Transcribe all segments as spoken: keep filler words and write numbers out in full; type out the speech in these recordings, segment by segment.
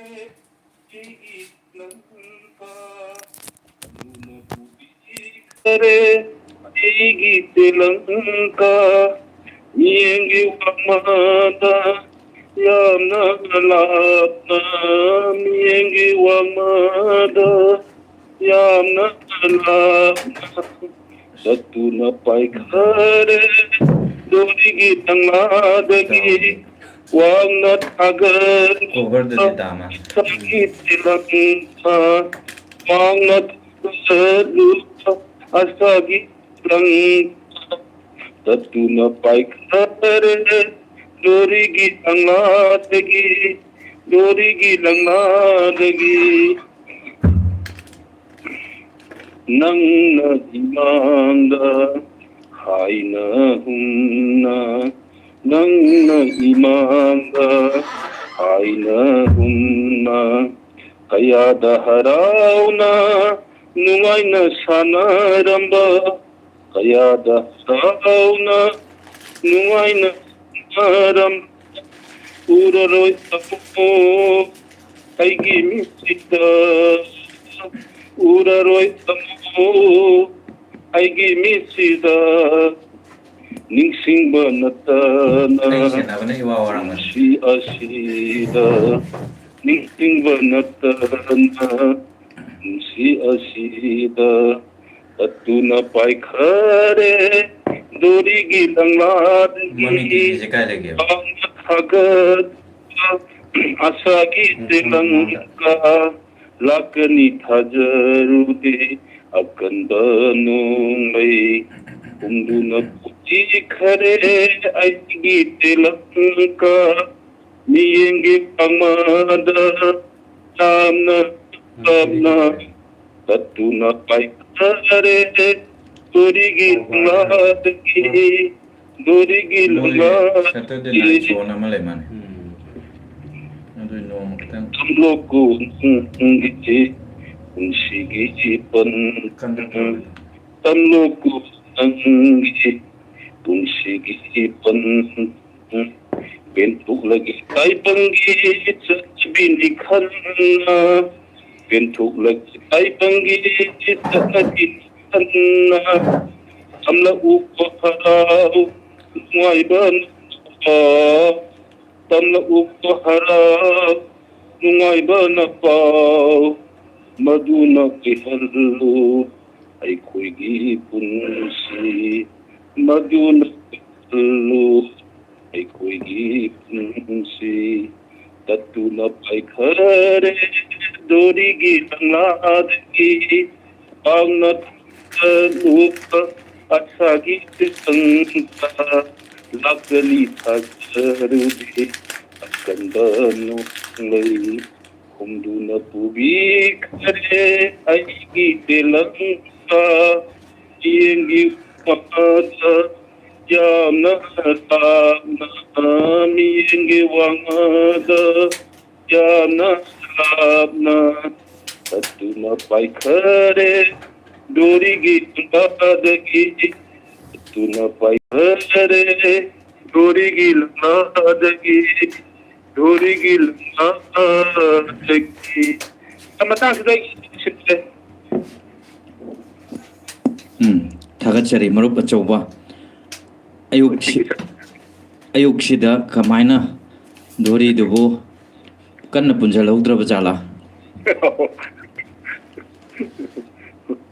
ꯑꯩꯒꯤ ꯂꯪꯀꯥ, ꯑꯗꯨꯅꯕꯨ ꯄꯤꯈꯔꯦ ꯑꯩꯒꯤ ꯇꯦꯂꯪꯀꯥ꯫ ꯃꯤꯠꯌꯦꯡꯒꯤ ꯋꯥꯡꯃꯗ ꯌꯥꯝꯅ ꯂꯥꯞꯅ, ꯃꯤꯠꯌꯦꯡꯒꯤ ꯋꯥꯡꯃꯗ ꯌꯥꯝꯅ ꯂꯥꯞꯅ ꯆꯠꯇꯨꯅ ꯄꯥꯏꯈꯔꯦ ꯂꯣꯔꯤꯒꯤ ꯂꯪꯂꯥꯗꯒꯤ꯫ ꯋꯥꯡꯅ ꯊꯥꯒꯠꯂꯨ ꯀꯣꯚꯔꯗꯗꯤ ꯇꯥꯃ꯫ ꯑꯁꯥꯒꯤ ꯇꯦꯂꯪꯀꯥ, ꯋꯥꯡꯅ ꯊꯥꯒꯠꯂꯨ ꯑꯁꯥꯒꯤ ꯇꯦꯂꯪꯀꯥ꯫ ꯆꯠꯇꯨꯅ ꯄꯥꯏꯈꯔꯦ ꯂꯣꯔꯤꯒꯤ ꯂꯪꯂꯥꯗꯒꯤ, ꯂꯣꯔꯤꯒꯤ ꯂꯪꯂꯥꯗꯒꯤ꯫ ꯅꯪꯅ ꯏꯃꯥꯡꯗ ꯍꯥꯏꯅ ꯍꯨꯝꯅ, ꯅꯪꯅ ꯏꯃꯥꯡꯗ ꯍꯥꯏꯅ ꯍꯨꯝꯅ, ꯀꯌꯥꯗ ꯍꯔꯥꯎꯅ ꯅꯨꯡꯉꯥꯏꯅ ꯁꯥꯟꯅꯔꯝꯕ, ꯀꯌꯥꯗ ꯍꯔꯥꯎꯅ ꯅꯨꯡꯉꯥꯏꯅ ꯁꯥꯟꯅꯔꯝꯕ, ꯎꯔꯔꯣꯏ ꯑꯃꯨꯛ ꯑꯩꯒꯤ ꯃꯤꯠꯁꯤꯗ, ꯎꯔꯔꯣꯏ ꯑꯃꯨꯛ ꯑꯩꯒꯤ ꯃꯤꯠꯁꯤꯗ꯫ ꯅꯤꯡꯁꯤꯡꯕ ꯅꯠꯇꯅ ꯑꯩ ꯁꯦꯟꯅꯕꯅ ꯏꯋꯥ ꯋꯥꯔꯝꯒꯅꯤ꯫ ꯄꯨꯟꯁꯤ ꯑꯁꯤꯗ, ꯅꯤꯡꯁꯤꯡꯕ ꯅꯠꯇꯅ ꯄꯨꯟꯁꯤ ꯑꯁꯤꯗ꯫ ꯆꯠꯇꯨꯅ ꯄꯥꯏꯈꯔꯦ ꯂꯣꯔꯤꯒꯤ ꯂꯪꯂꯥꯗꯒꯤ꯫ ꯃꯃꯤꯡꯗꯤ ꯐꯤꯁꯦ ꯀꯥꯏ ꯂꯩꯒꯦꯕ? ꯄꯥꯡꯅ ꯊꯥꯒꯠꯄ ꯑꯁꯥꯒꯤ ꯎꯝ, ꯎꯝ, ꯎꯝ꯫ ꯇꯦꯂꯪꯀꯥ꯫ ꯂꯥꯛꯀꯅꯤ ꯊꯥꯖꯔꯨꯗꯦ ꯑꯀꯟꯕ ꯅꯣꯡꯃꯩ꯫ ꯍꯨꯝꯗꯨꯅ ꯄꯨꯈꯤꯈꯔꯦ ꯑꯩꯒꯤ ꯇꯦꯂꯪꯀꯥ꯫ ꯃꯤꯠꯌꯦꯡꯒꯤ ꯄꯥꯡꯃꯗ ꯌꯥꯝꯅ ꯇꯞꯅ ꯆꯠꯇꯨꯅ ꯄꯥꯏꯈꯔꯦ ꯂꯣꯔꯤꯒꯤ ꯂꯪꯂꯥꯗꯒꯤ, ꯂꯣꯔꯤꯒꯤ ꯃꯣꯏ ꯂꯪꯂꯥꯗꯒꯤ꯫ Saturday night show ꯑꯃ ꯂꯩ ꯃꯥꯅꯦ꯫ ꯎꯝ꯫ ꯑꯗꯨꯏ ꯅꯣꯡꯃ ꯈꯤꯇꯪ ꯇꯝꯂꯣꯀꯣ ꯅꯪꯒꯤ ꯄꯨꯟꯁꯤꯒꯤ ꯄꯟ-, ꯀꯟꯅ ꯇꯧꯔꯤ꯫ ꯇꯝꯂꯣꯀꯣ ꯅꯪꯒꯤ ꯄꯨꯟꯁꯤꯒꯤ ꯄꯟ-, ꯄꯦꯟꯊꯣꯛꯂꯒꯦ ꯇꯥꯏꯕꯪꯒꯤ ꯆꯠ-, ꯄꯤꯅꯤ ꯈꯟꯅ ꯄꯦꯟꯊꯣꯛꯂꯛꯈꯤ ꯇꯥꯏꯕꯪꯒꯤ ꯆꯠꯅꯕꯤ ꯈꯟꯅ ꯇꯝꯂꯛꯎꯀꯣ ꯍꯔꯥꯎ ꯅꯨꯡꯉꯥꯏꯕ ꯅꯨꯄꯥ ꯇꯝꯂꯛꯎꯀꯣ ꯍꯔꯥꯎ ꯅꯨꯡꯉꯥꯏꯕꯅ ꯄꯥꯎ ꯃꯗꯨꯅ ꯀꯤꯍꯜꯂꯨ ꯑꯩꯈꯣꯏꯒꯤ ꯄꯨꯟꯁꯤ ꯃꯗꯨꯅ ꯀꯤꯍꯜꯂꯨ ꯑꯩꯈꯣꯏꯒꯤ ꯄꯨꯟꯁꯤ ꯇꯠꯇꯨꯅ ꯄꯥꯏꯈꯔꯦ ꯗꯣꯔꯤꯒꯤ ꯂꯪꯂꯥꯗꯒꯤ ꯄꯥꯎꯅ ꯊꯥꯡꯒꯠꯂꯨꯕ ꯑꯁꯥꯒꯤ ꯇꯨꯁꯪꯗ ꯂꯥꯛꯆꯅꯤ ꯊꯥꯖꯔꯨꯗꯦ ꯑꯀꯟꯕ ꯅꯣꯡꯂꯩ ꯍꯨꯝꯗꯨꯅ ꯄꯨꯕꯤꯈ꯭ꯔꯦ ꯑꯩꯒꯤ ꯇꯦꯂꯪꯒ ꯌꯦꯡꯒꯤ ꯃꯈꯥꯗ ꯌꯥꯝꯅ ꯂꯥꯞꯅ ꯃꯤꯌꯦꯡꯒꯤ ꯋꯥꯡꯃꯗ ꯌꯥꯝꯅ ꯂꯥꯞꯅ ꯆꯠꯇꯨꯅ ꯄꯥꯏꯈꯔꯦ ꯗꯣꯔꯤꯒꯤ ꯂꯪꯂꯥꯗꯒꯤ ꯆꯠꯇꯨꯅ ꯄꯥꯏꯈꯔꯦ ꯗꯣꯔꯤꯒꯤ ꯂꯪꯂꯥꯗꯒꯤ ꯗꯣꯔꯤꯒꯤ ꯂꯪꯂꯥꯗꯒꯤ ꯃꯇꯥꯡꯁꯤꯗ ꯑꯩ ꯁꯤꯟꯕꯁꯦ ꯎꯝ, ꯊꯥꯒꯠꯆꯔꯤ ꯃꯔꯨꯞ ꯑꯆꯧꯕ꯫ ꯑꯌꯨꯛꯁꯤ ꯑꯌꯨꯛꯁꯤꯗ ꯀꯃꯥꯏꯅ ꯗꯣꯔꯤꯗꯨꯕꯨ ꯀꯟꯅ ꯄꯨꯟꯁꯤꯜꯍꯧꯗ꯭ꯔꯕ ꯖꯥꯠꯂꯥ?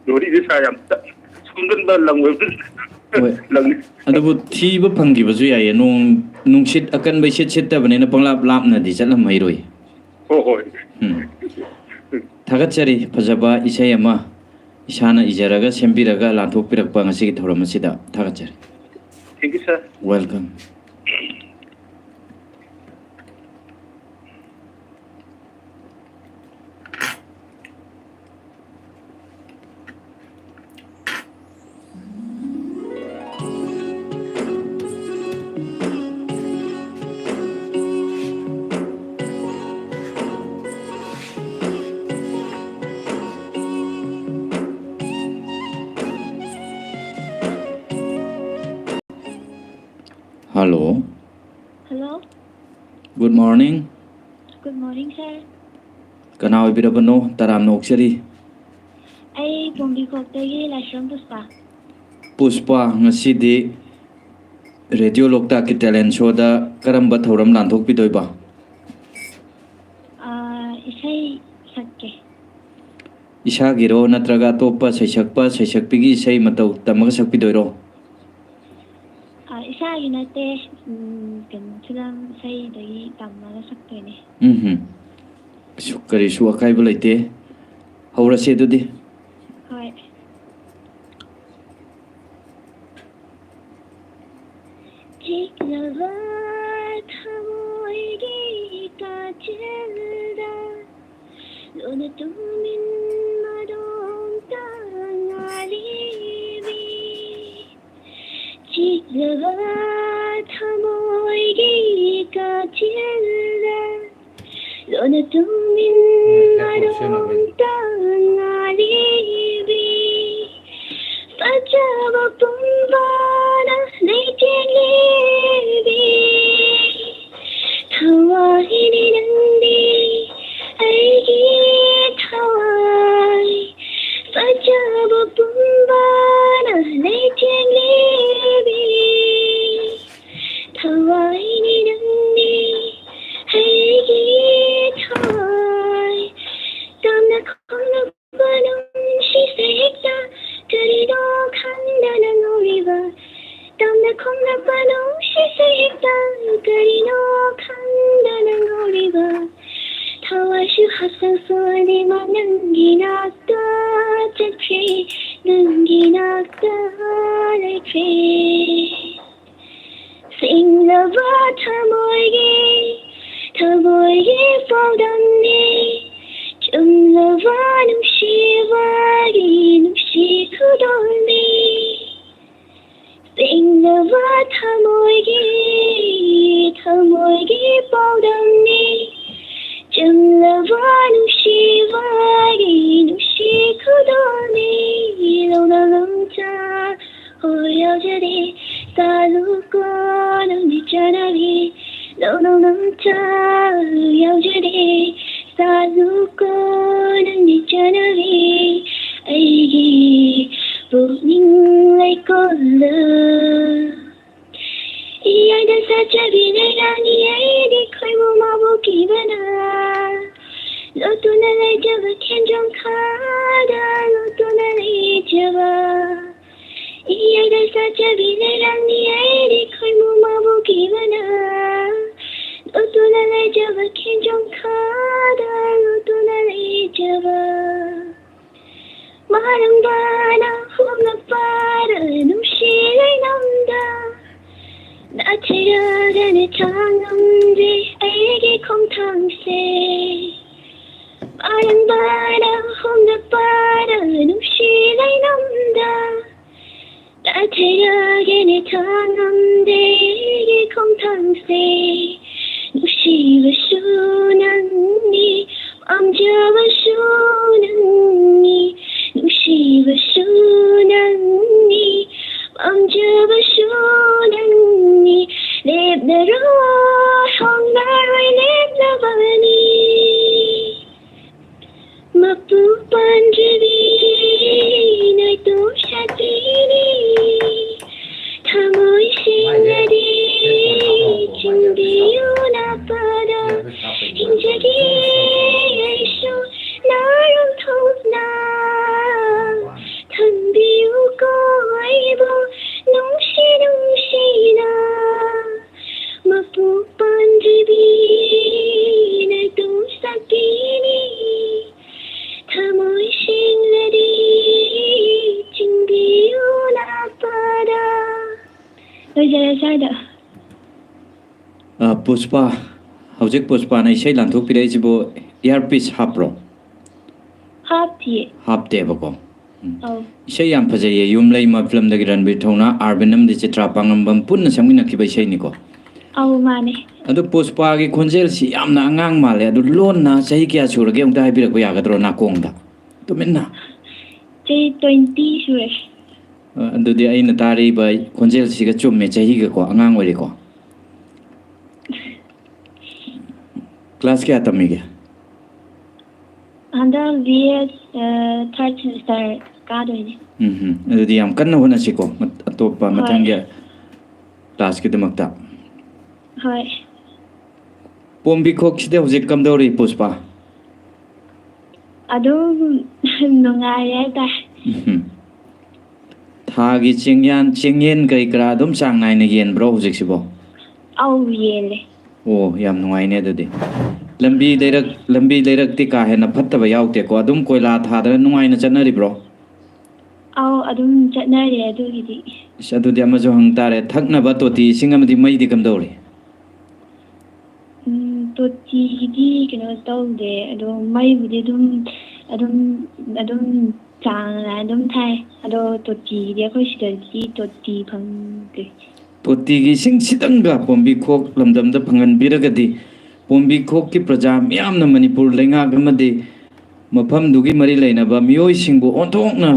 ꯗꯣꯔꯤꯁꯦ ꯁꯥ ꯌꯥꯝ ꯁꯣꯝꯖꯤꯟꯕ ꯂꯪ ꯑꯣꯏꯕ ꯍꯣꯏ꯫ ꯂꯪꯅꯤ ꯑꯗꯨꯕꯨ ꯊꯤꯕ ꯐꯪꯈꯤꯕꯁꯨ ꯌꯥꯏꯌꯦ꯫ ꯅꯣꯡ ꯅꯨꯡꯁꯤꯠ ꯑꯀꯟꯕ ꯏꯁꯤꯠ ꯁꯤꯠꯇꯕꯅꯤꯅ ꯄꯪꯂꯥꯞ ꯂꯥꯞꯅꯗꯤ ꯆꯠꯂꯝꯃꯩꯔꯣꯏ꯫ ꯍꯣꯏ ꯍꯣꯏ ꯎꯝ꯫ ꯊꯥꯒꯠꯆꯔꯤ꯫ ꯐꯖꯕ ꯏꯁꯩ ꯑꯃ ꯏꯁꯥꯅ ꯏꯖꯔꯒ ꯁꯦꯝꯕꯤꯔꯒ ꯂꯥꯟꯊꯣꯛꯄꯤꯔꯛꯄ ꯉꯁꯤꯒꯤ ꯊꯧꯔꯝ ꯑꯁꯤꯗ ꯊꯥꯒꯠꯆꯔꯤ꯫ Thank you sir. Welcome. Hello. Hello. Good morning. Good morning, sir. ꯀꯅꯥ ꯑꯣꯏꯕꯤꯔꯕꯅꯣ? ꯇꯔꯥꯝꯅ ꯑꯣꯛꯆꯔꯤ꯫ ꯑꯩ ꯄꯣꯝꯕꯤꯈꯣꯛꯇꯒꯤ ꯂꯥꯏꯁ꯭ꯔꯝ ꯄꯨꯁꯄꯥ꯫ ꯄꯨꯁꯄꯥ, ꯉꯁꯤꯗꯤ ꯔꯦꯗꯤꯑꯣ ꯂꯣꯛꯇꯥꯛꯀꯤ ꯇꯦꯂꯦꯟ ꯁꯣꯗ ꯀꯔꯝꯕ ꯊꯧꯔꯝ ꯂꯥꯟꯊꯣꯛꯄꯤꯗꯣꯏꯕ? ꯑꯥ, ꯏꯁꯩ ꯁꯛꯀꯦ꯫ ꯏꯁꯥꯒꯤꯔꯣ ꯅꯠꯇ꯭ꯔꯒ ꯑꯇꯣꯞꯄ ꯁꯩꯁꯛꯄ ꯁꯩꯁꯛꯄꯤꯒꯤ ꯏꯁꯩ ꯃꯇꯧ ꯇꯝꯃꯒ ꯁꯛꯄꯤꯗꯣꯏꯔꯣ? ꯑꯥ, ꯏꯁꯥꯒꯤ ꯅꯠꯇꯦ, ꯎꯝ, ꯀꯩꯅꯣ, ꯐꯤꯂꯝ ꯏꯁꯩꯗꯒꯤ ꯇꯝꯃꯒ ꯁꯛꯇꯣꯏꯅꯦ꯫ ꯎꯝ꯫ ꯀꯩꯁꯨ, ꯀꯔꯤꯁꯨ ꯑꯀꯥꯏꯕ ꯂꯩꯇꯦ꯫ ꯍꯧꯔꯁꯦ ꯑꯗꯨꯗꯤ꯫ ꯍꯣꯏ꯫ ꯆꯤꯛꯂꯕ ꯊꯃꯣꯏꯒꯤ ꯀꯥꯆꯤꯟꯗ ꯂꯣꯟꯅ ꯇꯨꯃꯤꯟ ꯃꯗꯣꯝꯇ ꯉꯥꯜꯂꯤꯕꯤ꯫ ꯆꯤꯛꯂꯕ ꯊꯃꯣꯏꯒꯤ ꯀꯥꯆꯤꯟꯗ ꯂꯣꯟꯅ ꯇꯨꯃꯤꯟ ꯃꯗꯣꯝꯇ ꯉꯥꯜꯂꯤꯕꯤ꯫ ꯐꯖꯕ ꯄꯨꯝꯕꯅ ꯂꯩꯇꯦꯡꯂꯤꯕꯤ꯫ ꯊꯋꯥꯏꯅꯤ ꯅꯪꯗꯤ ꯑꯩꯒꯤ ꯊꯋꯥꯏ꯫ ꯐꯖꯕ ꯄꯨꯝꯕꯅ ꯂꯩꯇꯦꯡꯂꯤꯕꯤ꯫ ꯊꯋꯥꯏꯅꯤ ꯅꯪꯗꯤ ꯑꯩꯒꯤ ꯊꯋꯥꯏ꯫ ꯇꯝꯅ ꯈꯣꯡꯅꯕ ꯅꯨꯡꯁꯤꯁꯦ ꯍꯦꯛꯇ ꯀꯔꯤꯅꯣ ꯈꯪꯗꯅ ꯉꯥꯎꯔꯤꯕ꯫ ꯇꯝꯅ ꯈꯣꯡꯅꯕ ꯅꯨꯡꯁꯤꯁꯦ ꯍꯦꯛꯇ ꯀꯔꯤꯅꯣ ꯈꯪꯗꯅ ꯉꯥꯎꯔꯤꯕ꯫ ꯊꯋꯥꯏꯁꯨ ꯍꯛꯆꯥꯡꯁꯨ ꯑꯅꯤꯃꯛ ꯅꯪꯒꯤ ꯅꯥꯛꯇ ꯆꯠꯈ꯭ꯔꯦ, ꯅꯪꯒꯤ ꯅꯥꯛꯇ ꯂꯩꯈ꯭ꯔꯦ꯫ ꯁꯦꯡꯂꯕ ꯊꯃꯣꯏꯒꯤ, ꯊꯃꯣꯏꯒꯤ ꯄꯥꯎꯗꯝꯅꯤ꯫ ꯆꯨꯝꯂꯕ ꯅꯨꯡꯁꯤꯕꯒꯤ ꯅꯨꯡꯁꯤ ꯈꯨꯗꯣꯜꯅꯤ꯫ ꯁꯦꯡꯂꯕ ꯊꯃꯣꯏꯒꯤ, ꯊꯃꯣꯏꯒꯤ ꯄꯥꯎꯗꯝꯅꯤ꯫ ꯆꯝꯂꯕ ꯅꯨꯡꯁꯤꯕꯒꯤ ꯅꯨꯡꯁꯤ ꯈꯨꯗꯣꯜꯅꯤ꯫ ꯂꯧꯅ ꯂꯝꯆ ꯍꯣꯏ ꯌꯥꯎꯖꯔꯦ꯫ ꯇꯥꯂꯨꯀꯣ ꯅꯪꯒꯤ ꯆꯠꯅꯕꯤ꯫ ꯂꯧꯅ ꯂꯝꯆ ꯌꯥꯎꯖꯔꯦ꯫ ꯈꯦꯟꯖꯣꯡ ꯈꯥꯗ ꯂꯣꯠꯇꯨꯅ ꯂꯩꯖꯕ, ꯏꯌꯥꯏꯗ ꯁꯥꯠꯆꯕꯤ ꯂꯩꯔꯥꯡꯅꯤ ꯑꯩꯗꯤ ꯈꯣꯏꯃꯨ ꯃꯥꯕꯨ ꯀꯤꯕꯅ꯫ ꯂꯣꯠꯇꯨꯅ ꯂꯩꯖꯕ ꯈꯦꯟꯖꯣꯡ ꯈꯥꯗ ꯂꯣꯠꯇꯨꯅ ꯂꯩꯖꯕ꯫ ꯃꯥꯔꯪꯕꯅ ꯍꯣꯝꯅ ꯄꯥꯔ ꯅꯨꯡꯁꯤ ꯂꯩꯅꯝꯗ, ꯅꯥꯊꯩꯔꯒꯅꯦ ꯊꯥꯡꯉꯝꯗꯦ ꯑꯩꯒꯤ ꯈꯣꯡꯊꯥꯡꯁꯦ꯫ ꯃꯥꯔꯪꯕꯅ ꯍꯣꯝꯅ ꯄꯥꯔ ꯅꯨꯡꯁꯤ ꯂꯩꯅꯝꯗ, ꯅꯥꯊꯩꯔꯒꯅꯦ ꯊꯥꯡꯉꯝꯗꯦ ꯑꯩꯒꯤ ꯈꯣꯡꯊꯥꯡꯁꯦ꯫ ꯅꯨꯡꯁꯤꯕꯁꯨ ꯅꯪꯅꯤ, ꯄꯥꯝꯖꯕꯁꯨ ꯅꯪꯅꯤ, ꯅꯨꯡꯁꯤꯕꯁꯨ ꯅꯪꯅꯤ, ꯄꯥꯝꯖꯕꯁꯨ ꯅꯪꯅꯤ, ꯂꯦꯞꯂꯔꯣꯏ ꯍꯣꯡꯂꯔꯣꯏ ꯂꯦꯞꯂꯕꯅꯤ꯫ ꯃꯄꯨ ꯄꯥꯟꯗ꯭ꯔꯤꯕꯤ ꯅꯣꯏꯇꯣꯝ ꯁꯥꯊꯤꯅꯤ, ꯊꯃꯣꯏ ꯁꯦꯡꯂꯗꯤ ꯆꯤꯡꯕꯤꯌꯨ ꯂꯥꯛꯄꯗ, ꯍꯤꯡꯖꯒꯦ ꯑꯩꯁꯨ ꯅꯥꯔꯣꯝ ꯊꯣꯛꯅ, ꯊꯝꯕꯤꯌꯨꯀꯣ ꯑꯩꯕꯨ ꯅꯨꯡꯁꯤ ꯅꯨꯡꯁꯤꯅ꯫ ꯃꯄꯨ ꯄꯥꯟꯗ꯭ꯔꯤꯕꯤ ꯅꯣꯏꯇꯣꯝ ꯁꯥꯊꯤꯅꯤ, ꯊꯃꯣꯏ ꯁꯦꯡꯂꯗꯤ ꯆꯤꯡꯕꯤꯌꯨ ꯂꯥꯛꯄꯗ꯫ ꯂꯣꯏꯖꯔꯦ ꯁ꯭ꯋꯥꯏꯗ꯫ ꯑ, ꯄꯨꯁꯄꯥ, ꯍꯧꯖꯤꯛ ꯄꯨꯁꯄꯥꯅ ꯏꯁꯩ ꯂꯥꯟꯊꯣꯛꯄꯤꯔꯛꯏꯁꯤꯕꯨ earpiece ꯍꯥꯞꯄ꯭ꯔꯣ? ꯍꯥꯞꯇꯤꯌꯦ꯫ ꯍꯥꯞꯇꯦꯕꯀꯣ꯫ ꯎꯝ꯫ ꯑꯧ꯫ ꯏꯁꯩ ꯌꯥꯝ ꯐꯖꯩꯌꯦ, ꯌꯨꯝ ꯂꯩꯃ ꯐꯤꯂꯝꯗꯒꯤ ꯔꯟꯕꯤꯔ ꯊꯧꯅꯥ, ꯑꯥꯔꯕꯤꯟ ꯑꯃꯗꯤ ꯆꯤꯇ꯭ꯔꯥ ꯄꯥꯡꯉꯝꯕꯝ ꯄꯨꯟꯅ ꯁꯛꯃꯤꯟꯅꯈꯤꯕ ꯏꯁꯩꯅꯤꯀꯣ꯫ ꯑꯧ, ꯃꯥꯅꯦ꯫ ꯑꯗꯣ ꯄꯨꯁꯄꯥꯒꯤ ꯈꯣꯟꯖꯦꯜꯁꯤ ꯌꯥꯝꯅ ꯑꯉꯥꯡ ꯃꯥꯜꯂꯦ꯫ ꯑꯗꯨ ꯂꯣꯟꯅ ꯆꯍꯤ ꯀꯌꯥ ꯁꯨꯔꯒꯦ ꯑꯃꯨꯛꯇ ꯍꯥꯏꯕꯤꯔꯛꯄ ꯌꯥꯒꯗ꯭ꯔꯣ ꯅꯥꯀꯣꯡꯗ? ꯇꯨꯃꯤꯟꯅ꯫ ꯆꯍꯤ twenty ꯁꯨꯔꯦ꯫ ꯑ, ꯑꯗꯨꯗꯤ ꯑꯩꯅ ꯇꯥꯔꯤꯕ ꯈꯣꯟꯖꯦꯜꯁꯤꯒ ꯆꯨꯝꯃꯦ, ꯆꯍꯤꯒꯀꯣ, ꯑꯉꯥꯡ ꯑꯣꯏꯔꯦꯀꯣ꯫ Class ꯀꯌꯥ ꯇꯝꯃꯤꯒꯦ? ꯍꯟꯗꯛ B A, ꯑ, third semester ꯀꯥꯗꯣꯏꯅꯦ꯫ ꯎꯝ ꯍꯝ꯫ ꯑꯗꯨꯗꯤ ꯌꯥꯝ ꯀꯟꯅ ꯍꯣꯠꯅꯁꯤꯀꯣ, ꯃꯠ-, ꯑꯇꯣꯞꯄ ꯍꯣꯏ꯫ ꯃꯊꯪꯒꯤ classꯀꯤꯗꯃꯛꯇ꯫ ꯍꯣꯏ꯫ ꯄꯣꯝꯕꯤꯈꯣꯛꯁꯤꯗꯤ ꯍꯧꯖꯤꯛ ꯀꯝꯗꯧꯔꯤ, ꯄꯨꯁꯄꯥ? ꯑꯗꯨꯝ ꯅꯨꯡꯉꯥꯏꯔꯦ ꯍꯥꯏꯇꯥꯔꯦ꯫ ꯎꯝ꯫ ꯊꯥꯒꯤ ꯆꯦꯡꯌꯥꯟ, ꯆꯦꯡꯌꯦꯟ ꯀꯔꯤ ꯀꯔꯥ ꯑꯗꯨꯝ ꯆꯥꯡ ꯅꯥꯏꯅ ꯌꯦꯟꯕ꯭ꯔꯣ ꯍꯧꯖꯤꯛꯁꯤꯕꯣ? ꯑꯧ, ꯌꯦꯜꯂꯦ꯫ ꯑꯣ, ꯌꯥꯝ ꯅꯨꯡꯉꯥꯏꯅꯦ ꯑꯗꯨꯗꯤ꯫ ꯂꯝꯕꯤ ꯂꯩꯔꯛ, ꯂꯝꯕꯤ ꯂꯩꯔꯛꯇꯤ ꯀꯥ ꯍꯦꯟꯅ ꯐꯠꯇꯕ ꯌꯥꯎꯗꯦꯀꯣ? ꯑꯗꯨꯝ ꯀꯣꯏꯂꯥ ꯊꯥꯗꯅ ꯅꯨꯡꯉꯥꯏꯅ ꯆꯠꯅꯔꯤꯕ꯭ꯔꯣ? ꯑꯧ, ꯑꯗꯨꯝ ꯆꯠꯅꯔꯤ ꯑꯗꯨꯒꯤꯗꯤ꯫ ꯏꯁ, ꯑꯗꯨꯗꯤ ꯑꯃꯁꯨ ꯍꯪ ꯇꯥꯔꯦ, ꯊꯛꯅꯕ ꯇꯣꯇꯤ ꯏꯁꯤꯡ ꯑꯃꯗꯤ ꯃꯩꯗꯤ ꯀꯝꯗꯧꯔꯤ? ꯎꯝ, ꯇꯣꯇꯤꯒꯤꯗꯤ ꯀꯩꯅꯣ ꯇꯧꯗꯦ, ꯑꯗꯣ ꯃꯩꯕꯨꯗꯤ ꯑꯗꯨꯝ, ꯑꯗꯨꯝ, ꯑꯗꯨꯝ ꯆꯥꯡ ꯅꯥꯏꯅ ꯑꯗꯨꯝ ꯊꯥꯏ, ꯑꯗꯣ ꯇꯣꯇꯤꯒꯤꯗꯤ ꯑꯩꯈꯣꯏ ꯁꯤꯗꯗꯤ ꯇꯣꯇꯤ ꯐꯪꯗꯦ꯫ ꯇꯣꯇꯤꯒꯤ ꯏꯁꯤꯡ ꯁꯤꯇꯪꯒ ꯄꯣꯝꯕꯤ ꯈꯣꯛ ꯂꯝꯗꯝꯗ ꯐꯪꯍꯟꯕꯤꯔꯒꯗꯤ, ꯄꯣꯝꯕꯤ ꯈꯣꯛꯀꯤ ꯄ꯭ꯔꯖꯥ ꯃꯤꯌꯥꯝꯅ ꯃꯅꯤꯄꯨꯔ ꯂꯩꯉꯥꯛ ꯑꯃꯗꯤ ꯃꯐꯝꯗꯨꯒꯤ ꯃꯔꯤ ꯂꯩꯅꯕ ꯃꯤꯑꯣꯏꯁꯤꯡꯕꯨ ꯑꯣꯟꯊꯣꯛꯅ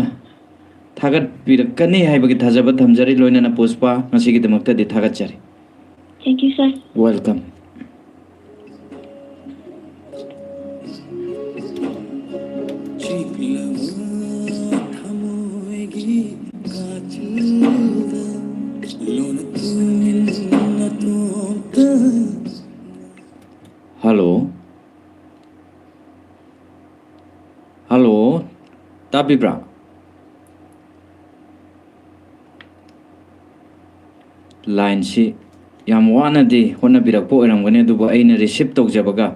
ꯊꯥꯒꯠꯄꯤꯔꯛꯀꯅꯤ ꯍꯥꯏꯕꯒꯤ ꯊꯥꯖꯕ ꯊꯝꯖꯔꯤ꯫ ꯂꯣꯏꯅꯅ ꯄꯨꯁꯄꯥ, ꯉꯁꯤꯒꯤꯗꯃꯛꯇꯗꯤ ꯊꯥꯒꯠꯆꯔꯤ꯫ Thank you, sir. Welcome. Hello. Hello. ꯇꯥꯕꯤꯕ꯭ꯔꯥ? Lineꯁꯤ ꯌꯥꯝ ꯋꯥꯅꯗꯤ ꯍꯣꯠꯅꯕꯤꯔꯛꯄ ꯑꯣꯏꯔꯝꯒꯅꯤ, ꯑꯗꯨꯕꯨ ꯑꯩꯅ receive ꯇꯧꯖꯕꯒ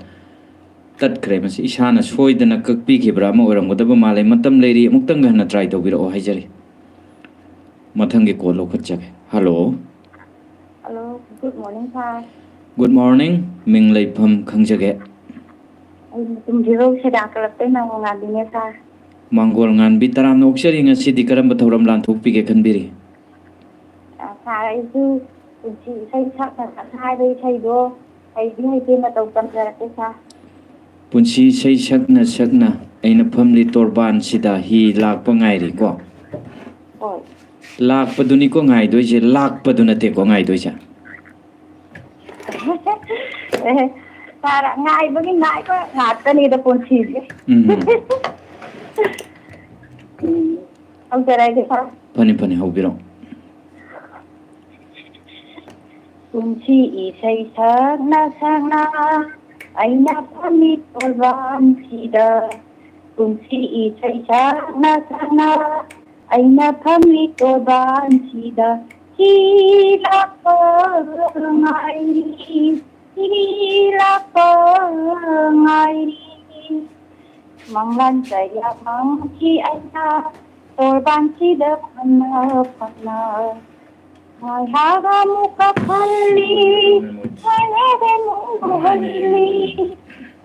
ꯇꯠꯈ꯭ꯔꯦ꯫ ꯃꯁꯤ ꯏꯁꯥꯅ ꯁꯣꯏꯗꯅ ꯀꯛꯄꯤꯈꯤꯕ꯭ꯔꯥ ꯑꯃ ꯑꯣꯏꯔꯝꯒꯗꯕ ꯃꯥꯜꯂꯦ꯫ ꯃꯇꯝ ꯂꯩꯔꯤ, ꯑꯃꯨꯛꯇꯪꯒ ꯍꯟꯅ try ꯇꯧꯕꯤꯔꯛꯑꯣ ꯍꯥꯏꯖꯔꯤ꯫ ꯃꯊꯪꯒꯤ call ꯂꯧꯈꯠꯆꯒꯦ꯫ Hello꯫ Hello, good morning, sir. Good morning, ꯃꯤꯡ ꯂꯩꯐꯝ ꯈꯪꯖꯒꯦ? ꯑꯩ ꯃꯇꯨꯝ ꯐꯤꯕꯧ ꯁꯦꯗꯥ ꯀꯂꯞꯇꯩ ꯃꯥꯡꯒꯣꯜ ꯉꯥꯟꯕꯤꯅꯦ, sir. ꯃꯥꯡꯒꯣꯜ ꯉꯥꯟꯕꯤ, ꯇꯔꯥꯝꯅ ꯑꯣꯛꯆꯔꯤ꯫ ꯉꯁꯤꯗꯤ ꯀꯔꯝꯕ ꯊꯧꯔꯝ ꯂꯥꯟꯊꯣꯛꯄꯤꯒꯦ ꯈꯟꯕꯤꯔꯤ? ꯑ, sir, ꯑꯩꯁꯨ ꯄꯨꯟꯁꯤ ꯏꯁꯩ ꯁꯛꯅ ꯁꯛꯅ ꯍꯥꯏꯕ ꯏꯁꯩꯗꯣ ꯍꯩꯗꯤ ꯍꯩꯇꯦ, ꯃꯇꯧ ꯇꯝꯖꯔꯛꯀꯦ, sir. ꯄꯨꯟꯁꯤ ꯏꯁꯩ ꯁꯛꯅ ꯁꯛꯅ ꯑꯩꯅ ꯐꯝꯂꯤ ꯇꯣꯔꯕꯥꯟꯁꯤꯗ ꯍꯤ ꯂꯥꯛꯄ ꯉꯥꯏꯔꯤꯀꯣ꯫ ꯍꯣꯏ꯫ ꯂꯥꯛꯄꯗꯨꯅꯤꯀꯣ ꯉꯥꯏꯗꯣꯏꯁꯦ, ꯂꯥꯛꯄꯗꯨ ꯅꯠꯇꯦꯀꯣ ꯉꯥꯏꯗꯣꯏꯁꯦ꯫ ꯑꯦ, sir, ꯉꯥꯏꯕꯒꯤ ꯉꯥꯏꯕ ꯉꯥꯛꯇꯅꯤꯗ ꯄꯨꯟꯁꯤꯁꯦ꯫ ꯎꯝ꯫ ꯎꯝ, ꯍꯧꯖꯔꯛꯑꯒꯦ, sir꯫ ꯐꯅꯤ, ꯐꯅꯤ, ꯍꯧꯕꯤꯔꯛꯑꯣ꯫ ꯄꯨꯟꯁꯤ ꯏꯁꯩ ꯁꯛꯅ ꯁꯛꯅ ꯑꯩꯅ ꯐꯝꯃꯤ ꯇꯣꯔꯕꯥꯟꯁꯤꯗ, ꯄꯨꯟꯁꯤ ꯏꯁꯩ ꯁꯛꯅ ꯁꯛꯅ ꯑꯩꯅ ꯐꯝꯃꯤ ꯇꯣꯔꯕꯥꯟꯁꯤꯗ ꯍꯤ ꯂꯥꯛꯄ ꯉꯥꯏꯔꯤ, ꯍꯤ ꯂꯥꯛꯄ ꯉꯥꯏꯔꯤ꯫ ꯃꯪꯂꯥꯟ ꯀꯌꯥ ꯃꯪꯈꯤ ꯑꯩꯅ ꯇꯣꯔꯕꯥꯟꯁꯤꯗ ꯐꯝꯅ ꯐꯝꯅ꯫ ꯉꯥꯏꯍꯥꯛ ꯑꯃꯨꯛꯀ ꯈꯜꯂꯤ, ꯉꯥꯏꯍꯥꯛ ꯑꯃꯨꯛ ꯅꯣꯛꯍꯜꯂꯤ,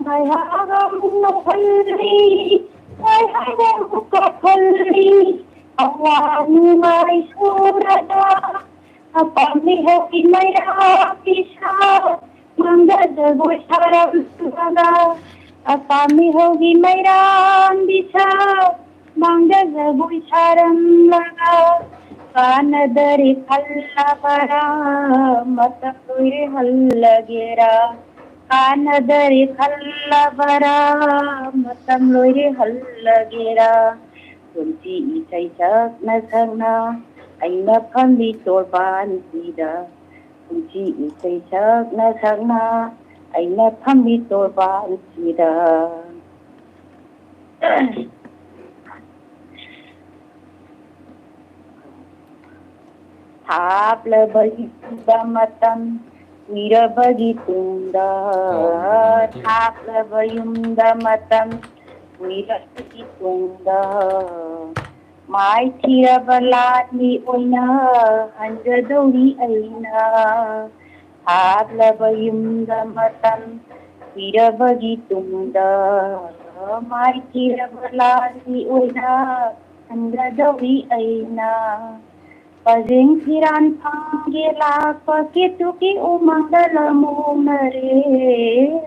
ꯉꯥꯏꯍꯥꯛ ꯑꯃꯨꯛ ꯅꯣꯛꯍꯜꯂꯤ, ꯉꯥꯏꯍꯥꯛ ꯑꯃꯨꯛꯀ ꯈꯜꯂꯤ꯫ ꯑꯋꯥ ꯅꯨꯡꯉꯥꯏ ꯁꯨꯔꯗ ꯑꯄꯥꯝꯕꯤ ꯍꯧꯕꯤ ꯃꯩꯔꯥ ꯄꯤꯁꯥ ꯃꯪꯗ ꯖꯒꯣꯏ ꯁꯥꯔꯝꯂꯒ, ꯑꯄꯥꯝꯕꯤ ꯍꯧꯕꯤ ꯃꯩꯔꯥ ꯄꯤꯁꯥ ꯃꯪꯗ ꯖꯒꯣꯏ ꯁꯥꯔꯝꯂꯒ, ꯀꯥꯟꯅꯗꯔꯦ ꯈꯜꯂꯕꯔꯥ, ꯃꯇꯝ ꯂꯣꯏꯔꯦ ꯍꯜꯂꯒꯦꯔꯥ? ꯀꯥꯟꯅꯗꯔꯦ ꯈꯜꯂꯕꯔꯥ, ꯃꯇꯝ ꯂꯣꯏꯔꯦ ꯍꯜꯂꯒꯦꯔꯥ? ꯄꯨꯟꯁꯤ ꯏꯁꯩ ꯁꯛꯅ ꯁꯛꯅ ꯑꯩꯅ ꯐꯝꯂꯤ ꯇꯣꯔꯕꯥꯟꯁꯤꯗ, ꯄꯨꯟꯁꯤ ꯏꯁꯩ ꯁꯛꯅ ꯁꯛꯅ ꯑꯩꯅ ꯐꯝꯂꯤ ꯇꯣꯔꯕꯥꯟꯁꯤꯗ꯫ ꯊꯥꯞꯂꯕ ꯌꯨꯝꯗ ꯃꯇꯝ ꯀꯨꯏꯔꯕꯒꯤ ꯇꯨꯡꯗ, ꯊꯥꯞꯂꯕ ꯌꯨꯝꯗ ꯃꯇꯝ ꯀꯨꯏꯔꯕꯒꯤ ꯇꯨꯡꯗ, ꯃꯥꯏꯊꯤꯔꯕ ꯂꯥꯟꯃꯤ ꯑꯣꯏꯅ ꯍꯟꯒꯗꯧꯔꯤ ꯑꯩꯅ꯫ ꯊꯥꯞꯂꯕ ꯌꯨꯝꯗ ꯃꯇꯝ ꯀꯨꯏꯔꯕꯒꯤ ꯇꯨꯡꯗ, ꯃꯥꯏꯊꯤꯔꯕ ꯂꯥꯟꯃꯤ ꯑꯣꯏꯅ ꯍꯟꯒꯗꯧꯔꯤ ꯑꯩꯅ꯫ ꯄꯖꯦꯡ ꯐꯤꯔꯥꯟ ꯐꯪꯒꯦ ꯂꯥꯛꯄ ꯀꯦꯇꯨꯀꯤ ꯎꯃꯪꯗ ꯂꯃꯣꯛꯅꯔꯦ꯫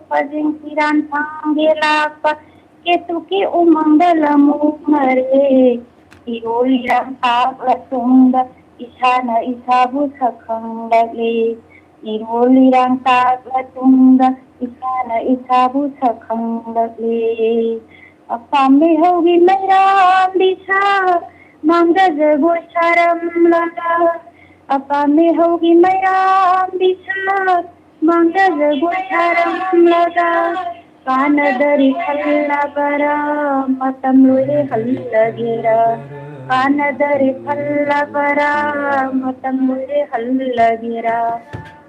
ꯄꯖꯦꯡ ꯐꯤꯔꯥꯟ ꯐꯪꯒꯦ ꯂꯥꯛꯄ ꯀꯦꯇꯨꯀꯤ ꯎꯃꯪꯗ ꯂꯃꯣꯛꯅꯔꯦ꯫ ꯏꯔꯣꯜ ꯏꯔꯥꯡ ꯇꯥꯛꯂ ꯇꯨꯡꯗ ꯏꯁꯥꯅ ꯏꯁꯥꯕꯨ ꯁꯛꯈꯪꯂꯛꯂꯦ꯫ ꯏꯔꯣꯜ ꯏꯔꯥꯡ ꯇꯥꯛꯂ ꯇꯨꯡꯗ ꯏꯁꯥꯅ ꯏꯁꯥꯕꯨ ꯁꯛꯈꯪꯂꯛꯂꯦ꯫ ꯑꯄꯥꯝꯕꯤ ꯍꯧꯒꯤ ꯃꯩꯔꯥꯝꯕꯤ ꯁꯥ ꯃꯥꯡꯗ ꯖꯒꯣꯏ ꯁꯥꯔꯝꯂꯒ, ꯑꯄꯥꯝꯕꯤ ꯍꯧꯒꯤ ꯃꯩꯔꯥꯝꯕꯤ ꯁꯥ ꯃꯥꯡꯗ ꯖꯒꯣꯏ ꯁꯥꯔꯝꯂꯒ, ꯀꯥꯟꯅꯗꯔꯦ ꯈꯜꯂꯕꯔꯥ, ꯃꯇꯝ ꯂꯣꯏꯔꯦ ꯍꯜꯂꯒꯦꯔꯥ? ꯀꯥꯟꯅꯗꯔꯦ ꯈꯜꯂꯕꯔꯥ, ꯃꯇꯝ ꯂꯣꯏꯔꯦ ꯍꯜꯂꯒꯦꯔꯥ?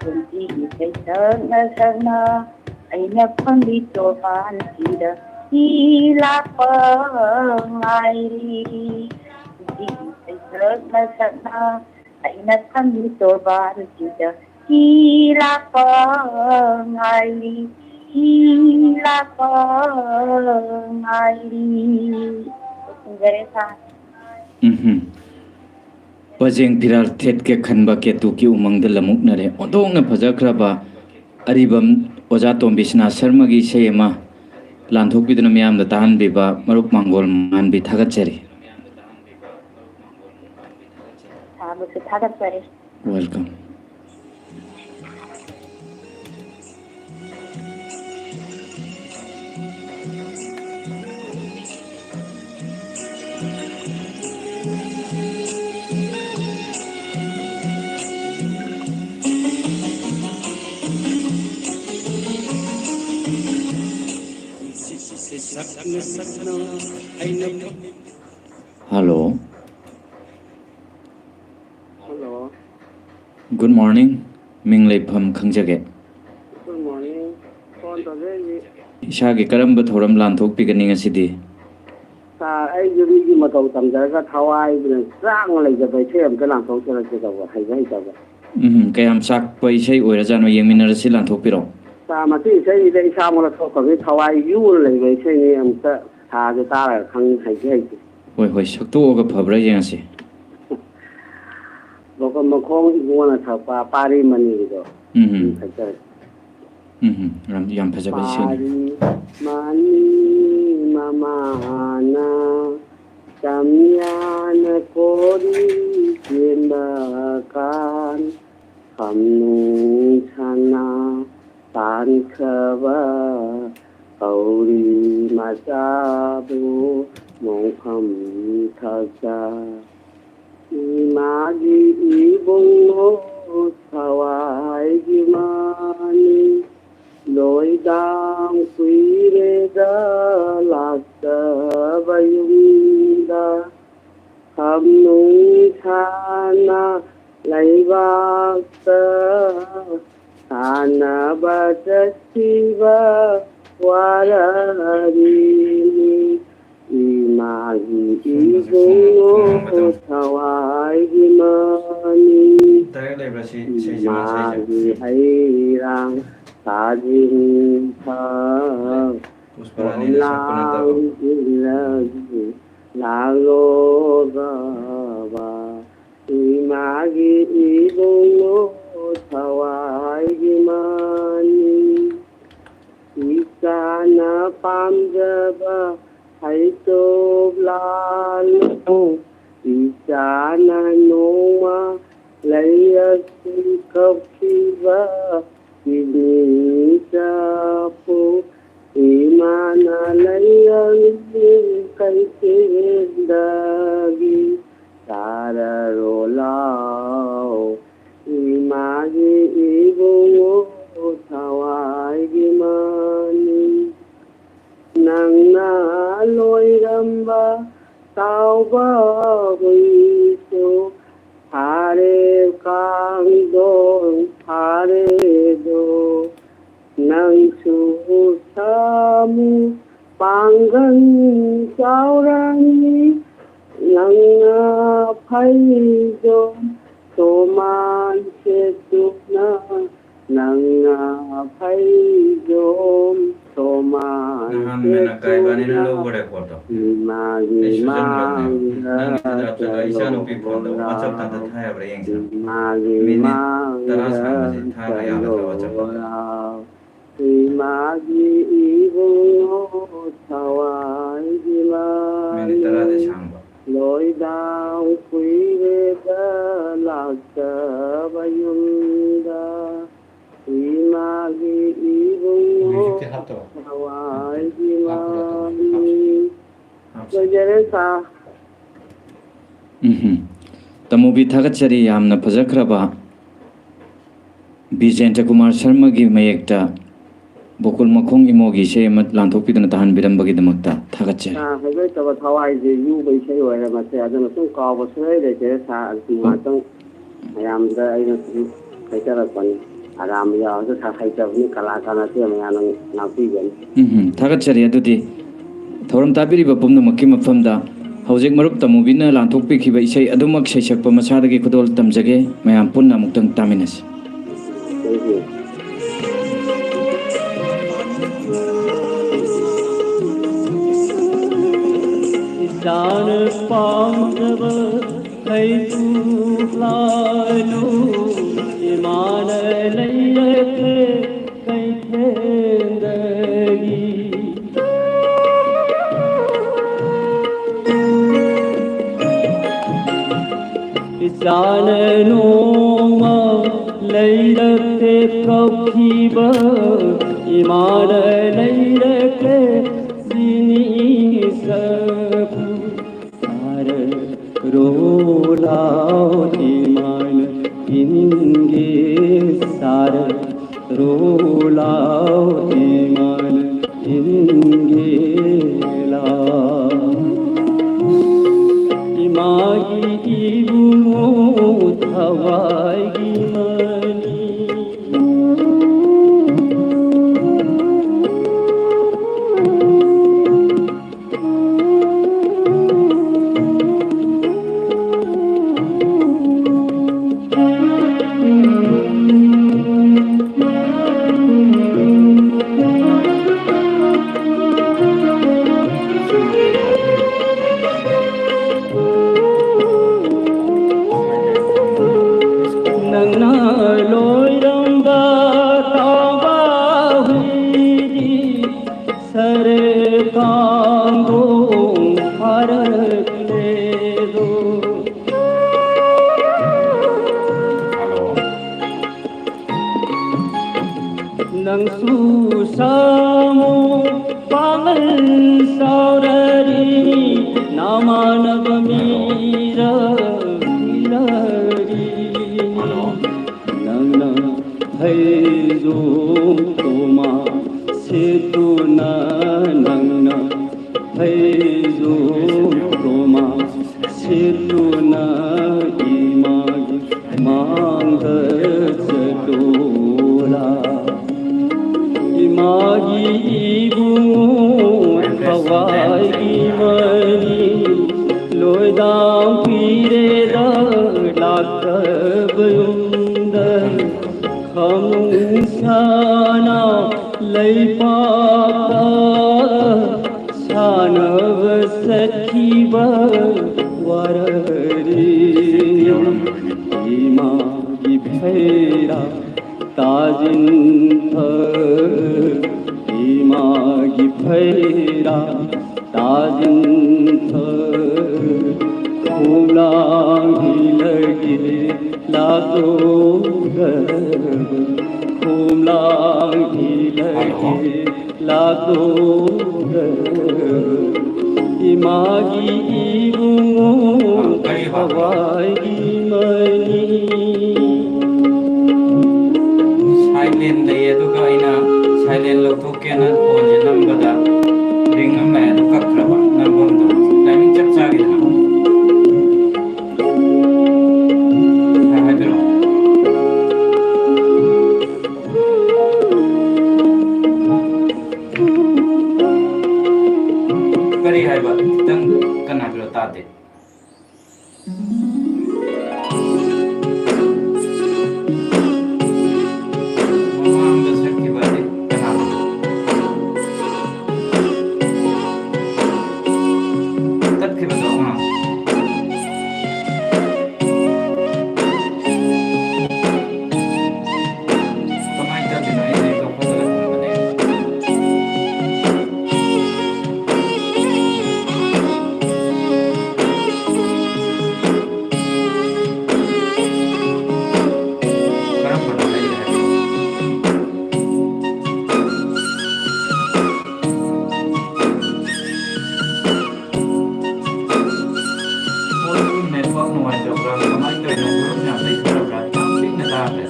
ꯄꯨꯟꯁꯤꯒꯤ ꯁꯩꯁꯛꯅ ꯁꯛꯅ ꯑꯩꯅ ꯐꯝꯂꯤ ꯇꯣꯔꯕꯥꯟꯁꯤꯗ ꯍꯤ ꯂꯥꯛꯄ ꯉꯥꯏꯔꯤ꯫ ꯄꯨꯟꯁꯤꯒꯤ ꯁꯩꯁꯛꯅ ꯁꯛꯅ ꯑꯩꯅ ꯐꯝꯂꯤ ꯇꯣꯔꯕꯥꯟꯁꯤꯗ ꯍꯤ ꯂꯥꯛꯄ ꯉꯥꯏꯔꯤ, ꯍꯤ ꯂꯥꯛꯄ ꯉꯥꯏꯔꯤ꯫ ꯂꯣꯏꯁꯤꯟꯖꯔꯦ, ꯁꯥꯔ꯫ ꯎꯝꯍꯨꯝ꯫ ꯄꯖꯦꯡ ꯐꯤꯔꯥꯜ ꯊꯦꯠꯀꯦ ꯈꯟꯕ ꯀꯦꯇꯨꯀꯤ ꯎꯃꯪꯗ ꯂꯃꯨꯛꯅꯔꯦ꯫ ꯑꯣꯟꯊꯣꯛꯅ ꯐꯖꯈ꯭ꯔꯕ ꯑꯔꯤꯕꯝ ꯑꯣꯖꯥ ꯇꯣꯝꯕꯤ ꯁꯅꯥ ꯁꯔꯃꯒꯤ ꯏꯁꯩ ꯑꯃ ꯂꯥꯟꯊꯣꯛꯄꯤꯗꯨꯅ ꯃꯤꯌꯥꯝꯗ ꯇꯥꯍꯟꯕꯤꯕ ꯃꯔꯨꯞ ꯃꯥꯡꯒꯣꯜ ꯃꯉꯥꯟꯕꯤ ꯊꯥꯒꯠꯆꯔꯤ꯫ ꯁꯥꯔꯕꯨꯁꯨ ꯊꯥꯒꯠꯆꯔꯤ꯫ Welcome. Hello. Hello. Good morning. ꯃꯤꯡ ꯂꯩꯐꯝ ꯈꯪꯖꯒꯦ? Good morning. ꯐꯣꯟ ꯇꯧꯖꯔꯛꯏꯁꯤ ꯏꯁꯥꯒꯤ ꯀꯔꯝꯕ ꯊꯧꯔꯝ ꯂꯥꯟꯊꯣꯛꯄꯤꯒꯅꯤ ꯉꯁꯤꯗꯤ? ꯁꯥꯔ, ꯑꯩꯁꯨ ꯃꯤꯒꯤ ꯃꯇꯧ ꯇꯝꯖꯔꯒ ꯊꯋꯥꯏꯗꯨꯅ ꯆꯥꯡꯅ ꯂꯩꯖꯕ ꯏꯁꯩ ꯑꯝꯇ ꯂꯥꯟꯊꯣꯛꯆꯔꯛꯀꯦ ꯇꯧꯕ, ꯍꯩꯕ ꯍꯩꯇꯕ꯫ ꯎꯝ, ꯀꯌꯥꯝ ꯆꯥꯛꯄ ꯏꯁꯩ ꯑꯣꯏꯔꯖꯥꯠꯅꯣ? ꯌꯦꯡꯃꯤꯟꯅꯔꯁꯤ, ꯂꯥꯟꯊꯣꯛꯄꯤꯔꯣ꯫ ꯁꯥꯔ, ꯃꯁꯤ ꯏꯁꯩꯁꯤꯗ ꯏꯁꯥꯃꯛꯅ ꯊꯣꯛꯈ꯭ꯔꯕꯅꯤ, ꯊꯋꯥꯏ ꯌꯨꯅ ꯂꯩꯕ ꯏꯁꯩꯅꯤ, ꯑꯝꯇ ꯁꯥꯔꯁꯦ ꯇꯥꯔꯒ ꯈꯪ, ꯍꯩꯁꯤ ꯍꯩꯁꯤ꯫ ꯍꯣꯏ, ꯍꯣꯏ, ꯁꯛꯇꯣꯛꯑꯒ ꯐꯕ꯭ꯔꯥ ꯌꯦꯡꯉꯁꯤ꯫ ꯃꯈꯣꯡ ꯏꯕꯨꯡꯉꯣꯅ ꯁꯛꯄ ꯄꯥꯔꯤ ꯃꯅꯤꯒꯤꯗꯣ꯫ ꯎꯝ, ꯎꯝ꯫ ꯎꯝ, ꯐꯖꯔꯦ꯫ ꯎꯝ, ꯎꯝ, ꯌꯥꯝ, ꯌꯥꯝ ꯐꯖꯕ ꯏꯁꯩꯅꯤ꯫ ꯄꯥꯔꯤ ꯃꯅꯤ ꯃꯃꯥꯅ ꯆꯝꯌꯥꯅ ꯀꯣꯔꯤ ꯆꯦꯟꯕ ꯀꯥꯟ, ꯈꯝꯅꯨꯡ ꯁꯅꯥ ꯄꯥꯟꯈ꯭ꯔꯕ ꯀꯧꯔꯤ ꯃꯆꯥꯕꯨ ꯃꯣꯡꯐꯝ ꯊꯛꯇ ꯏꯃꯥꯒꯤ ꯏꯕꯨꯡꯉꯣ ꯊꯋꯥꯏꯒꯤ ꯃꯥꯅꯤ ꯂꯣꯏꯗꯥꯡ ꯀꯨꯏꯔꯦꯗ ꯂꯥꯛꯇꯕ ꯌꯨꯝꯗ, ꯈꯝꯅꯨꯡ ꯁꯥꯅ ꯂꯩꯕꯥꯛꯇ ꯁꯥꯟꯅꯕ ꯆꯠꯈꯤꯕ ꯋꯥꯔꯤꯅꯤ꯫ ꯏꯃꯥꯒꯤ ꯏꯕꯨꯡꯉꯣ ꯊꯋꯥꯏꯒꯤ ꯃꯅꯤ꯫ ꯏꯃꯥꯒꯤ ꯍꯩꯔꯥꯡ ꯆꯥꯁꯤꯟ ꯊꯛ ꯂꯥꯡꯂꯣꯒꯕ ꯏꯃꯥꯒꯤ ꯏꯕꯨꯡꯉꯣ ꯊꯋꯥꯏꯒꯤ ꯃꯅꯤ꯫ ꯏꯆꯥꯅ ꯄꯥꯝꯖꯕ ꯍꯩꯇꯣꯞ ꯂꯥꯜꯂꯣ꯫ ꯏꯆꯥꯅ ꯅꯣꯡꯃ ꯂꯩꯔꯛꯇ ꯀꯞꯈꯤꯕ ꯀꯤꯗꯅꯤ ꯆꯐꯨ ꯏꯃꯥꯅ ꯂꯩꯔꯛ ꯀꯩꯊꯦꯜꯗꯒꯤ ꯆꯥꯔꯔꯣ ꯂꯥꯎ꯫ ꯏꯃꯥꯒꯤ ꯏꯕꯨꯡꯉꯣ ꯊꯋꯥꯏꯒꯤ ꯃꯅꯤ꯫ ꯅꯪꯅ ꯂꯣꯏꯔꯝꯕ ꯆꯥꯎꯕ ꯍꯨꯏꯁꯨ ꯐꯥꯔꯦ ꯀꯥꯡꯗꯣꯟ ꯐꯥꯔꯦꯗꯣ꯫ ꯅꯪꯁꯨ ꯁꯥꯃꯨ ꯄꯥꯡꯒꯜ ꯆꯥꯎꯔꯅꯤ꯫ ꯅꯪꯅ ꯐꯩꯖꯣꯝ ꯇꯣꯃꯥꯟ ꯁꯦꯠꯇꯨꯅ, ꯅꯪꯅ ꯐꯩꯖꯣꯝ ꯇꯣꯃꯥꯟ ꯅꯍꯥꯟ ꯃꯦꯅꯀꯥ ꯏꯕꯥꯅꯤꯅ ꯁꯦꯠꯇꯨꯅ ꯂꯧꯕ ꯔꯦꯀꯣꯔꯗꯇꯣ ꯏꯃꯥꯒꯤ ꯑꯩ ꯁꯨꯖꯟꯈ꯭ꯔꯕꯅꯦ꯫ ꯃꯥꯡꯗ ꯅꯪꯒꯤꯗꯨꯗ ꯆꯠꯂꯒ ꯆꯠꯂꯣ ꯏꯆꯥꯅꯨꯄꯤ ꯐꯣꯟꯗꯣ ꯂꯥꯎ꯫ WhatsApp-ꯇ ꯑꯝꯇ ꯊꯥ ꯌꯥꯕ꯭ꯔꯥ ꯌꯦꯡꯁꯤ꯫ ꯏꯃꯥꯒꯤ ꯃꯤꯅꯤꯠ ꯃꯥꯡꯗ ꯇꯔꯥ ꯁꯥꯡꯕꯁꯦ ꯊꯥꯕ ꯆꯠꯂꯣ ꯌꯥꯒꯗ꯭ꯔꯥ WhatsApp-ꯇ? ꯂꯥꯎ꯫ ꯏꯃꯥꯒꯤ ꯏꯕꯨꯡꯉꯣ ꯊꯋꯥꯏꯒꯤ ꯃꯅꯤ꯫ ꯃꯤꯅꯤꯠ ꯇꯔꯥꯗꯤ ꯁꯥꯡꯕ꯫ ꯂꯣꯏꯗꯥꯡ ꯀꯨꯏꯔꯦꯗ ꯂꯥꯛꯇꯕ ꯌꯨꯝꯗ꯫ ꯏꯃꯥꯒꯤ ꯏꯕꯨꯡꯉꯣ ꯃ꯭ꯌꯨꯖꯤꯛꯇꯤ ꯍꯥꯞꯇꯕ? ꯊꯋꯥꯏꯒꯤ ꯍꯥꯞꯄꯗꯣ ꯇꯧꯕꯅꯦ꯫ ꯃꯅꯤ꯫ ꯍꯥꯞꯁꯤ꯫ ꯂꯣꯏꯖꯔꯦ ꯁꯥꯔ꯫ ꯎꯝꯍꯨꯝ꯫ ꯇꯃꯣꯕꯤ, ꯊꯥꯒꯠꯆꯔꯤ꯫ ꯌꯥꯝꯅ ꯐꯖꯈ꯭ꯔꯕ ꯕꯤꯖꯦꯟꯗ꯭ꯔ ꯀꯨꯃꯥꯔ ꯁꯔꯃꯒꯤ ꯃꯌꯦꯛꯇ ꯒꯣꯀꯨꯜ ꯃꯈꯣꯡ ꯏꯃꯣꯒꯤ ꯏꯁꯩ ꯑꯃ ꯂꯥꯟꯊꯣꯛꯄꯤꯗꯨꯅ ꯇꯥꯍꯟꯕꯤꯔꯝꯕꯒꯤꯗꯃꯛꯇ ꯊꯥꯒꯠꯆꯔꯤ꯫ ꯑꯥ, ꯍꯩꯖꯣꯏꯇꯕ ꯊꯋꯥꯏꯁꯦ ꯌꯨꯕ ꯏꯁꯩ ꯑꯣꯏꯔꯦ ꯃꯁꯦ꯫ ꯑꯗꯨꯅ ꯁꯨꯝ ꯀꯥꯎꯕ ꯁꯨꯡꯂꯩ ꯂꯩꯇꯦ꯫ ꯁꯥꯔ, ꯑꯗꯨ ꯉꯥꯛꯇꯪ ꯃꯌꯥꯝꯗ ꯑꯩꯅ ꯁꯨꯝ ꯍꯥꯏꯖꯔꯛꯄꯅꯤ꯫ ꯑꯔꯥꯟꯕ ꯌꯥꯎꯔꯁꯨ ꯁꯥꯔ ꯍꯩꯇꯕꯅꯤ, ꯀꯂꯥꯀꯥꯔ ꯅꯠꯇꯦ, ꯃꯌꯥꯝꯅ ꯉꯥꯛꯄꯤꯒꯅꯤ꯫ ꯎꯝ, ꯊꯥꯒꯠꯆꯔꯤ꯫ ꯑꯗꯨꯗꯤ ꯊꯧꯔꯝ ꯇꯥꯕꯤꯔꯤꯕ ꯄꯨꯝꯅꯃꯛꯀꯤ ꯃꯐꯝꯗ ꯍꯧꯖꯤꯛ ꯃꯔꯨꯞ ꯇꯃꯨꯕꯤꯅ ꯂꯥꯟꯊꯣꯛꯄꯤꯈꯤꯕ ꯏꯁꯩ ꯑꯗꯨꯃꯛ ꯁꯩꯁꯛꯄ ꯃꯁꯥꯗꯒꯤ ꯈꯨꯗꯣꯜ ꯇꯝꯖꯒꯦ꯫ ꯃꯌꯥꯝ ꯄꯨꯟꯅ ꯑꯃꯨꯛꯇꯪ ꯇꯥꯃꯤꯟꯅꯁꯤ꯫ ꯏꯆꯥꯅ ꯄꯥꯝꯖꯕ ꯍꯩꯀ꯭ꯔꯨ ꯂꯥꯏꯂꯨ ꯏꯃꯥꯅ ꯂꯩꯔꯛꯂꯦ ꯀꯩꯊꯦꯜꯗꯒꯤ꯫ ꯏꯆꯥꯅ ꯅꯣꯡꯃ ꯂꯩꯔꯛꯇꯦ ꯀꯞꯈꯤꯕ ꯏꯃꯥꯅ ꯂꯩꯔꯛꯂꯦ ꯆꯤꯅꯤ ꯆꯐꯨ꯫ ꯁꯥꯔ ꯔꯣ ꯂꯥꯎ ꯏꯃꯥꯅ ꯏꯟꯒꯦ ꯁꯥꯔ ꯔꯣ ꯂꯥꯎ ꯏꯃꯥꯅ ꯏꯟꯒꯦ ꯂꯥꯎ꯫ ꯏꯃꯥꯒꯤ ꯏꯕꯨꯡꯉꯣ ꯊꯋꯥꯏꯒꯤ ꯃꯅꯤ꯫ ꯅꯪꯅ ꯂꯣꯏꯔꯝꯕ ꯇꯥꯕ ꯍꯨꯏꯗꯤ ꯁꯔꯦ ꯀꯥꯡꯒꯣꯡ ꯐꯥꯔꯛꯂꯦꯗꯣ꯫ ꯅꯪꯁꯨ ꯁꯥꯃꯨ ꯄꯥꯡꯒꯜ ꯆꯥꯎꯔꯔꯤꯅꯤ, ꯅꯃꯥꯟꯅꯕ ꯃꯤꯔ ꯃꯤꯔꯔꯤꯅꯤ꯫ ꯅꯪꯅ ꯐꯩꯖꯣꯝ ꯇꯣꯃꯥ ꯋꯥꯒꯤ ꯃꯅꯤ ꯂꯣꯏꯗꯥꯡ ꯄꯤꯔꯦꯗ ꯂꯥꯛꯇꯕ ꯌꯨꯝꯗ ꯈꯃꯨꯡ ꯁꯥꯅ ꯂꯩꯄꯥꯛꯇ ꯁꯥꯟꯅꯕ ꯆꯠꯈꯤꯕ ꯋꯥꯔꯔꯤ ꯏꯃꯥꯒꯤ ꯐꯩꯔꯥ ꯇꯥꯖꯤꯟꯊ ꯏꯃꯥꯒꯤ ꯐꯩꯔꯥ ꯇꯥꯖꯤꯟꯊ ꯈꯣꯡꯂꯥꯡꯒꯤ ꯂꯒꯦ ꯂꯥꯛꯂꯣꯔꯕ ꯈꯣꯡꯂꯥꯡꯒꯤ ꯂꯒꯦ ꯂꯥꯛꯂꯣꯔꯕ ꯏꯃꯥꯒꯤ ꯏꯕꯨꯡꯉꯣ ꯀꯔꯤ ꯍꯥꯏꯕ? ꯊꯋꯥꯏꯒꯤ ꯃꯅꯤ꯫ ꯁꯥꯏꯂꯦꯟ ꯂꯩꯌꯦ, ꯑꯗꯨꯒ ꯑꯩꯅ ꯁꯥꯏꯂꯦꯟ ꯂꯧꯊꯣꯛꯀꯦꯅ ꯐꯣꯟꯁꯦ ꯅꯝꯕꯗ ꯔꯤꯡ ꯑꯃ ꯂꯥꯛꯑꯦ, ꯑꯗꯨ ꯀꯛꯈ꯭ꯔꯕ ꯅꯝꯐꯝꯗꯣ꯫ ꯇꯥꯏꯃꯤꯡ ꯆꯞ ꯆꯥꯈꯤꯗꯅ꯫ ꯍꯥꯏ-, ꯍꯥꯏꯕꯤꯔꯛꯑꯣ꯫ ꯀꯔꯤ ꯍꯥꯏꯕ? ꯈꯤꯇꯪ ꯀꯟꯅ ꯍꯥꯏꯕꯤꯔꯛꯑꯣ, ꯇꯥꯗꯦ꯫ ꯃꯃꯥꯡꯗ ꯁꯛꯈꯤꯕ ꯑꯗꯤ ꯀꯅꯥꯅꯣ? ꯇꯠꯈꯤꯕꯗꯣ, ꯑꯥ꯫ ꯀꯃꯥꯏꯅ ꯇꯧꯔꯤꯅꯣ? ꯑꯩꯗꯤ ꯂꯧꯈꯠꯂꯒ ꯊꯝꯕꯅꯦ꯫ ꯀꯔꯝꯕꯅꯣ ꯍꯥꯏꯁꯦ? ꯐꯣꯟꯗꯨ ꯅꯦꯠꯋꯥꯛ ꯅꯨꯡꯉꯥꯏꯇꯕ꯭ꯔꯥ? ꯀꯃꯥꯏꯅ ꯇꯧꯔꯤꯅꯣ? ꯚꯣꯂꯨꯝ ꯌꯥꯝ ꯂꯩꯊꯔꯕ꯭ꯔꯥ? ꯌꯥꯝ ꯄꯤꯛꯅ ꯇꯥꯈ꯭ꯔꯦ꯫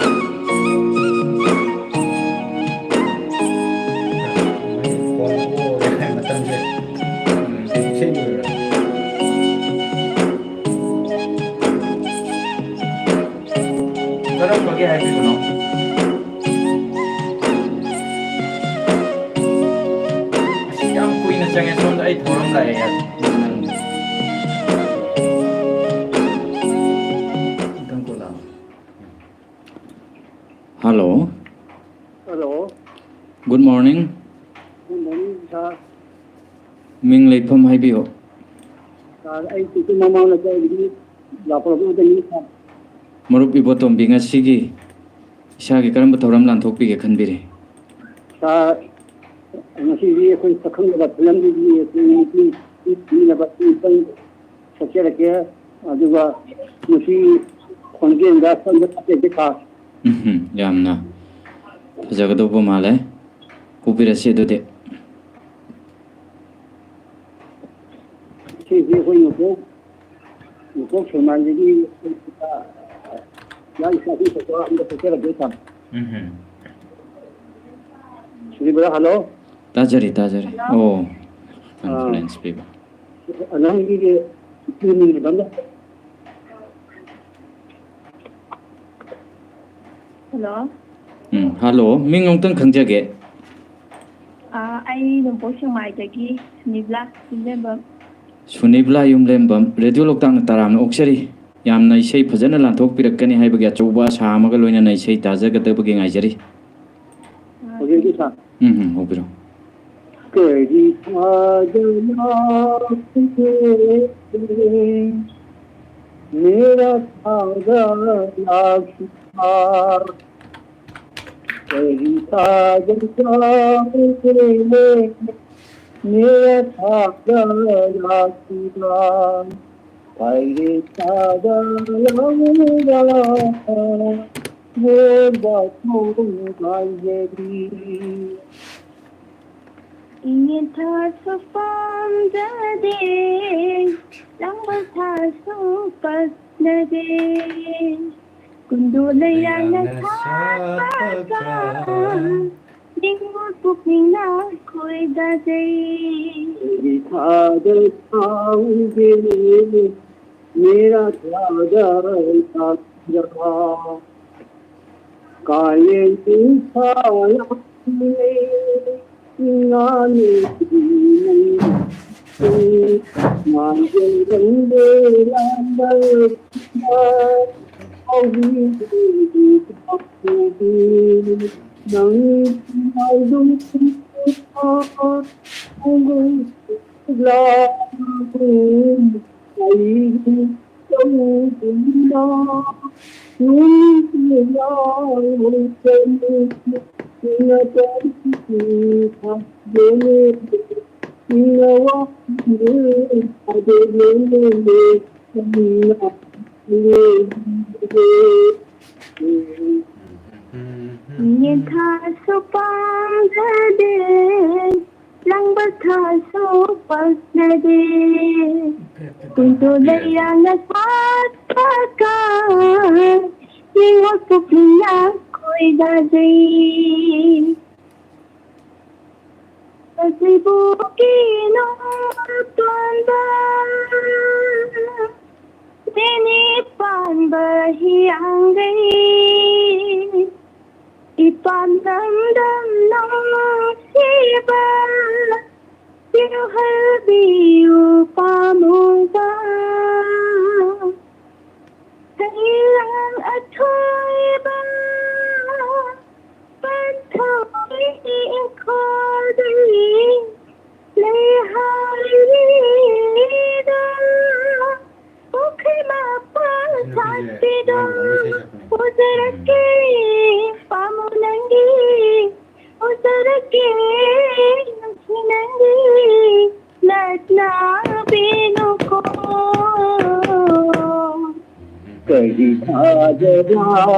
ꯐꯣꯟ ꯑꯣꯛꯑꯒ ꯃꯇꯝꯁꯦ, ꯎꯝ, ꯁꯦꯝꯗꯣꯏꯔꯥ? ꯀꯔꯝꯕꯒꯤ ꯍꯥꯏꯕꯤꯕꯅꯣ? ꯑꯁ, ꯌꯥꯝ ꯀꯨꯏꯅ ꯆꯪꯉꯦ ꯁꯣꯝ꯫ ꯑꯩ ꯊꯧꯔꯝ ꯂꯥꯛꯑꯦ꯫ ꯅꯪ ꯀꯣꯜ ꯂꯥꯛꯑꯣ꯫ Hello. Hello. Good morning꯫ Good morning, sir꯫ ꯃꯤꯡ ꯂꯩꯐꯝ ꯍꯥꯏꯕꯤꯌꯨ꯫ Sir, ꯑꯩ ꯇꯤꯀꯦꯠ ꯃꯃꯥꯡ ꯂꯩꯀꯥꯏꯗꯒꯤ ꯂꯥꯛꯄ ꯃꯔꯨꯞ ꯏꯕꯣꯇꯣꯝꯕꯤ, ꯉꯁꯤꯒꯤ ꯏꯁꯥꯒꯤ ꯀꯔꯝꯕ ꯊꯧꯔꯝ ꯂꯥꯟꯊꯣꯛꯄꯤꯒꯦ ꯈꯟꯕꯤꯔꯤ? Sir, ꯉꯁꯤꯗꯤ ꯑꯩꯈꯣꯏ ꯁꯛꯈꯪꯗꯕ ꯐꯤꯂꯝꯗꯨꯒꯤ ꯑꯩꯈꯣꯏ ꯅꯨꯄꯤ ꯄꯤꯅꯕ ꯑꯃꯇꯪ ꯁꯛꯆꯔꯛꯀꯦ꯫ ꯑꯗꯨꯒ ꯉꯁꯤ ꯈꯣꯟꯖꯦꯜꯗ ꯁꯝꯗ ꯀꯥꯞꯆꯒꯦ, sir꯫ ꯎꯝꯍꯨꯝ, ꯌꯥꯝꯅ ꯐꯖꯒꯗꯧꯕ ꯃꯥꯜꯂꯦ꯫ ꯀꯨꯞꯄꯤꯔꯁꯤ ꯑꯗꯨꯗꯤ꯫ ꯁꯤꯁꯤ ꯑꯩꯈꯣꯏ ꯅꯣꯡꯄꯣꯛ, ꯅꯣꯡꯄꯣꯛ ꯁꯨꯃꯥꯡꯗꯒꯤ ꯌꯥꯝ ꯁꯥꯊꯤ ꯊꯣꯛꯄ ꯑꯝꯗ ꯊꯣꯛꯆꯔꯛꯀꯦ, sir꯫ ꯎꯝꯍꯨꯝ꯫ ꯁꯤꯗꯤ ꯕ꯭ꯔꯗꯔ, ꯍꯜꯂꯣ꯫ ꯇꯥꯖꯔꯤ, ꯇꯥꯖꯔꯤ꯫ ꯍꯜꯂꯣ꯫ ꯑꯣ, ꯑꯥ꯫ Conference ꯄꯤꯕ꯫ ꯅꯪꯒꯤ ꯄꯤꯅꯤꯡꯉꯤꯕ ꯑꯃ꯫ ꯍꯜꯂꯣ꯫ ꯎꯝ, ꯍꯜꯂꯣ꯫ ꯃꯤꯡ ꯑꯃꯨꯛꯇꯪ ꯈꯪꯖꯒꯦ꯫ ꯑꯥ, ꯑꯩ ꯅꯣꯡꯄꯣꯛ ꯁꯦꯛꯃꯥꯏꯗꯒꯤ ꯁꯨꯅꯤꯕꯂꯥ ꯌꯨꯝꯂꯦꯝꯕꯝ꯫ ꯁꯨꯅꯤꯕꯂꯥ ꯌꯨꯝꯂꯦꯝꯕꯝ, ꯔꯦꯗꯤꯑꯣ ꯂꯣꯛꯇꯥꯛꯅ ꯇꯔꯥꯝꯅ ꯑꯣꯛꯆꯔꯤ꯫ ꯌꯥꯝꯅ ꯏꯁꯩ ꯐꯖꯅ ꯂꯥꯟꯊꯣꯛꯄꯤꯔꯛꯀꯅꯤ ꯍꯥꯏꯕꯒꯤ ꯑꯆꯧꯕ ꯑꯥꯁꯥ ꯑꯃꯒ ꯂꯣꯏꯅꯅ ꯏꯁꯩ ꯇꯥꯖꯒꯗꯕꯒꯤ ꯉꯥꯏꯖꯔꯤ꯫ ꯍꯧꯖꯤꯛ ꯍꯧꯖꯤꯛ, sir꯫ ꯎꯝ, ꯎꯝ, ꯍꯧꯕꯤꯔꯣ꯫ ꯀꯔꯤ ꯊꯥꯗ ꯂꯥꯛꯈꯤꯒꯦ, ꯃꯦꯔꯥ ꯊꯥꯗ ꯂꯥꯛꯈꯤꯕ? ꯀꯔꯤ ꯊꯥꯗ ꯂꯥꯛꯈꯤꯒꯦ, ꯃꯦꯔꯥ ꯊꯥꯗ ꯂꯥꯛꯈꯤꯕ? ꯄꯥꯏꯔꯦ ꯊꯥꯗ ꯂꯥꯎꯔ, ꯏꯉꯦꯟ ꯊꯥꯁꯨ ꯄꯥꯝꯖꯗꯦ, ꯂꯥꯡꯕꯜ ꯊꯥꯁꯨ ꯄꯛꯅꯗꯦ꯫ ꯀꯨꯟꯗꯣ ꯂꯩꯌꯥꯅ ꯁꯥꯠꯄꯒ, ꯅꯤꯡꯉꯣꯜ ꯄꯨꯛꯅꯤꯡꯅ ꯈꯣꯏꯗꯥꯖꯩ꯫ ꯊꯥꯗ ꯊꯥꯎꯒꯦ, ꯃꯦꯔꯥ ꯊꯥꯗ ꯊꯥꯗ꯫ ꯀꯥꯂꯦꯟ ꯅꯨꯡꯁꯥ ꯌꯥꯝꯂꯦ, ꯏꯉꯥ ꯅꯨꯃꯤꯠ ꯅꯪ ꯌꯦꯟꯊꯥ ꯁꯨ ꯄꯥꯝꯖꯗꯦ, ꯂꯥꯡꯕ ꯊꯥꯁꯨ ꯄꯛꯅꯗꯦ꯫ ꯀꯨꯟꯗꯣ ꯂꯩꯔꯥꯡꯅ ꯁꯥꯠꯄꯒ, ꯌꯦꯡꯉꯣ ꯄꯨꯛꯅꯤꯡꯅ ꯈꯣꯏꯗꯥꯖꯩ꯫ ꯑꯁꯤꯕꯨ ꯀꯤꯅꯣ ꯄꯥꯟꯕ, ꯅꯦꯅꯦ ꯄꯥꯟꯕ ꯍꯤꯌꯥꯡꯒꯩ꯫ ꯏꯄꯥꯝ ꯂꯝꯗꯝ ꯅꯨꯡꯁꯤꯕ, ꯆꯦꯜꯍꯟꯕꯤꯌꯨ ꯄꯥꯝꯃꯨꯕ꯫ ꯍꯩꯔꯥꯡ ꯑꯊꯣꯏꯕ ꯄꯥꯟꯊꯣꯛꯏ ꯏꯪꯈꯣꯜꯗꯒꯤ, ꯂꯩꯍꯥꯎꯔꯤꯗꯣ ꯄꯨꯈ꯭ꯔꯤ ꯃꯄꯥꯟ ꯁꯥꯠꯄꯤꯗꯣ꯫ ꯎꯖꯔꯛꯀꯦ ꯄꯥꯝꯃꯨ ꯅꯪꯒꯤ, ꯎꯖꯔꯛꯀꯦ ꯅꯨꯡꯁꯤ ꯅꯪꯒꯤ ꯅꯠꯅꯕꯤꯅꯨꯀꯣ꯫ ꯀꯔꯤ ꯊꯥꯖꯕ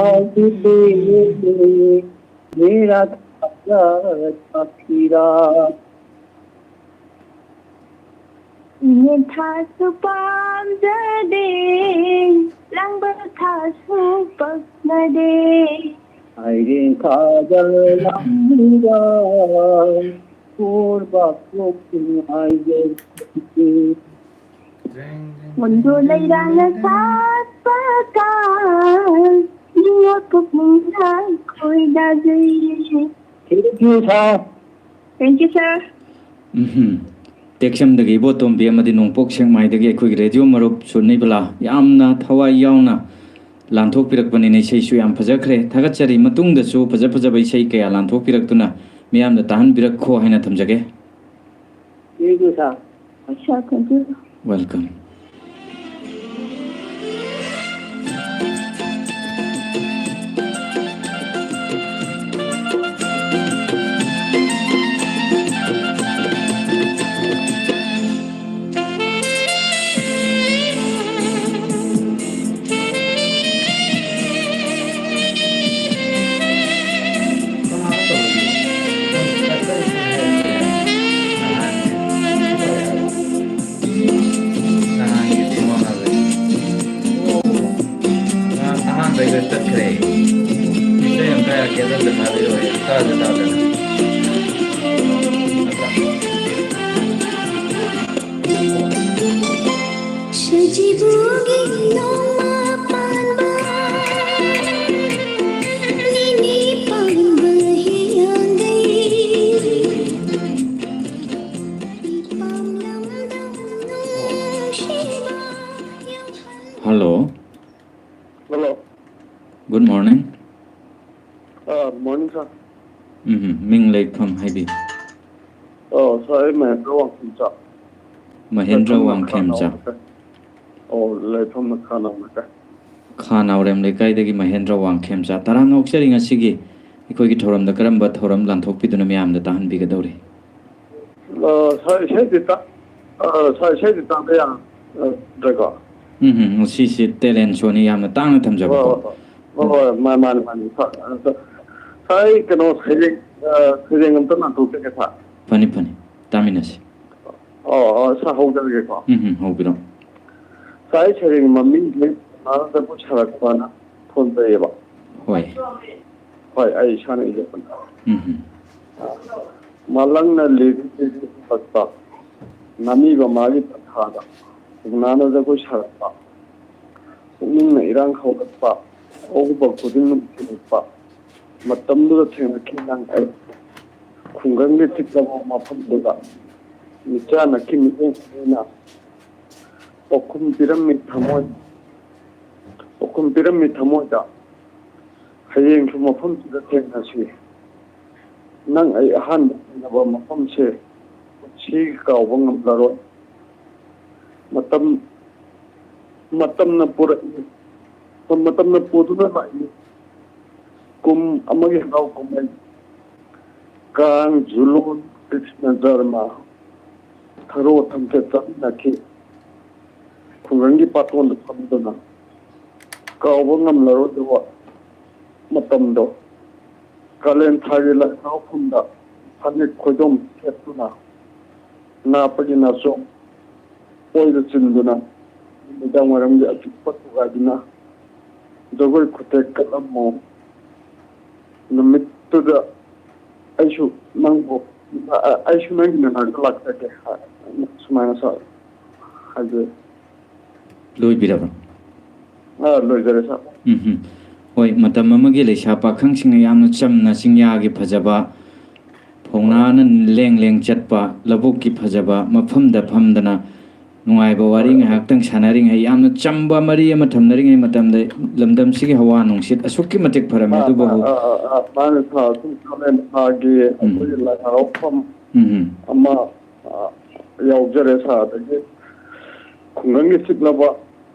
ꯄꯤꯕꯤꯅꯤ ꯃꯦꯔꯥ ꯊꯥꯖ ꯁꯥꯊꯤꯔꯥ꯫ ꯌꯦꯟꯊꯥꯁꯨ ꯄꯥꯝꯖꯗꯦ, ꯂꯥꯡꯕ ꯊꯥꯁꯨ ꯄꯛꯅꯗꯦ꯫ ꯍꯩꯔꯦꯟ ꯈꯥꯗ ꯂꯥꯡꯂꯤꯕ ꯀꯣꯔꯕ ꯀꯣꯛꯁꯤꯡ ꯍꯥꯏꯖꯔꯛꯀꯦ꯫ ꯃꯟꯗꯨ ꯂꯩꯔꯥꯡꯅ ꯁꯥꯠꯄꯒ, ꯅꯤꯡꯉꯣ ꯄꯨꯛꯅꯤꯡꯅ ꯈꯣꯏꯗꯥꯖꯩ꯫ Thank you, sir. Thank you, sir. ꯎꯝ꯫ ꯇꯦꯛꯁꯝꯗꯒꯤ ꯏꯕꯣꯇꯣꯝꯕꯤ ꯑꯃꯗꯤ ꯅꯣꯡꯄꯣꯛ ꯁꯦꯛꯃꯥꯏꯗꯒꯤ ꯑꯩꯈꯣꯏꯒꯤ ꯔꯦꯗꯤꯑꯣ ꯃꯔꯨꯞ ꯁꯨꯔꯅꯤꯕꯂꯥ ꯌꯥꯝꯅ ꯊꯋꯥꯏ ꯌꯥꯎꯅ ꯂꯥꯟꯊꯣꯛꯄꯤꯔꯛꯄꯅꯤꯅ ꯏꯁꯩꯁꯨ ꯌꯥꯝ ꯐꯖꯈ꯭ꯔꯦ꯫ ꯊꯥꯒꯠꯆꯔꯤ꯫ ꯃꯇꯨꯡꯗꯁꯨ ꯐꯖ ꯐꯖꯕ ꯏꯁꯩ ꯀꯌꯥ ꯂꯥꯟꯊꯣꯛꯄꯤꯔꯛꯇꯨꯅ ꯃꯤꯌꯥꯝꯗ ꯇꯥꯍꯟꯕꯤꯔꯛꯈꯣ ꯍꯥꯏꯅ ꯊꯝꯖꯒꯦ꯫ Thank you, sir. Sir, thank you. Welcome. ꯑꯍꯥꯟꯕꯩꯗ ꯆꯠꯈ꯭ꯔꯦ꯫ ꯏꯁꯩ ꯑꯝꯇ ꯀꯦꯟꯗꯜꯗ ꯊꯥꯕꯤꯔꯛꯑꯣ꯫ ꯇꯥꯗ ꯇꯥꯗꯅ꯫ ꯁꯖꯤꯕꯨꯒꯤ ꯅꯣꯡꯃ ꯄꯥꯟꯕ, ꯅꯤꯅꯤ ꯄꯥꯟꯕ ꯍꯤꯌꯥꯡꯒꯩ, ꯏꯄꯥꯝ ꯂꯝꯗꯝ ꯅꯨꯡꯁꯤꯕ ꯌꯥꯝꯍꯜꯂꯣ꯫ Hello꯫ Hello꯫ Good morning꯫ ꯑꯥ, morning, sir꯫ ꯎꯝ, ꯃꯤꯡ ꯂꯩꯐꯝ ꯍꯥꯏꯕꯤꯌꯨ꯫ ꯑꯣ, sir, ꯑꯩ ꯃꯍꯦꯟꯗ꯭ꯔ ꯋꯥꯡꯈꯦꯝꯆꯥ꯫ ꯃꯍꯦꯟꯗ꯭ꯔ ꯂꯩꯐꯝꯅ ꯋꯥꯡꯈꯦꯝꯆꯥ꯫ ꯈꯥ ꯅꯥꯎ ꯂꯩꯀꯥꯏ꯫ ꯑꯣ, ꯂꯩꯐꯝꯅ ꯈꯥ ꯅꯥꯎ ꯂꯩꯀꯥꯏ꯫ ꯈꯥ ꯅꯥꯎꯔꯦꯝ ꯂꯩꯀꯥꯏꯗꯒꯤ ꯃꯍꯦꯟꯗ꯭ꯔ ꯋꯥꯡꯈꯦꯝꯆꯥ꯫ ꯇꯔꯥꯝꯅ ꯑꯣꯛꯆꯔꯤ ꯉꯁꯤꯒꯤ ꯑꯩꯈꯣꯏꯒꯤ ꯊꯧꯔꯝꯗ ꯀꯔꯝꯕ ꯊꯧꯔꯝ ꯂꯥꯟꯊꯣꯛꯄꯤꯗꯨꯅ ꯃꯌꯥꯝꯗ ꯇꯥꯍꯟꯕꯤꯒꯗꯧꯔꯤ? ꯑ, ꯁꯥꯔ, ꯏꯁꯩꯗꯤ ꯇꯥ-, ꯑ, ꯁꯥꯔ, ꯏꯁꯩꯗꯤ ꯇꯥꯕ ꯌꯥꯗ꯭ꯔꯦꯀꯣ? ꯎꯝ, ꯎꯝ, ꯉꯁꯤꯁꯦ talent showꯅꯤ, ꯌꯥꯝꯅ ꯇꯥꯡꯅ ꯊꯝꯖꯕꯀꯣ꯫ ꯍꯣꯏ, ꯍꯣꯏ, ꯍꯣꯏ꯫ ꯃꯥ-, ꯃꯥꯅꯤ, ꯃꯥꯅꯤ, ꯃꯥꯅꯤ꯫ ꯁꯥꯔ, ꯑ, ꯁꯥꯔ, ꯑꯩ ꯀꯩꯅꯣ, ꯁꯩꯔꯦꯡ, ꯑ, ꯁꯩꯔꯦꯡ ꯑꯝꯇ ꯅꯥꯟꯊꯣꯛꯆꯒꯦ, ꯁꯥꯔ꯫ ꯐꯅꯤ, ꯐꯅꯤ꯫ ꯇꯥꯃꯤꯟꯅꯁꯤ꯫ ꯑꯣ, ꯑꯣ, ꯁꯥꯔ, ꯍꯧꯖꯔꯒꯦꯀꯣ? ꯎꯝ, ꯎꯝ, ꯍꯧꯕꯤꯔꯣ꯫ ꯁꯥꯔ, ꯑꯩ ꯁꯩꯔꯦꯡ ꯃꯃꯤꯡꯁꯦ ꯅꯥꯅ ꯖꯒꯣꯏ ꯁꯥꯔꯛꯄꯅ ꯊꯣꯟꯖꯩꯌꯦꯕ꯫ ꯍꯣꯏ꯫ ꯍꯣꯏ, ꯑꯩ ꯏꯁꯥꯅ ꯏꯖꯕꯅꯤ꯫ ꯎꯝ, ꯎꯝ꯫ ꯃꯥꯂꯪꯅ ꯂꯤꯔꯤ ꯂꯤꯔꯤ ꯍꯨꯝꯂꯛꯄ, ꯅꯥꯃꯤꯕ ꯃꯥꯒꯤ ꯄꯟꯊꯥꯗ, ꯀꯧꯅꯥꯅ ꯖꯒꯣꯏ ꯁꯥꯔꯛꯄ, ꯄꯨꯛꯅꯤꯡꯅ ꯏꯔꯥꯡ ꯍꯧꯔꯛꯄ, ꯍꯧꯕ ꯈꯨꯗꯤꯡꯃꯛ ꯊꯤꯜꯂꯛꯄ, ꯃꯇꯝꯗꯨꯗ ꯊꯦꯡꯅꯈꯤ ꯅꯪ ꯑꯩ, ꯈꯨꯡꯒꯪꯒꯤ ꯆꯤꯛꯂꯕ ꯃꯐꯝꯗꯨꯗ, ꯃꯤꯆꯥꯅ ꯀꯤꯃꯤꯠꯌꯦꯡ ꯑꯩꯅ ꯄꯥꯎꯈꯨꯝ ꯄꯤꯔꯝꯃꯤ ꯊꯃꯣꯏ, ꯄꯥꯎꯈꯨꯝ ꯄꯤꯔꯝꯃꯤ ꯊꯃꯣꯏꯗ꯫ ꯍꯌꯦꯡꯁꯨ ꯃꯐꯝꯁꯤꯗ ꯊꯦꯡꯅꯁꯤ꯫ ꯅꯪ ꯑꯩ ꯑꯍꯥꯟꯕ ꯊꯦꯡꯅꯕ ꯃꯐꯝꯁꯦ ꯄꯨꯟꯁꯤꯒꯤ ꯀꯥꯎꯕ ꯉꯝꯂꯔꯣꯏ꯫ ꯃꯇꯝ ꯃꯇꯝꯅ ꯄꯨꯔꯛꯏ, ꯃꯇꯝꯅ ꯄꯨꯗꯨꯅ ꯂꯥꯛꯏ꯫ ꯀꯨꯝ ꯑꯃꯒꯤ ꯍꯔꯥꯎ ꯀꯨꯝꯍꯩ, ꯀꯥꯡ, ꯖꯨꯂꯣꯟ, ꯀ꯭ꯔꯤꯁꯅ ꯖꯔꯃ, ꯊꯔꯣ ꯊꯝꯆꯦꯠ ꯆꯥꯃꯤꯟꯅꯈꯤ꯫ ꯈꯨꯡꯒꯪꯒꯤ ꯄꯥꯇꯣꯟꯗ ꯐꯝꯗꯨꯅ ꯀꯥꯎꯕ ꯉꯝꯂꯔꯣꯏꯗꯕ ꯃꯇꯝꯗꯣ꯫ ꯀꯥꯂꯦꯟ ꯊꯥꯒꯤ ꯂꯥꯏ ꯍꯔꯥꯎꯐꯝꯗ ꯐꯅꯦꯛ ꯈꯣꯏꯗꯣꯝ ꯁꯦꯠꯇꯨꯅ, ꯅꯥꯞꯄꯒꯤ ꯅꯥꯆꯣꯝ ꯑꯣꯏꯗ ꯆꯤꯟꯗꯨꯅ, ꯅꯨꯃꯤꯗꯥꯡ ꯋꯥꯏꯔꯝꯒꯤ ꯑꯆꯤꯛꯄ ꯊꯨꯒꯥꯏꯗꯨꯅ ꯖꯒꯣꯏ ꯈꯨꯊꯦꯛ ꯀꯠꯂꯝꯃꯣ꯫ ꯅꯨꯃꯤꯠꯇꯨꯗ ꯑꯩꯁꯨ ꯅꯪꯕꯨ, ꯑ-, ꯑꯩꯁꯨ ꯅꯪꯒꯤ ꯅꯅꯥꯛꯇ ꯂꯥꯛꯆꯒꯦ, ꯁꯨꯃꯥꯏꯅ ꯁꯥ-, ꯍꯥꯏꯖꯩ꯫ ꯂꯣꯏꯕꯤꯔꯕ꯭ꯔꯣ? ꯑꯥ, ꯂꯣꯏꯖꯔꯦ, ꯁꯥꯔ꯫ ꯎꯝ ꯍꯝ꯫ ꯍꯣꯏ, ꯃꯇꯝ ꯑꯃꯒꯤ ꯂꯩꯁꯥ ꯄꯥꯈꯪꯁꯤꯡꯅ ꯌꯥꯝꯅ ꯆꯝꯅ ꯆꯤꯡꯌꯥꯒꯤ ꯐꯖꯕ, ꯐꯧꯅꯥꯅ ꯂꯦꯡ ꯂꯦꯡ ꯆꯠꯄ, ꯂꯧꯕꯨꯛꯀꯤ ꯐꯖꯕ ꯃꯐꯝꯗ ꯐꯝꯗꯅ ꯅꯨꯡꯉꯥꯏꯕ ꯋꯥꯔꯤ ꯉꯥꯏꯍꯥꯛꯇꯪ ꯁꯥꯟꯅꯔꯤꯉꯩ, ꯌꯥꯝꯅ ꯆꯝꯕ ꯃꯔꯤ ꯑꯃ ꯊꯝꯅꯔꯤꯉꯩ ꯃꯇꯝꯗ ꯂꯝꯗꯝꯁꯤꯒꯤ ꯍꯋꯥ ꯅꯨꯡꯁꯤꯠ ꯑꯁꯨꯛꯀꯤ ꯃꯇꯤꯛ ꯐꯔꯝꯃꯤ꯫ ꯑꯥ, ꯑꯗꯨꯕꯨ ꯑꯥ, ꯍꯧ- ꯑꯥ, ꯑꯥ, ꯑꯥ, ꯃꯥꯅ ꯁꯥꯔ, ꯁꯨꯝ ꯀꯥꯂꯦꯟ ꯊꯥꯒꯤ ꯎꯝ꯫ ꯑꯩꯈꯣꯏꯒꯤ ꯂꯥꯏ ꯍꯔꯥꯎꯐꯝ ꯎꯝ ꯍꯝ꯫ ꯑꯃ, ꯑꯥ, ꯌꯥꯎꯖꯔꯦ, ꯁꯥꯔ꯫ ꯑꯗꯒꯤ ꯈꯨꯡꯒꯪꯒꯤ ꯆꯤꯛꯂꯕ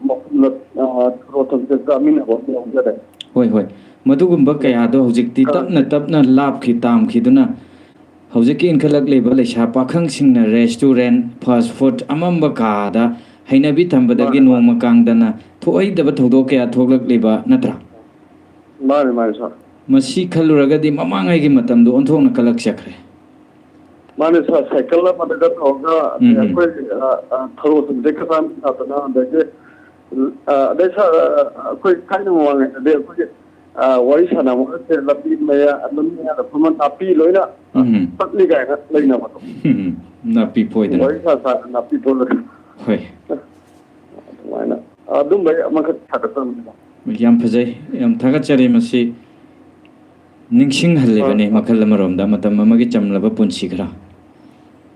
ꯃꯐꯝꯗ, ꯑꯥ, ꯊꯔꯣ ꯊꯝꯆꯦꯠ ꯆꯥꯃꯤꯟꯅꯕ ꯑꯃ ꯌꯥꯎꯖꯔꯦ꯫ ꯍꯣꯏ, ꯍꯣꯏ꯫ ꯃꯗꯨꯒꯨꯝꯕ ꯀꯌꯥꯗꯣ ꯍꯧꯖꯤꯛꯇꯤ ꯑꯥ꯫ ꯇꯞꯅ ꯇꯞꯅ ꯂꯥꯞꯈꯤ ꯇꯥꯝꯈꯤꯗꯨꯅ, ꯍꯧꯖꯤꯛꯀꯤ ꯏꯟꯈꯠꯂꯛꯂꯤꯕ ꯂꯩꯁꯥ ꯄꯥꯈꯪꯁꯤꯡꯅ restaurant, fast food, ꯑꯃꯝꯕ ꯀꯥꯗ ꯍꯩꯅꯕꯤ ꯊꯝꯕꯗꯒꯤ ꯃꯥꯅꯦ, ꯃꯥꯅꯦ꯫ ꯅꯣꯡꯃ ꯀꯥꯡꯗꯅ ꯊꯣꯛꯍꯩꯗꯕ ꯊꯧꯗꯣꯛ ꯀꯌꯥ ꯊꯣꯛꯂꯛꯂꯤꯕ ꯅꯠꯇ꯭ꯔꯥ? ꯃꯥꯅꯦ, ꯃꯥꯅꯦ, ꯁꯥꯔ꯫ ꯃꯁꯤ ꯈꯜꯂꯨꯔꯒꯗꯤ ꯃꯃꯥꯡꯉꯩꯒꯤ ꯃꯇꯝꯗꯣ ꯑꯣꯟꯊꯣꯛꯅ ꯀꯜꯂꯛꯆꯈ꯭ꯔꯦ꯫ ꯃꯥꯅꯦ, ꯁꯥꯔ, ꯁꯥꯏꯀꯜ ꯑꯃꯗꯒ ꯇꯧꯔꯒ ꯎꯝ, ꯎꯝ꯫ ꯑꯩꯈꯣꯏ, ꯑ, ꯑ, ꯊꯔꯣ ꯊꯝꯆꯦꯠꯀ ꯆꯥꯃꯤꯟꯅꯗꯅ, ꯑꯗꯒꯤ, ꯑ, ꯑꯗꯩ, ꯁꯥꯔ, ꯑ, ꯑꯩꯈꯣꯏ ꯊꯥꯏꯅ ꯃꯃꯥꯡꯉꯩꯗꯗꯤ ꯑꯩꯈꯣꯏꯒꯤ, ꯑ, ꯋꯥꯔꯤ ꯁꯥꯟꯅꯕꯒꯁꯦ ꯂꯝꯕꯤ ꯃꯌꯥ, ꯂꯝꯕꯤ ꯃꯌꯥꯗ ꯐꯝꯃ ꯅꯥꯄꯤ ꯂꯣꯏꯅ, ꯑ, ꯎꯝ꯫ ꯇꯠꯂꯤ ꯀꯥꯏꯅ ꯂꯩꯅꯕꯗꯣ꯫ ꯎꯝ, ꯎꯝ꯫ ꯅꯥꯄꯤ ꯐꯣꯏꯗꯅ꯫ ꯋꯥꯔꯤ ꯁꯥ ꯁꯥꯅ ꯅꯥꯄꯤ ꯐꯣꯏꯗꯅ꯫ ꯍꯣꯏ꯫ ꯑꯗꯨꯃꯥꯏꯅ ꯑꯗꯨꯝꯕꯒꯤ ꯑꯃꯈꯛ ꯁꯥꯒꯠꯆꯔꯝꯕꯅꯤꯗ꯫ ꯌꯥꯝ ꯐꯖꯩ, ꯌꯥꯝ ꯊꯥꯒꯠꯆꯔꯤ꯫ ꯃꯁꯤ ꯅꯤꯡꯁꯤꯡꯍꯜꯂꯤꯕꯅꯤ ꯑ, ꯑ꯫ ꯃꯈꯜ ꯑꯃꯔꯣꯝꯗ ꯃꯇꯝ ꯑꯃꯒꯤ ꯆꯝꯂꯕ ꯄꯨꯟꯁꯤ ꯈꯔ꯫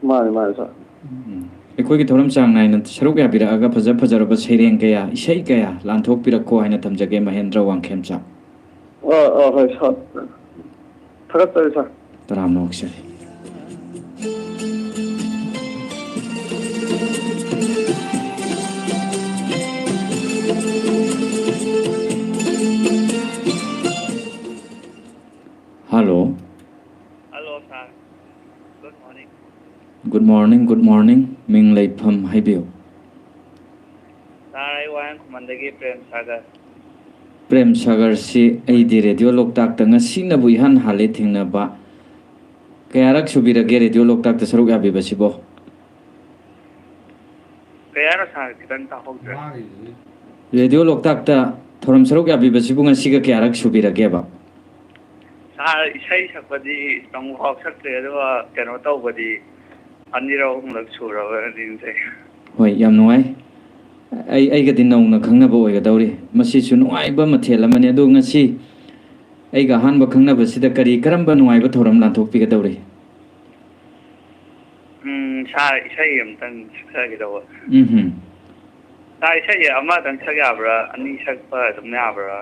ꯃꯥꯅꯦ, ꯃꯥꯅꯦ, ꯁꯥꯔ꯫ ꯎꯝ꯫ ꯑꯩꯈꯣꯏꯒꯤ ꯊꯧꯔꯝ ꯆꯥꯡ ꯅꯥꯏꯅ ꯁꯔꯨꯛ ꯌꯥꯕꯤꯔꯛꯑꯒ ꯐꯖ ꯐꯖꯔꯕ ꯁꯩꯔꯦꯡ ꯀꯌꯥ, ꯏꯁꯩ ꯀꯌꯥ ꯂꯥꯟꯊꯣꯛꯄꯤꯔꯛꯈꯣ ꯍꯥꯏꯅ ꯊꯝꯖꯒꯦ, ꯃꯍꯦꯟꯗ꯭ꯔ ꯋꯥꯡꯈꯦꯝꯆꯥ꯫ ꯑ, ꯑ, ꯍꯣꯏ, ꯁꯥꯔ꯫ ꯊꯥꯒꯠꯆꯔꯤ, ꯁꯥꯔ꯫ ꯇꯔꯥꯝꯅ ꯑꯣꯛꯆꯔꯤ꯫ ꯍꯜꯂꯣ꯫ ꯍꯜꯂꯣ, ꯁꯥꯔ꯫ Good morning. Good morning, good morning. ꯃꯤꯡ ꯂꯩꯐꯝ ꯍꯥꯏꯕꯤꯌꯨ꯫ ꯁꯥꯔ, ꯑꯩ ꯋꯥꯍꯦꯡ ꯈꯨꯃꯟꯗꯒꯤ ꯄ꯭ꯔꯦꯝ ꯁꯥꯒꯔ꯫ ꯄ꯭ꯔꯦꯝ ꯁꯥꯒꯔꯁꯤ ꯑꯩꯗꯤ ꯔꯦꯗꯤꯑꯣ ꯂꯣꯛꯇꯥꯛꯇ ꯉꯁꯤꯅꯕꯨ ꯏꯍꯥꯟ ꯍꯥꯜꯂꯦ ꯊꯦꯡꯅꯕ꯫ ꯀꯌꯥꯔꯛ ꯁꯨꯕꯤꯔꯒꯦ ꯔꯦꯗꯤꯑꯣ ꯂꯣꯛꯇꯥꯛꯇ ꯁꯔꯨꯛ ꯌꯥꯕꯤꯕꯁꯤꯕꯣ? ꯀꯌꯥꯔꯛ, ꯁꯥꯔ? ꯈꯤꯇꯪ ꯇꯥꯍꯧꯗ꯭ꯔꯦ꯫ ꯔꯦꯗꯤꯑꯣ ꯂꯣꯛꯇꯥꯛꯇ ꯊꯧꯔꯝ ꯁꯔꯨꯛ ꯌꯥꯕꯤꯕꯁꯤꯕꯨ ꯉꯁꯤꯒ ꯀꯌꯥꯔꯛ ꯁꯨꯕꯤꯔꯒꯦꯕ? ꯁꯥꯔ, ꯏꯁꯩ ꯁꯛꯄꯗꯤ ꯑꯃꯨꯛꯐꯥꯎ ꯁꯛꯇ꯭ꯔꯤ, ꯑꯗꯨꯒ ꯀꯩꯅꯣ ꯇꯧꯕꯗꯤ ꯑꯅꯤꯔꯛ ꯑꯍꯨꯝꯂꯛ ꯁꯨꯔꯕ꯭ꯔꯗꯤ ꯅꯤꯡꯁꯤꯡꯉꯦ꯫ ꯍꯣꯏ, ꯌꯥꯝ ꯅꯨꯡꯉꯥꯏ꯫ ꯑꯩ, ꯑꯩꯒꯗꯤ ꯅꯧꯅ ꯈꯪꯅꯕ ꯑꯣꯏꯒꯗꯧꯔꯤ꯫ ꯃꯁꯤꯁꯨ ꯅꯨꯡꯉꯥꯏꯕ ꯃꯊꯦꯜ ꯑꯃꯅꯤ꯫ ꯑꯗꯨ ꯉꯁꯤ ꯑꯩꯒ ꯑꯍꯥꯟꯕ ꯈꯪꯅꯕꯁꯤꯗ ꯀꯔꯤ, ꯀꯔꯝꯕ ꯅꯨꯡꯉꯥꯏꯕ ꯊꯧꯔꯝ ꯂꯥꯟꯊꯣꯛꯄꯤꯒꯗꯧꯔꯤ? ꯎꯝ, ꯁꯥꯔ, ꯏꯁꯩ ꯑꯝꯇꯪ ꯁꯛꯆꯒꯦ ꯇꯧꯕ꯫ ꯎꯝꯍꯨꯝ꯫ ꯁꯥꯔ, ꯏꯁꯩꯁꯦ ꯑꯃꯇꯪ ꯁꯛ ꯌꯥꯕ꯭ꯔꯥ? ꯑꯅꯤ ꯁꯛꯄ ꯑꯗꯨꯝ ꯌꯥꯕ꯭ꯔꯥ?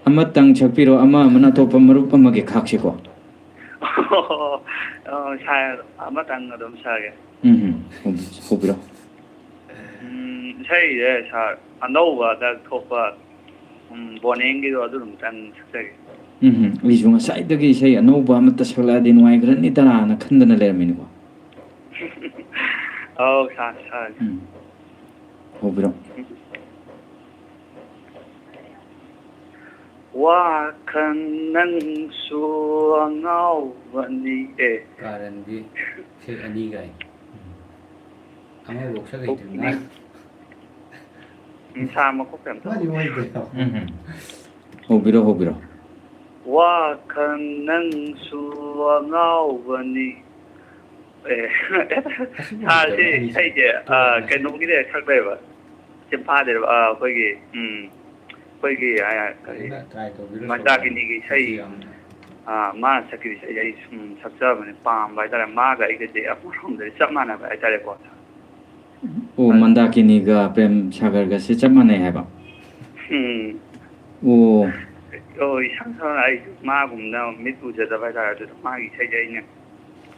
ꯑꯃꯇꯪ ꯁꯛꯄꯤꯔꯣ, ꯑꯃ ꯑꯃꯅ ꯑꯇꯣꯞꯄ ꯃꯔꯨꯞ ꯑꯃꯒꯤ ꯈꯥꯛꯁꯤꯀꯣ꯫ ꯑꯣ, ꯁꯥꯔ, ꯑꯃꯇꯪ ꯑꯗꯨꯝ ꯁꯛꯑꯒꯦ꯫ ꯎꯝ, ꯎꯝ, ꯍꯧꯕꯤ-, ꯍꯧꯕꯤꯔꯣ꯫ ꯎꯝ, ꯏꯁꯩꯁꯦ, ꯁꯥꯔ, ꯑꯅꯧꯕ ꯍꯟꯗꯛ ꯊꯣꯛꯄ, ꯎꯝ, ꯕꯣꯅꯦꯡꯒꯤꯗꯣ ꯑꯗꯨ ꯑꯃꯇꯪ ꯁꯛꯆꯒꯦ꯫ ꯎꯝ, ꯎꯝ, ꯑꯩꯁꯨ ꯉꯁꯥꯏꯗꯒꯤ ꯏꯁꯩ ꯑꯅꯧꯕ ꯑꯃꯠꯇ ꯁꯛꯂꯛꯑꯗꯤ ꯅꯨꯡꯉꯥꯏꯈ꯭ꯔꯅꯤꯗꯅ ꯈꯟꯗꯅ ꯂꯩꯔꯝꯃꯤꯅꯤꯀꯣ꯫ ꯑꯧ, ꯁꯥꯔ, ꯁꯥꯔ꯫ ꯎꯝ, ꯍꯧꯕꯤꯔꯣ꯫ ꯋꯥꯈꯜ ꯅꯪꯁꯨ ꯑꯉꯥꯎꯕꯅꯤ꯫ ꯑꯦ꯫ ꯀꯥꯔꯟꯗꯤ ꯏꯁꯩ ꯑꯅꯤ ꯒꯥꯏ꯫ ꯑꯃꯐꯥꯎ ꯁꯛ ꯍꯩꯇ꯭ꯔꯤ ꯃꯥ꯫ ꯎꯝ, ꯁꯥꯔ, ꯃꯀꯣꯛꯇ ꯑꯝꯇ ꯃꯥꯗꯤ ꯍꯧ-, ꯋꯥꯍꯩꯗꯣ ꯌꯥꯝ ꯎꯝ, ꯎꯝ꯫ ꯍꯧꯕꯤꯔꯣ, ꯍꯧꯕꯤꯔꯣ꯫ ꯋꯥꯈꯜ ꯅꯪꯁꯨ ꯑꯉꯥꯎꯕꯅꯤ꯫ ꯑꯦ, ꯑꯁꯤꯒꯨꯝꯕ ꯁꯥꯔꯁꯤ ꯑꯅꯤ ꯏꯁꯩꯁꯦ, ꯑ, ꯇꯧꯔꯒ ꯀꯩꯅꯣꯒꯤꯗ ꯁꯛꯂꯛꯑꯦꯕ꯫ ꯆꯤꯝꯐꯥꯗ, ꯑ, ꯑꯩꯈꯣꯏꯒꯤ, ꯎꯝ, ꯑꯩꯈꯣꯏꯒꯤ, ꯑ, ꯀꯔꯤ, ꯐꯖꯅ try ꯇꯧꯕꯤꯔꯣ, ꯃꯟꯗꯥꯀꯤꯅꯤꯒꯤ ꯏꯁꯩ꯫ ꯌꯥꯝꯅ ꯑꯥ, ꯃꯥꯅ ꯁꯛꯈꯤꯕꯁꯦ ꯑꯩ, ꯑꯩ ꯁꯨꯝ ꯁꯛꯆꯕꯅꯦ, ꯄꯥꯝꯕ ꯍꯥꯏꯇꯥꯔꯦ꯫ ꯃꯥꯒ ꯑꯩꯒꯁꯦ ꯑꯃꯔꯣꯝꯗꯗꯤ ꯆꯞ ꯃꯥꯟꯅꯕ ꯍꯥꯏꯇꯥꯔꯦꯀꯣ꯫ ꯑꯣ, ꯃꯟꯗꯥꯀꯤꯅꯤꯒ ꯄ꯭ꯔꯦꯝ ꯁꯥꯒꯔꯒꯁꯦ ꯆꯞ ꯃꯥꯟꯅꯩ ꯍꯥꯏꯕ? ꯎꯝ꯫ ꯑꯣ꯫ ꯑꯣ, ꯏꯁꯥ ꯏꯁꯥꯅ ꯑꯩꯁꯨ ꯃꯥꯒꯨꯝꯅ ꯃꯤꯠ ꯎꯖꯗꯕ ꯍꯥꯏꯇꯥꯔꯦ꯫ ꯑꯗꯨꯗ ꯃꯥꯒꯤ ꯏꯁꯩꯁꯦ ꯑꯩꯅ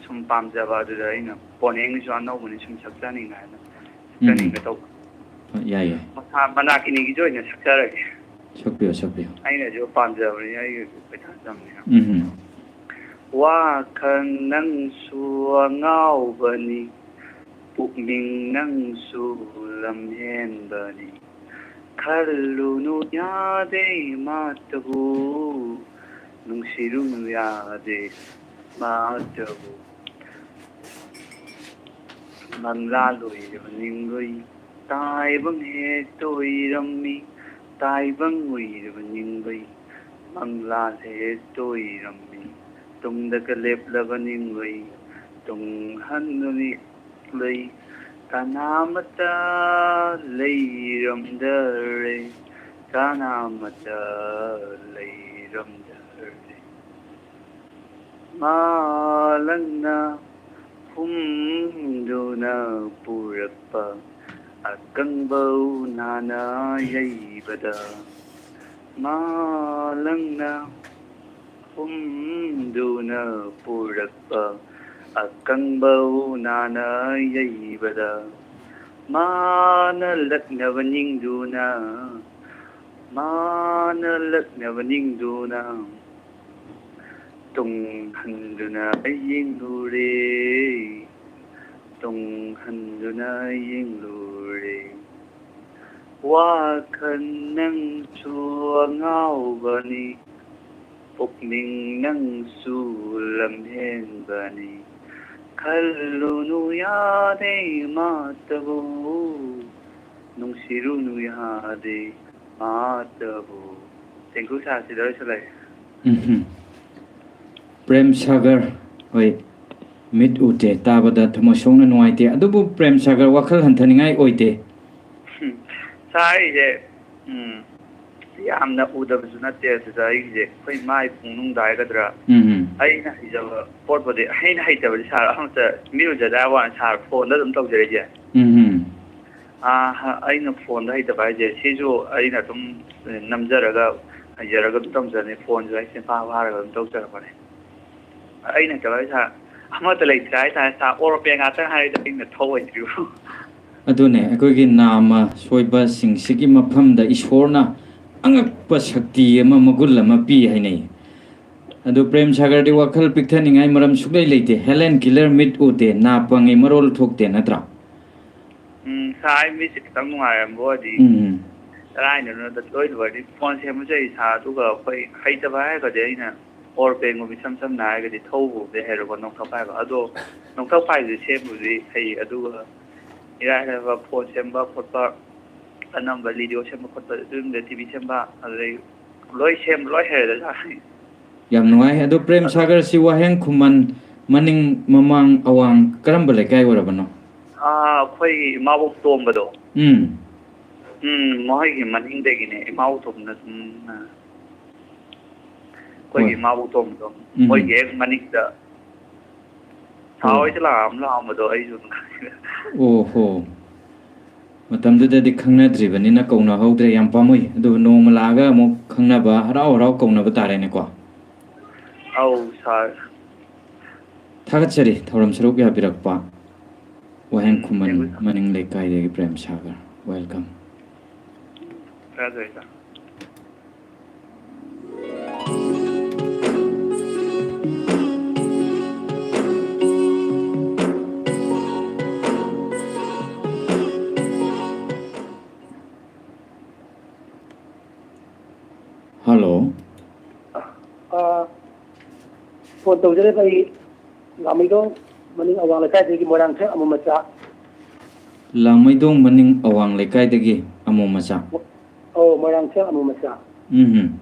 ꯁꯨꯝ ꯄꯥꯝꯖꯕ, ꯑꯗꯨꯗ ꯑꯩꯅ ꯄꯣꯟꯍꯦꯡꯒꯤꯁꯨ ꯑꯅꯧꯕꯅꯤ ꯁꯨꯝ ꯁꯛꯆꯅꯤꯡꯉꯥꯏꯅ ꯁꯛꯆꯅꯤꯡꯕ ꯇꯧꯕ꯫ ꯍꯣꯏ, ꯌꯥꯏ, ꯌꯥꯏ꯫ ꯃꯁꯥ ꯃꯟꯗꯥꯀꯤꯅꯤꯒꯤꯁꯨ ꯑꯣꯏꯅ ꯁꯛꯆꯔꯒꯦ꯫ ꯁꯛꯄꯤꯌꯨ, ꯁꯛꯄꯤꯌꯨ꯫ ꯑꯩꯅꯁꯨ ꯄꯥꯝꯖꯕꯅꯤ, ꯑꯩꯒꯤ ꯄꯩꯁꯥ ꯆꯪꯅꯤ꯫ ꯎꯝ꯫ ꯋꯥꯈꯜ ꯅꯪꯁꯨ ꯑꯉꯥꯎꯕꯅꯤ, ꯄꯨꯛꯅꯤꯡ ꯅꯪꯁꯨ ꯂꯝꯍꯦꯟꯕꯅꯤ꯫ ꯈꯜꯂꯨꯅꯨ ꯌꯥꯗꯦ ꯃꯥꯇꯕꯨ, ꯅꯨꯡꯁꯤꯔꯨꯅꯨ ꯌꯥꯗꯦ ꯃꯥꯇꯕꯨ꯫ ꯃꯪꯂꯥ ꯂꯣꯏꯔꯕ ꯅꯤꯡꯂꯨꯏ, ꯇꯥꯏꯕꯪ ꯍꯦꯛꯇ ꯑꯣꯏꯔꯝꯃꯤ꯫ ꯇꯥꯏꯕꯪ ꯑꯣꯏꯔꯕ ꯅꯤꯡꯂꯨꯏ, ꯃꯪꯂꯥ ꯍꯦꯛꯇ ꯑꯣꯏꯔꯝꯃꯤ꯫ ꯇꯨꯡꯗꯒ ꯂꯦꯞꯂꯕ ꯅꯤꯡꯂꯨꯏ, ꯇꯨꯡ ꯍꯟꯗꯨꯅ ꯂꯩ꯫ ꯀꯅꯥꯃꯠꯇ ꯂꯩꯔꯝꯗꯔꯦ, ꯀꯅꯥꯃꯠꯇ ꯂꯩꯔꯝꯗꯔꯦ꯫ ꯃꯥꯂꯪꯅ ꯍꯨꯝꯗꯨꯅ ꯄꯨꯔꯛꯄ ꯑꯀꯪꯕ ꯎꯅꯥꯅ ꯌꯩꯕꯗ, ꯃꯥꯂꯪꯅ ꯍꯨꯝꯗꯨꯅ ꯄꯨꯔꯛꯄ ꯑꯀꯪꯕ ꯎꯅꯥꯅ ꯌꯩꯕꯗ, ꯃꯥꯅ ꯂꯛꯅꯕ ꯅꯤꯡꯗꯨꯅ, ꯃꯥꯅ ꯂꯛꯅꯕ ꯅꯤꯡꯗꯨꯅ, ꯇꯨꯡ ꯍꯟꯗꯨꯅ ꯌꯦꯡꯂꯨꯔꯦ, ꯇꯨꯡ ꯍꯟꯗꯨꯅ ꯌꯦꯡꯂꯨꯔꯦ꯫ ꯋꯥꯈꯜ ꯅꯪꯁꯨ ꯑꯉꯥꯎꯕꯅꯤ, ꯄꯨꯛꯅꯤꯡ ꯅꯪꯁꯨ ꯂꯝꯍꯦꯟꯕꯅꯤ꯫ ꯈꯜꯂꯨꯅꯨ ꯌꯥꯗꯦ ꯃꯥꯇꯕꯨ, ꯅꯨꯡꯁꯤꯔꯨꯅꯨ ꯌꯥꯗꯦ ꯃꯥꯇꯕꯨ꯫ Thank you, sir꯫ ꯁꯤꯗ ꯂꯣꯏꯁꯤꯜꯂꯒꯦ꯫ ꯎꯝꯍꯨꯝ꯫ ꯄ꯭ꯔꯦꯝ ꯁꯥꯒꯔ, ꯍꯣꯏ, ꯃꯤꯠ ꯎꯗꯦ, ꯇꯥꯕꯗ ꯊꯃꯣꯏ ꯁꯣꯛꯅ ꯅꯨꯡꯉꯥꯏꯇꯦ꯫ ꯑꯗꯨꯕꯨ ꯄ꯭ꯔꯦꯝ ꯁꯥꯒꯔ, ꯋꯥꯈꯜ ꯍꯟꯊꯅꯤꯡꯉꯥꯏ ꯑꯣꯏꯗꯦ꯫ ꯎꯝ꯫ ꯁꯥꯔ, ꯑꯩꯁꯦ, ꯎꯝ, ꯌꯥꯝꯅ ꯎꯗꯕꯁꯨ ꯅꯠꯇꯦ꯫ ꯑꯗꯨꯗ ꯑꯩꯒꯤꯁꯦ ꯑꯩꯈꯣꯏ ꯏꯃꯥ ꯏꯄꯨꯡ ꯅꯨꯡꯗ ꯍꯥꯏꯒꯗ꯭ꯔꯥ, ꯎꯝ ꯎꯝ꯫ ꯑꯩꯅ ꯍꯩꯖꯕ ꯄꯣꯠꯄꯨꯗꯤ, ꯑꯩꯅ ꯍꯩꯇꯕꯗꯤ ꯁꯥꯔ ꯑꯃꯇ ꯃꯤ ꯎꯖꯗ ꯍꯥꯏꯕ ꯋꯥꯅꯤ, ꯁꯥꯔ ꯐꯣꯟꯗ ꯑꯗꯨꯝ ꯇꯧꯖꯔꯛꯏꯁꯦ꯫ ꯎꯝ ꯎꯝ꯫ ꯑꯥ, ꯑꯩꯅ ꯐꯣꯟꯗ ꯍꯩꯇꯕ ꯍꯥꯏꯁꯦ, ꯁꯤꯁꯨ ꯑꯩꯅ ꯑꯗꯨꯝ ꯅꯝꯖꯔꯒ ꯍꯩꯖꯔꯒ ꯑꯗꯨꯝ ꯇꯧꯖꯔꯅꯤ꯫ ꯐꯣꯟꯁꯨ ꯑꯩ ꯆꯤꯟꯐꯥ ꯐꯥꯔꯒ ꯑꯗꯨꯝ ꯇꯧꯖꯔꯛꯄꯅꯦ꯫ ꯑꯩꯅ ꯍꯩꯇꯕ ꯍꯥꯏꯁꯦ ꯁꯥꯔ ꯑꯃꯠꯇ ꯂꯩꯇ꯭ꯔꯦ ꯍꯥꯏꯇꯥꯔꯦ ꯁꯥꯔ, ꯑꯣꯔꯣꯄꯦ ꯉꯥꯛꯇ ꯍꯥꯏꯔꯗꯤ ꯑꯩꯅ ꯊꯧꯑꯣꯏꯗ꯭ꯔꯤꯕ꯫ ꯑꯗꯨꯅꯦ, ꯑꯩꯈꯣꯏꯒꯤ ꯅꯥꯝꯃ ꯁꯣꯏꯕꯁꯤꯡꯁꯤꯒꯤ ꯃꯐꯝꯗ ꯏꯁꯣꯔꯅ ꯑꯉꯛꯄ ꯁꯛꯇꯤ ꯑꯃ, ꯃꯒꯨꯟ ꯑꯃ ꯄꯤ ꯍꯥꯏꯅꯩ꯫ ꯑꯗꯨ ꯄ꯭ꯔꯦꯝ ꯁꯥꯒꯔꯗꯤ ꯋꯥꯈꯜ ꯄꯤꯛꯊꯅꯤꯡꯉꯥꯏ ꯃꯔꯝ ꯁꯨꯛꯂꯩ ꯂꯩꯇꯦ꯫ ꯍꯦꯂꯦꯟ ꯀꯤꯂꯔ ꯃꯤꯠ ꯎꯗꯦ, ꯅꯥ ꯄꯪꯉꯤ, ꯃꯔꯣꯜ ꯊꯣꯛꯇꯦ, ꯅꯠꯇ꯭ꯔꯥ? ꯎꯝ, ꯁꯥꯔ, ꯑꯩ ꯃꯤꯠꯁꯦ ꯈꯤꯇꯪ ꯅꯨꯡꯉꯥꯏꯔꯝꯕ ꯑꯣꯏꯔꯗꯤ ꯎꯝ ꯎꯝ꯫ ꯀꯗꯥꯏꯗꯅꯣꯗ ꯂꯣꯏ ꯂꯣꯏꯔꯗꯤ ꯐꯣꯟ ꯁꯦꯝꯕꯁꯨ ꯍꯩ ꯁꯥꯔ, ꯑꯗꯨꯒ ꯑꯩꯈꯣꯏ ꯍꯩꯇꯕ ꯍꯥꯏꯔꯒꯗꯤ ꯑꯩꯅ ꯑꯣꯔ ꯄꯦꯟꯒꯨꯝꯕ ꯏꯁꯝ ꯁꯝꯅ ꯍꯥꯏꯔꯒꯗꯤ ꯊꯧꯕꯕꯨꯗꯤ ꯍꯩꯔꯦꯀꯣ, ꯅꯣꯡꯊꯛ ꯄꯥꯏꯕ꯫ ꯑꯗꯣ ꯅꯣꯡꯊꯛ ꯄꯥꯏꯕꯁꯦ ꯁꯦꯝꯕꯕꯨꯗꯤ ꯍꯩ, ꯑꯗꯨꯒ ꯏꯔꯥꯏ ꯂꯥꯏꯕ ꯐꯣꯟ ꯁꯦꯝꯕ ꯈꯣꯠꯄ, ꯑꯅꯝꯕ ꯔꯦꯗꯤꯑꯣ ꯁꯦꯝꯕ ꯈꯣꯠꯄ, ꯑꯗꯨꯒꯨꯝꯕꯗ ꯇꯤ ꯚꯤ ꯁꯦꯝꯕ, ꯑꯗꯨꯗꯩ ꯂꯣꯏ ꯁꯦꯝꯕ ꯂꯣꯏ ꯍꯩꯔꯦꯗ ꯁꯥꯔ꯫ ꯌꯥꯝ ꯅꯨꯡꯉꯥꯏ꯫ ꯑꯗꯣ ꯄ꯭ꯔꯦꯝ ꯑꯗꯣ ꯁꯥꯒꯔꯁꯤ ꯋꯥꯍꯦꯡ ꯈꯨꯃꯟ ꯃꯅꯤꯡ ꯃꯃꯥꯡ ꯑꯋꯥꯡ ꯀꯔꯝꯕ ꯂꯩꯀꯥꯏ ꯑꯣꯏꯔꯕꯅꯣ? ꯑꯥ, ꯑꯩꯈꯣꯏꯒꯤ ꯏꯃꯥꯕꯣꯛ ꯇꯣꯝꯕꯗꯣ꯫ ꯎꯝ꯫ ꯎꯝ, ꯃꯈꯣꯏꯒꯤ ꯃꯅꯤꯡꯗꯒꯤꯅꯦ, ꯏꯃꯥꯕꯣꯛ ꯇꯣꯝꯕꯅ ꯁꯨꯝ, ꯑꯩꯈꯣꯏꯒꯤ ꯍꯣꯏ꯫ ꯏꯃꯥꯕꯣꯛ ꯇꯣꯝꯕꯗꯣ, ꯎꯝ ꯎꯝ꯫ ꯃꯣꯏꯒꯤ ꯍꯦꯛ ꯃꯅꯤꯡꯗ꯫ ꯁꯥꯔ ꯑꯣ꯫ ꯍꯣꯏꯁꯦ ꯂꯥꯛꯑꯝ ꯂꯥꯛꯑꯝꯕꯗꯣ ꯑꯩꯁꯨ ꯑꯗꯨꯝ ꯈꯪꯉꯦ꯫ ꯑꯣ ꯍꯣ꯫ ꯃꯇꯝꯗꯨꯗꯗꯤ ꯈꯪꯅꯗ꯭ꯔꯤꯕꯅꯤꯅ ꯀꯧꯅꯍꯧꯗ꯭ꯔꯦ, ꯌꯥꯝ ꯄꯥꯝꯃꯨꯏ꯫ ꯑꯗꯨꯕꯨ ꯅꯣꯡꯃ ꯂꯥꯛꯑꯒ ꯑꯃꯨꯛ ꯈꯪꯅꯕ, ꯍꯔꯥꯎ ꯍꯔꯥꯎ ꯀꯧꯅꯕ ꯇꯥꯔꯦꯅꯦꯀꯣ꯫ ꯑꯧ ꯁꯥꯔ꯫ ꯊꯥꯒꯠꯆꯔꯤ ꯊꯧꯔꯝ ꯁꯔꯨꯛ ꯌꯥꯕꯤꯔꯛꯄ ꯋꯥꯍꯦꯡ ꯎꯝ, ꯈꯨꯃꯟ ꯊꯦꯡꯀ꯭ꯌꯨ ꯁꯥꯔ꯫ ꯃꯅꯤꯡ ꯂꯩꯀꯥꯏꯗꯒꯤ ꯄ꯭ꯔꯦꯝ ꯁꯥꯒꯔ꯫ Welcome꯫ ꯊꯥꯒꯠꯆꯔꯤ ꯁꯥꯔ꯫ ꯍꯜꯂꯣ꯫ ꯑꯥ, ꯐꯣꯟ ꯇꯧꯖꯔꯤꯕ ꯑꯩ ꯂꯥꯡꯃꯩꯗꯣꯡ ꯃꯅꯤꯡ ꯑꯋꯥꯡ ꯂꯩꯀꯥꯏꯗꯒꯤ ꯃꯣꯏꯔꯥꯡꯊꯦꯝ ꯑꯃꯨ ꯃꯆꯥ꯫ ꯂꯥꯡꯃꯩꯗꯣꯡ ꯃꯅꯤꯡ ꯑꯋꯥꯡ ꯂꯩꯀꯥꯏꯗꯒꯤ ꯑꯃꯨ ꯃꯆꯥ꯫ ꯑꯧ, ꯃꯣꯏꯔꯥꯡꯊꯦꯝ ꯑꯃꯨ ꯃꯆꯥ꯫ ꯎꯝ ꯍꯨꯝ꯫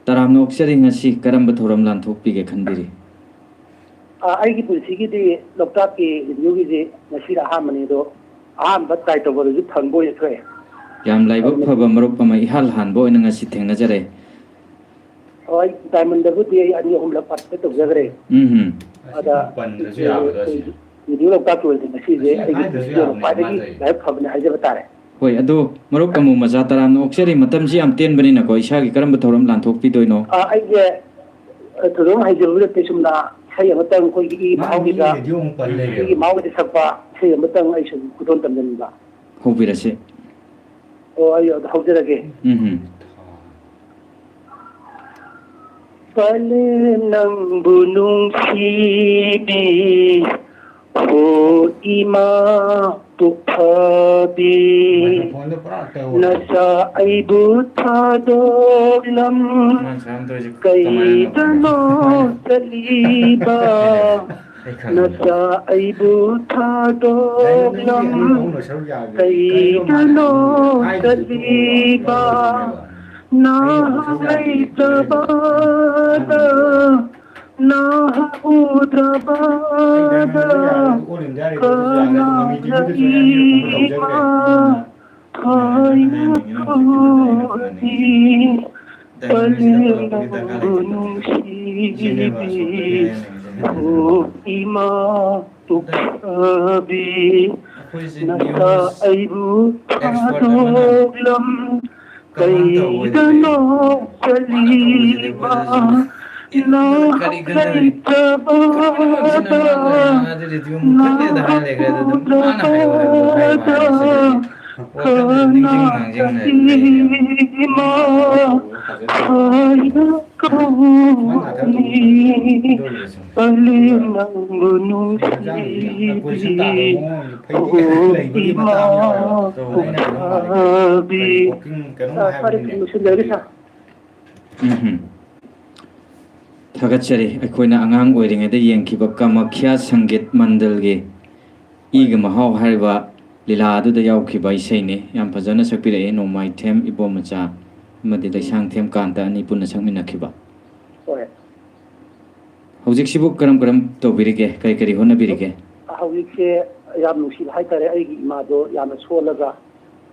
ꯇꯔꯥꯝꯅ ꯑꯣꯛꯆꯔꯤ, ꯉꯁꯤ ꯀꯔꯝꯕ ꯊꯧꯔꯝ ꯂꯥꯟꯊꯣꯛꯄꯤꯒꯦ ꯈꯟꯕꯤꯔꯤ? ꯑꯥ, ꯑꯩꯒꯤ ꯄꯨꯟꯁꯤꯒꯤꯗꯤ ꯂꯣꯛꯇꯥꯛꯀꯤ ꯔꯦꯗꯤꯑꯣꯒꯤꯗꯤ ꯉꯁꯤꯅ ꯑꯍꯥꯟꯕꯅꯤ, ꯑꯗꯣ ꯑꯍꯥꯟꯕ ꯇ꯭ꯔꯥꯏ ꯇꯧꯕꯗꯁꯨ ꯐꯪꯕ ꯑꯣꯏꯅ ꯊꯣꯛꯑꯦ꯫ ꯌꯥꯝ ꯂꯥꯏꯕꯛ ꯐꯕ ꯃꯔꯨꯞ ꯑꯃ ꯏꯍꯥꯟ ꯍꯥꯟꯕ ꯑꯣꯏꯅ ꯉꯁꯤ ꯊꯦꯡꯅꯖꯔꯦ꯫ ꯍꯣꯏ, ꯗꯥꯏꯃꯟꯗꯕꯨꯗꯤ ꯑꯩ ꯑꯅꯤ ꯑꯍꯨꯝꯂꯛ participate ꯇꯧꯖꯈ꯭ꯔꯦ꯫ ꯎꯝ ꯍꯝ꯫ ꯑꯗ ꯄꯟꯗ꯭ꯔꯁꯨ ꯌꯥꯕꯗꯣ ꯑꯁꯤ꯫ ꯔꯦꯗꯤꯑꯣ ꯂꯣꯛꯇꯥꯛꯀꯤ ꯑꯣꯏꯅꯗꯤ ꯉꯁꯤꯁꯦ ꯑꯁꯤ ꯑꯩꯒꯤ ꯍꯥꯏꯗ꯭ꯔꯁꯨ ꯄꯨꯟꯁꯤꯒꯤ ꯑꯣꯏꯅ ꯌꯥꯕꯅꯦ, ꯈ꯭ꯋꯥꯏꯗꯒꯤ ꯃꯥꯗꯣ꯫ ꯂꯥꯏꯕꯛ ꯐꯕꯅꯦ ꯍꯥꯏꯖꯕ ꯇꯥꯔꯦ꯫ ꯍꯣꯏ, ꯑꯗꯣ ꯃꯔꯨꯞ ꯑꯃꯨ ꯃꯆꯥ ꯇꯔꯥꯝꯅ ꯑꯣꯛꯆꯔꯤ, ꯃꯇꯝꯁꯤ ꯌꯥꯝ ꯇꯦꯟꯕꯅꯤꯅꯀꯣ, ꯏꯁꯥꯒꯤ ꯀꯔꯝꯕ ꯊꯧꯔꯝ ꯂꯥꯟꯊꯣꯛꯄꯤꯗꯣꯏꯅꯣ? ꯑ, ꯑꯩꯁꯦ, ꯑ, ꯊꯣꯏꯗꯣꯛꯅ ꯍꯩꯖꯕ ꯅꯠꯇꯦ, ꯁꯨꯝꯅ ꯏꯁꯩ ꯑꯃꯇꯪ ꯑꯩꯈꯣꯏꯒꯤ ꯏ ꯃꯥ ꯃꯍꯥꯎꯒꯤꯗ, ꯃꯤ ꯔꯦꯗꯤꯑꯣ ꯑꯃꯨꯛ ꯄꯜ ꯂꯩꯔꯦ꯫ ꯏꯒꯤ ꯃꯍꯥꯎꯒꯤꯗ ꯁꯛꯄ ꯏꯁꯩ ꯑꯃꯇꯪ ꯑꯩ ꯁꯨꯝ ꯈꯨꯗꯣꯜ ꯇꯝꯖꯅꯤꯡꯕ꯫ ꯍꯧꯕꯤꯔꯁꯤ꯫ ꯑꯣ, ꯑꯩ ꯑꯗꯨ ꯍꯧꯖꯔꯒꯦ꯫ ꯎꯝ ꯍꯝ꯫ ꯀꯥꯂꯦꯟ ꯅꯪꯕꯨ ꯅꯨꯡꯁꯤꯕꯤ, ꯍꯣ ꯏꯃꯥ ꯄꯨꯛꯐꯕꯤ, ꯃꯥꯏꯀ꯭ꯔꯣꯐꯣꯟꯗꯣ ꯄꯨꯔꯥ ꯇꯧꯔꯦ꯫ ꯅꯆꯥ ꯑꯩꯕꯨ ꯊꯥꯗꯣꯛꯂꯝ ꯃꯥꯅ ꯁꯨꯃꯥꯏꯅ ꯇꯧꯔꯤꯁꯦ ꯀꯃꯥꯏꯅꯅꯣ ꯈꯪꯗꯦ꯫ ꯀꯩꯗꯅꯣ ꯆꯠꯂꯤꯕ? ꯑꯩ ꯈꯪꯗꯦ꯫ ꯅꯆꯥ ꯑꯩꯕꯨ ꯊꯥꯗꯣꯛꯂꯝ ꯀꯩꯗꯅꯣ ꯆꯠꯂꯤꯕ? ꯅꯍꯥꯛ ꯂꯩꯇꯕꯗ, ꯅꯍꯥꯛ ꯎꯗ꯭ꯔꯕꯗ ꯀꯅꯥꯅ ꯏꯃꯥ ꯊꯥꯏꯅ ꯀꯣꯟꯅꯤ ꯄꯂꯦꯝ ꯅꯪꯕꯨ ꯅꯨꯡꯁꯤꯕꯤ, ꯍꯣ ꯏꯃꯥ ꯄꯨꯛꯐꯕꯤ, ꯅꯆꯥ ꯑꯩꯕꯨ ꯊꯥꯗꯣꯛꯂꯝ ꯀꯩꯗꯅꯣ ꯆꯠꯂꯤꯕ? ꯅꯍꯥꯛ ꯂꯩꯇꯕꯗ, ꯅꯍꯥꯛ ꯎꯗ꯭ꯔꯕꯗ ꯀꯅꯥꯅ ꯏꯃꯥ ꯍꯥꯏꯅ ꯀꯧꯅꯤ? ꯄꯂꯦꯝ ꯅꯪꯕꯨ ꯅꯨꯡꯁꯤꯕꯤ, ꯍꯣ ꯏꯃꯥ ꯄꯨꯛꯐꯕꯤ꯫ ꯑ, ꯐꯔꯦ, ꯂꯣꯏꯁꯤꯟꯖꯔꯒꯦ, ꯁꯥꯔ꯫ ꯎꯝ ꯍꯝ꯫ ꯊꯥꯒꯠꯆꯔꯤ꯫ ꯑꯩꯈꯣꯏꯅ ꯑꯉꯥꯡ ꯑꯣꯏꯔꯤꯉꯩꯗ ꯌꯦꯡꯈꯤꯕ ꯀꯃꯈ꯭ꯌꯥ ꯁꯪꯒꯤꯠ ꯃꯟꯗꯜꯒꯤ ꯏꯒ ꯃꯍꯥꯎ ꯍꯥꯏꯔꯤꯕ ꯂꯤꯂꯥ ꯑꯗꯨꯗ ꯌꯥꯎꯈꯤꯕ ꯏꯁꯩꯅꯤ꯫ ꯌꯥꯝ ꯐꯖꯅ ꯁꯛꯄꯤꯔꯛꯑꯦ ꯅꯣꯡꯃꯥꯏꯊꯦꯝ ꯏꯕꯣꯝꯃꯆꯥ ꯑꯃꯗꯤ ꯎꯝ꯫ ꯂꯩꯁꯥꯡꯊꯦꯝ ꯀꯥꯟꯇ ꯑꯅꯤ ꯄꯨꯟꯅ ꯁꯛꯃꯤꯟꯅꯈꯤꯕ꯫ ꯍꯣꯏ꯫ ꯍꯧꯖꯤꯛꯁꯤꯕꯨ ꯀꯔꯝ ꯀꯔꯝ ꯇꯧꯕꯤꯔꯤꯒꯦ? ꯀꯔꯤ ꯀꯔꯤ ꯍꯣꯠꯅꯕꯤꯔꯤꯒꯦ? ꯍꯧꯖꯤꯛꯁꯦ ꯌꯥꯝ ꯅꯨꯡꯁꯤꯕ ꯍꯥꯏꯇꯥꯔꯦ, ꯑꯩꯒꯤ ꯏꯃꯥꯗꯣ ꯌꯥꯝꯅ ꯁꯣꯜꯂꯒ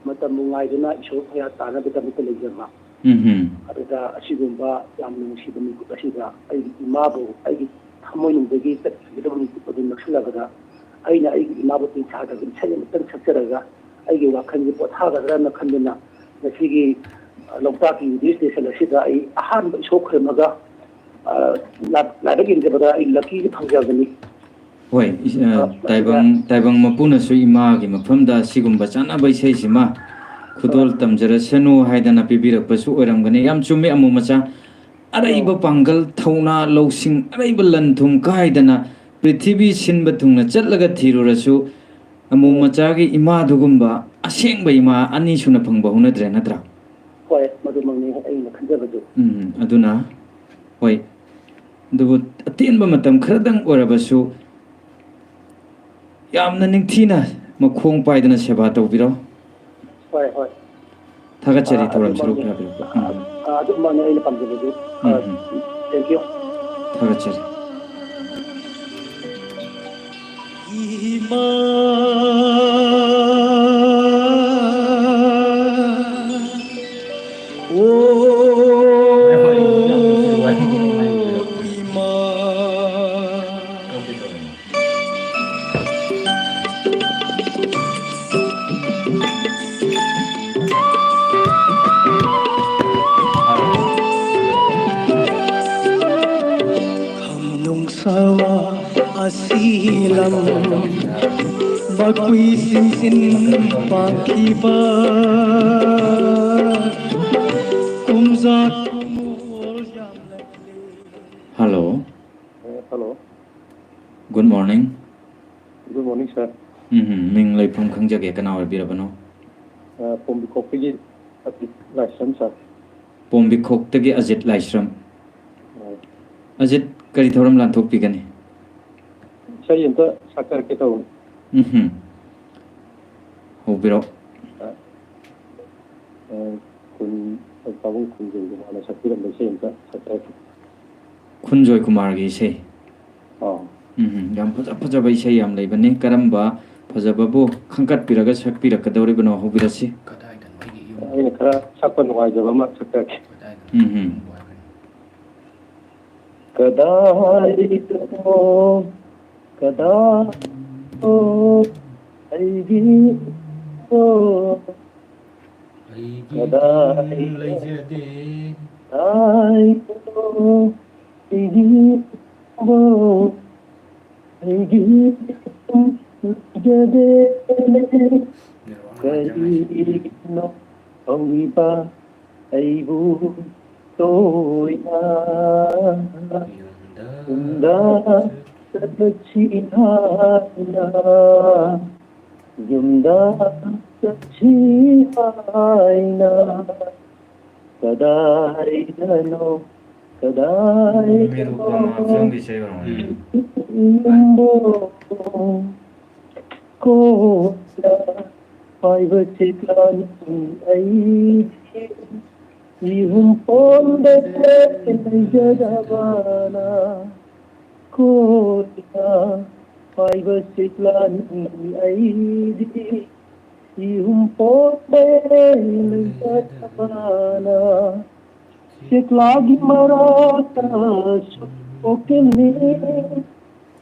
ꯃꯇꯝꯕꯨ ꯉꯥꯏꯗꯨꯅ ꯏꯁꯣꯔ ꯐꯌꯥ ꯇꯥꯅꯕꯒꯤꯗꯃꯛꯇ ꯂꯩꯖꯕ꯫ ꯎꯝ꯫ ꯑꯗꯨꯗ ꯑꯁꯤꯒꯨꯝꯕ ꯌꯥꯝꯅ ꯅꯨꯡꯁꯤꯕ ꯃꯤꯀꯨꯞ ꯑꯁꯤꯗ ꯑꯩꯒꯤ ꯏꯃꯥꯕꯨ ꯑꯩꯒꯤ ꯊꯃꯣꯏꯅꯨꯡꯗꯒꯤ ꯆꯠꯈꯤꯒꯗꯕ ꯃꯤꯀꯨꯞ ꯑꯗꯨ ꯅꯛꯁꯤꯜꯂꯕꯗ ꯑꯩꯅ ꯑꯩꯒꯤ ꯏꯃꯥꯕꯨ ꯇꯤꯟꯊꯥꯗꯕ ꯏꯁꯩ ꯑꯃꯇꯪ ꯁꯛꯆꯔꯒ ꯑꯩꯒꯤ ꯋꯥꯈꯜꯁꯦ ꯄꯣꯊꯥꯒꯗ꯭ꯔꯅ ꯈꯟꯗꯨꯅ ꯉꯁꯤꯒꯤ, ꯑ, ꯂꯣꯛꯇꯥꯛꯀꯤ ꯔꯦꯗꯤꯑꯣ ꯁ꯭ꯇꯦꯁꯟ ꯑꯁꯤꯗ ꯑꯩ ꯑꯍꯥꯟꯕ ꯏꯁꯣꯔ ꯈꯨꯔꯨꯝꯃꯒ, ꯑ, ꯂꯥꯏ-, ꯂꯥꯏꯕꯛ ꯌꯦꯡꯖꯕꯗ ꯑꯩ ꯂꯛꯀꯤꯒꯤ ꯐꯪꯖꯕꯅꯤ꯫ ꯍꯣꯏ, ꯏꯁ-, ꯑ, ꯑ, ꯇꯥꯏꯕꯪ, ꯇꯥꯏꯕꯪ ꯃꯄꯨꯅꯁꯨ ꯏꯃꯥꯒꯤ ꯃꯐꯝꯗ ꯁꯤꯒꯨꯝꯕ ꯆꯥꯟꯅꯕ ꯏꯁꯩꯁꯤꯃ ꯈꯨꯗꯣꯜ ꯇꯝꯖꯔꯁꯅꯨ ꯍꯥꯏꯗꯅ ꯄꯤꯕꯤꯔꯛꯄꯁꯨ ꯑꯣꯏꯔꯝꯒꯅꯤ꯫ ꯌꯥꯝ ꯆꯨꯝꯃꯤ, ꯑꯃꯨ ꯃꯆꯥ꯫ ꯑꯔꯩꯕ ꯄꯥꯡꯒꯜ, ꯊꯧꯅꯥ, ꯂꯧꯁꯤꯡ, ꯑꯔꯩꯕ ꯂꯟ ꯊꯨꯝ ꯀꯥꯏꯗꯅ ꯄ꯭ꯔꯤꯊꯤꯕꯤ ꯁꯤꯟꯕ ꯊꯨꯡꯅ ꯆꯠꯂꯒ ꯊꯤꯔꯨꯔꯁꯨ, ꯑꯃꯨ ꯃꯆꯥꯒꯤ ꯏꯃꯥꯗꯨꯒꯨꯝꯕ ꯑꯁꯦꯡꯕ ꯏꯃꯥ ꯑꯅꯤ ꯁꯨꯅ ꯐꯪꯕ ꯍꯧꯅꯗ꯭ꯔꯦ, ꯅꯠꯇ꯭ꯔꯥ? ꯍꯣꯏ, ꯃꯗꯨꯃꯛꯅꯤ ꯑꯩꯅ ꯈꯟꯖꯕꯗꯨ꯫ ꯎꯝ, ꯑꯗꯨꯅ, ꯍꯣꯏ, ꯑꯗꯨꯕꯨ ꯑꯇꯦꯟꯕ ꯃꯇꯝ ꯈꯔꯗꯪ ꯑꯣꯏꯔꯕꯁꯨ ꯌꯥꯝꯅ ꯅꯤꯡꯊꯤꯅ ꯃꯈꯣꯡ ꯄꯥꯏꯗꯅ ꯁꯦꯕꯥ ꯇꯧꯕꯤꯔꯣ꯫ ꯍꯣꯏ, ꯍꯣꯏ꯫ ꯊꯥꯒꯠꯆꯔꯤ, ꯑꯥ, ꯊꯧꯔꯝ ꯁꯔꯨꯛ ꯑꯗꯨꯃꯛꯅꯤ꯫ ꯌꯥꯕꯤꯔꯛꯄ꯫ ꯎꯝ꯫ ꯑꯥ, ꯑꯗꯨꯃꯛꯅꯤ ꯑꯩꯅ ꯄꯥꯝꯖꯕꯗꯨ꯫ ꯎꯝ, ꯑꯥ, ꯎꯝ꯫ Thank you꯫ ꯊꯥꯒꯠꯆꯔꯤ꯫ ꯏꯃꯥ, ꯑꯣ ꯏꯃꯥ꯫ ꯈꯝꯅꯨꯡ ꯁꯋꯥ ꯑꯁꯤ ꯂꯝ ꯃꯈꯨꯏ ꯁꯤꯡꯁꯤꯟ ꯄꯥꯟꯈꯤꯕ ꯀꯨꯝꯖꯥ ꯀꯨꯝꯑꯣꯜ ꯌꯥꯝꯂꯛꯂꯦ꯫ Hello꯫ ꯑꯦ, hello꯫ Good morning꯫ Good morning, sir꯫ ꯎꯝ, ꯃꯤꯡ ꯂꯩꯐꯝ ꯈꯪꯖꯒꯦ, ꯀꯅꯥ ꯑꯣꯏꯕꯤꯔꯕꯅꯣ? ꯑ, ꯄꯣꯝꯕꯤꯈꯣꯛꯇꯒꯤ ꯑꯖꯤꯠ ꯂꯥꯏꯁ꯭ꯔꯝ, sir꯫ ꯄꯣꯝꯕꯤꯈꯣꯛꯇꯒꯤ ꯑꯖꯤꯠ ꯂꯥꯏꯁ꯭ꯔꯝ꯫ ꯑ꯫ ꯑꯖꯤꯠ, ꯀꯔꯤ ꯊꯧꯔꯝ ꯂꯥꯟꯊꯣꯛꯄꯤꯒꯅꯤ? ꯏꯁꯩ ꯑꯝꯇ ꯁꯛꯆꯔꯛꯀꯦ ꯇꯧꯕꯅꯤ꯫ ꯎꯝ꯫ ꯍꯧꯕꯤꯔꯣ꯫ ꯑ, ꯑ, ꯈꯨꯟ-, ꯄꯥꯕꯨꯡ ꯈꯨꯟꯖꯣꯏ ꯀꯨꯃꯥꯔꯅ ꯁꯛꯄꯤꯔꯝꯕ ꯏꯁꯩ ꯑꯝꯇ ꯁꯛꯆꯔꯛꯀꯦ꯫ ꯈꯨꯟꯖꯣꯏ ꯀꯨꯃꯥꯔꯒꯤ ꯏꯁꯩ? ꯑꯥ꯫ ꯎꯝ, ꯌꯥꯝ ꯐꯖ ꯐꯖꯕ ꯏꯁꯩ ꯌꯥꯝ ꯂꯩꯕꯅꯤ꯫ ꯀꯔꯝꯕ ꯐꯖꯕꯕꯨ ꯈꯪꯀꯠꯄꯤꯔꯒ ꯁꯛꯄꯤꯔꯛꯀꯗꯧꯔꯤꯕꯅꯣ? ꯍꯧꯕꯤꯔꯁꯤ꯫ ꯀꯗꯥꯏꯗꯅꯣ ꯑꯩꯒꯤ ꯌꯨꯝ? ꯑꯩꯅ ꯈꯔ ꯁꯛꯄ ꯅꯨꯡꯉꯥꯏꯖꯕ ꯑꯃ ꯁꯛꯆꯔꯛꯀꯦ꯫ ꯀꯗꯥꯏꯗꯅꯣ ꯎꯝ, ꯎꯝ꯫ ꯑꯩꯒꯤ ꯌꯨꯝ ꯍꯥꯏꯕꯅꯣ? ꯀꯗꯥꯏꯗꯅꯣ, ꯀꯗꯥꯏꯗꯅꯣ ꯑꯩꯒꯤ ꯌꯨꯝꯗꯣ? ꯑꯩꯒꯤ ꯀꯗꯥꯏ ꯌꯨꯝ ꯂꯩꯖꯗꯦ꯫ ꯀꯗꯥꯏꯗꯅꯣ ꯑꯩꯒꯤ ꯌꯨꯝꯗꯣ? ꯑꯩꯒꯤ ꯌꯨꯝ ꯂꯩꯖꯗꯦ꯫ ꯅꯦꯠꯋꯥꯛ ꯅꯨꯡꯉꯥꯏꯇꯦ ꯃꯩꯁꯦ꯫ ꯀꯔꯤꯒꯤꯅꯣ ꯍꯧꯔꯤꯕ ꯑꯩꯕꯨ ꯇꯣꯏꯅ ꯌꯨꯝꯗ ꯌꯨꯝꯗ ꯆꯠꯂꯁꯤ ꯍꯥꯏꯅ, ꯌꯨꯝꯗ ꯆꯠꯁꯤ ꯍꯥꯏꯅ ꯀꯗꯥꯏꯗꯅꯣ, ꯀꯗꯥꯏꯗꯅꯣ ꯃꯦꯔꯨ ꯀꯣꯃꯥ ꯐꯤꯂꯝꯒꯤ ꯏꯁꯩ ꯑꯣꯏꯔꯝꯒꯅꯤ꯫ ꯌꯨꯝꯗꯣ? ꯀꯣꯟꯅ ꯄꯥꯏꯕ ꯆꯤꯠꯂꯅꯤ ꯑꯩꯗꯤ, ꯏꯍꯨꯝ ꯄꯣꯟꯗ ꯂꯩꯖꯗꯕꯅ꯫ ꯀꯣꯟꯅ ꯄꯥꯏꯕ ꯆꯤꯠꯂꯅꯤ ꯑꯩꯗꯤ, ꯏꯍꯨꯝ ꯄꯣꯟꯗ ꯂꯩꯖꯗꯕꯅ꯫ ꯆꯦꯛꯂꯥꯒꯤ ꯃꯔꯛꯇꯁꯨ ꯄꯣꯛꯀꯅꯤ,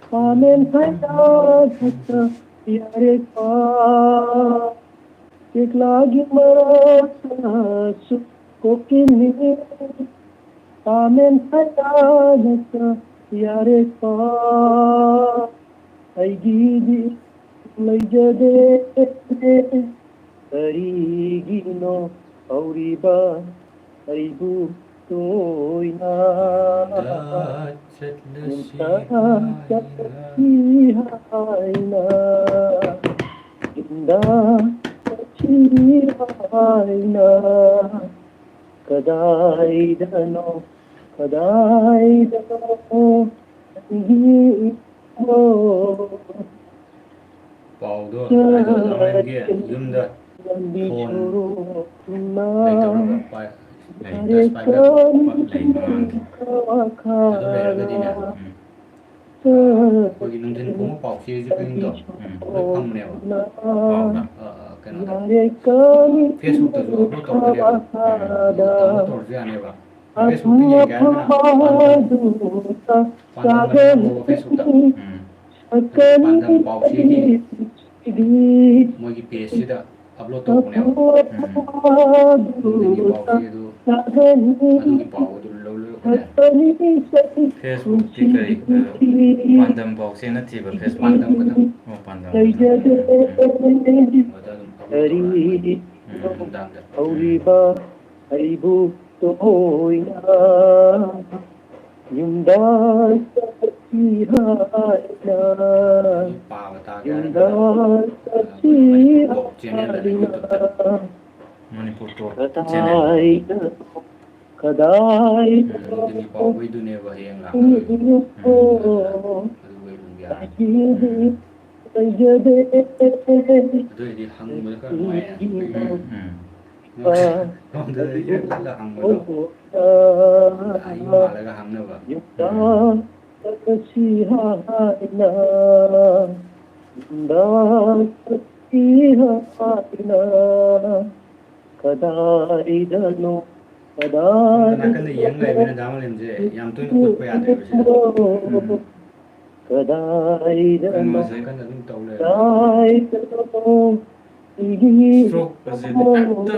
ꯄꯥꯃꯦꯟ ꯊꯥꯏꯅ ꯈꯛꯇ ꯌꯥꯔꯦꯀꯣ꯫ ꯆꯦꯛꯂꯥꯒꯤ ꯃꯔꯛꯇꯁꯨ ꯄꯣꯛꯀꯅꯤ, ꯄꯥꯃꯦꯟ ꯊꯥꯏꯅ ꯈꯛꯇ ꯌꯥꯔꯦꯀꯣ꯫ ꯑꯩꯒꯤꯗꯤ ꯂꯩꯖꯗꯦ꯫ ꯀꯔꯤꯒꯤꯅꯣ ꯍꯧꯔꯤꯕ ꯑꯩꯕꯨ ꯇꯣꯏꯅ ꯌꯨꯝꯗ ꯆꯠꯂꯁꯤ ꯌꯨꯝꯗ ꯍꯥꯏꯅ꯫ ꯆꯠꯂꯁꯤ ꯍꯥꯏꯅ, ꯌꯨꯝꯗ ꯆꯠꯁꯤ ꯍꯥꯏꯅ? ꯀꯗꯥꯏꯗꯅꯣ, ꯀꯗꯥꯏꯗꯅꯣ ꯅꯪꯒꯤ ꯏꯪꯈꯣꯜ? ꯄꯥꯎꯗꯣ ꯍꯥꯏꯗꯣ ꯂꯝꯂꯦꯟꯒꯤ ꯌꯨꯝꯗ ꯂꯝꯕꯤ ꯐꯣꯟ ꯁꯣꯔꯣꯛ ꯊꯨꯡꯅ ꯂꯩꯇꯕ꯭ꯔꯕ? ꯄꯥꯏ-, ꯂꯩ, ꯇꯁ ꯄꯥꯏꯕ ꯌꯥꯕ ꯂꯩ, ꯃꯃꯥꯡꯒꯤ꯫ ꯑꯗꯨ ꯂꯩꯔꯒꯗꯤꯅꯦ, ꯎꯝ꯫ ꯑꯩꯈꯣꯏꯒꯤ ꯅꯨꯡꯊꯤꯜ ꯈꯣꯡꯕ ꯄꯥꯎꯆꯦꯁꯦ ꯀꯩꯅꯣꯗꯣ ꯎꯝ꯫ ꯂꯣꯏ ꯐꯪꯕꯅꯦꯕ꯫ ꯄꯥꯎꯅ꯫ ꯑ, ꯀꯩꯅꯣꯗ Facebookꯇꯁꯨ upload ꯇꯧꯕꯅꯦꯕ꯫ ꯎꯝ꯫ ꯑꯗꯨꯒ download ꯇꯧꯔꯁꯨ ꯌꯥꯅꯦꯕ꯫ Facebookꯇ ꯌꯦꯡꯒꯦ ꯍꯥꯏꯔꯒꯅ ꯄꯥꯟꯗꯝ, ꯄꯥꯟꯗꯝ ꯑꯅ ꯅꯝꯃꯣꯕ Facebookꯇ꯫ ꯎꯝ꯫ ꯄꯥꯟꯗꯝ ꯄꯥꯎꯆꯦꯒꯤ ꯃꯣꯏꯒꯤ pageꯁꯤꯗ upload ꯇꯧꯕꯅꯦꯕ꯫ ꯎꯝ꯫ ꯅꯨꯡꯊꯤꯜꯒꯤ ꯄꯥꯎꯆꯦ ꯑꯗꯨ, ꯑꯗꯨꯒꯤ ꯄꯥꯎ ꯑꯗꯨ ꯂꯧ-, ꯂꯧꯔꯛꯄꯅꯦ꯫ Facebookꯇꯤ ꯀꯔꯤ? ꯑ, ꯄꯥꯟꯗꯝ ꯄꯥꯎꯆꯦ ꯅꯠꯇꯦꯕ Facebook꯫ ꯄꯥꯟꯗꯝ ꯈꯛꯇꯪ꯫ ꯑꯣ, ꯄꯥꯟꯗꯝ ꯈꯛꯇꯪ꯫ ꯎꯝ, ꯎꯝ꯫ ꯑꯗ ꯑꯗꯨꯝ upload ꯇꯧꯔꯛꯑꯅꯤ꯫ ꯎꯝ, ꯅꯨꯡꯗꯥꯡꯗ꯫ ꯍꯧꯔꯤꯕ ꯑꯩꯕꯨ ꯇꯣꯏꯅ ꯌꯨꯝꯗ ꯆꯠꯁꯤ ꯍꯥꯏꯅ, ꯄꯥꯕ ꯇꯥꯒꯦ ꯍꯥꯏꯔꯒꯅ, ꯌꯨꯝꯗ ꯆꯠꯁꯤ ꯃꯅꯤꯄꯨꯔ Talk channelꯗꯅꯦ ꯍꯥꯏꯅ꯫ YouTubeꯇ꯫ Manipur Talk channel꯫ ꯀꯗꯥꯏꯗꯅꯣ, ꯀꯗꯥꯏꯗꯅꯣ ꯎꯝ, ꯑꯗꯨꯗꯤ ꯄꯥꯎꯕꯩꯗꯨꯅꯦꯕ ꯍꯌꯦꯡ ꯂꯥꯛꯀꯗꯣꯏꯗꯣ꯫ ꯎꯝ, ꯑꯗꯨ, ꯑꯗꯨ ꯑꯣꯏꯕ ꯌꯥꯔꯦ꯫ ꯎꯝ꯫ ꯂꯩꯖꯗꯦ꯫ ꯑꯗꯨ ꯑꯣꯏꯔꯗꯤ ꯍꯪꯕꯗ ꯈꯔ ꯅꯨꯡꯉꯥꯏꯌꯦ꯫ ꯎꯝ, ꯎꯝ꯫ ꯅꯉꯣꯟꯗ ꯌꯦꯠꯂꯒ ꯍꯪꯕꯗꯣ꯫ ꯑꯩ ꯃꯥꯜꯂꯒ ꯍꯪꯅꯕ꯫ ꯎꯝ꯫ ꯆꯠꯁꯤ ꯍꯥꯏꯅ, ꯌꯨꯝꯗ ꯆꯠꯁꯤ ꯍꯥꯏꯅ, ꯀꯗꯥꯏꯗꯅꯣ, ꯁꯣꯝꯗ ꯅꯥꯀꯟꯗ ꯌꯦꯡ ꯂꯩꯕꯅꯤꯅ ꯗꯥ ꯃꯥꯂꯦꯝꯁꯦ ꯌꯥꯝ ꯇꯣꯏꯅ ꯎꯠꯄ ꯌꯥꯗ꯭ꯔꯦꯕ ꯁꯤꯗ꯫ ꯎꯝ꯫ ꯀꯗꯥꯏꯗꯅꯣ, ꯀꯩꯅꯣꯁꯦ ꯀꯟꯅ ꯑꯗꯨꯝ ꯇꯧ ꯂꯩꯔꯦ꯫ ꯀꯗꯥꯏꯗꯅꯣ, ꯑꯩꯒꯤ stroke ꯑꯁꯤꯗꯤ ꯍꯦꯛꯇ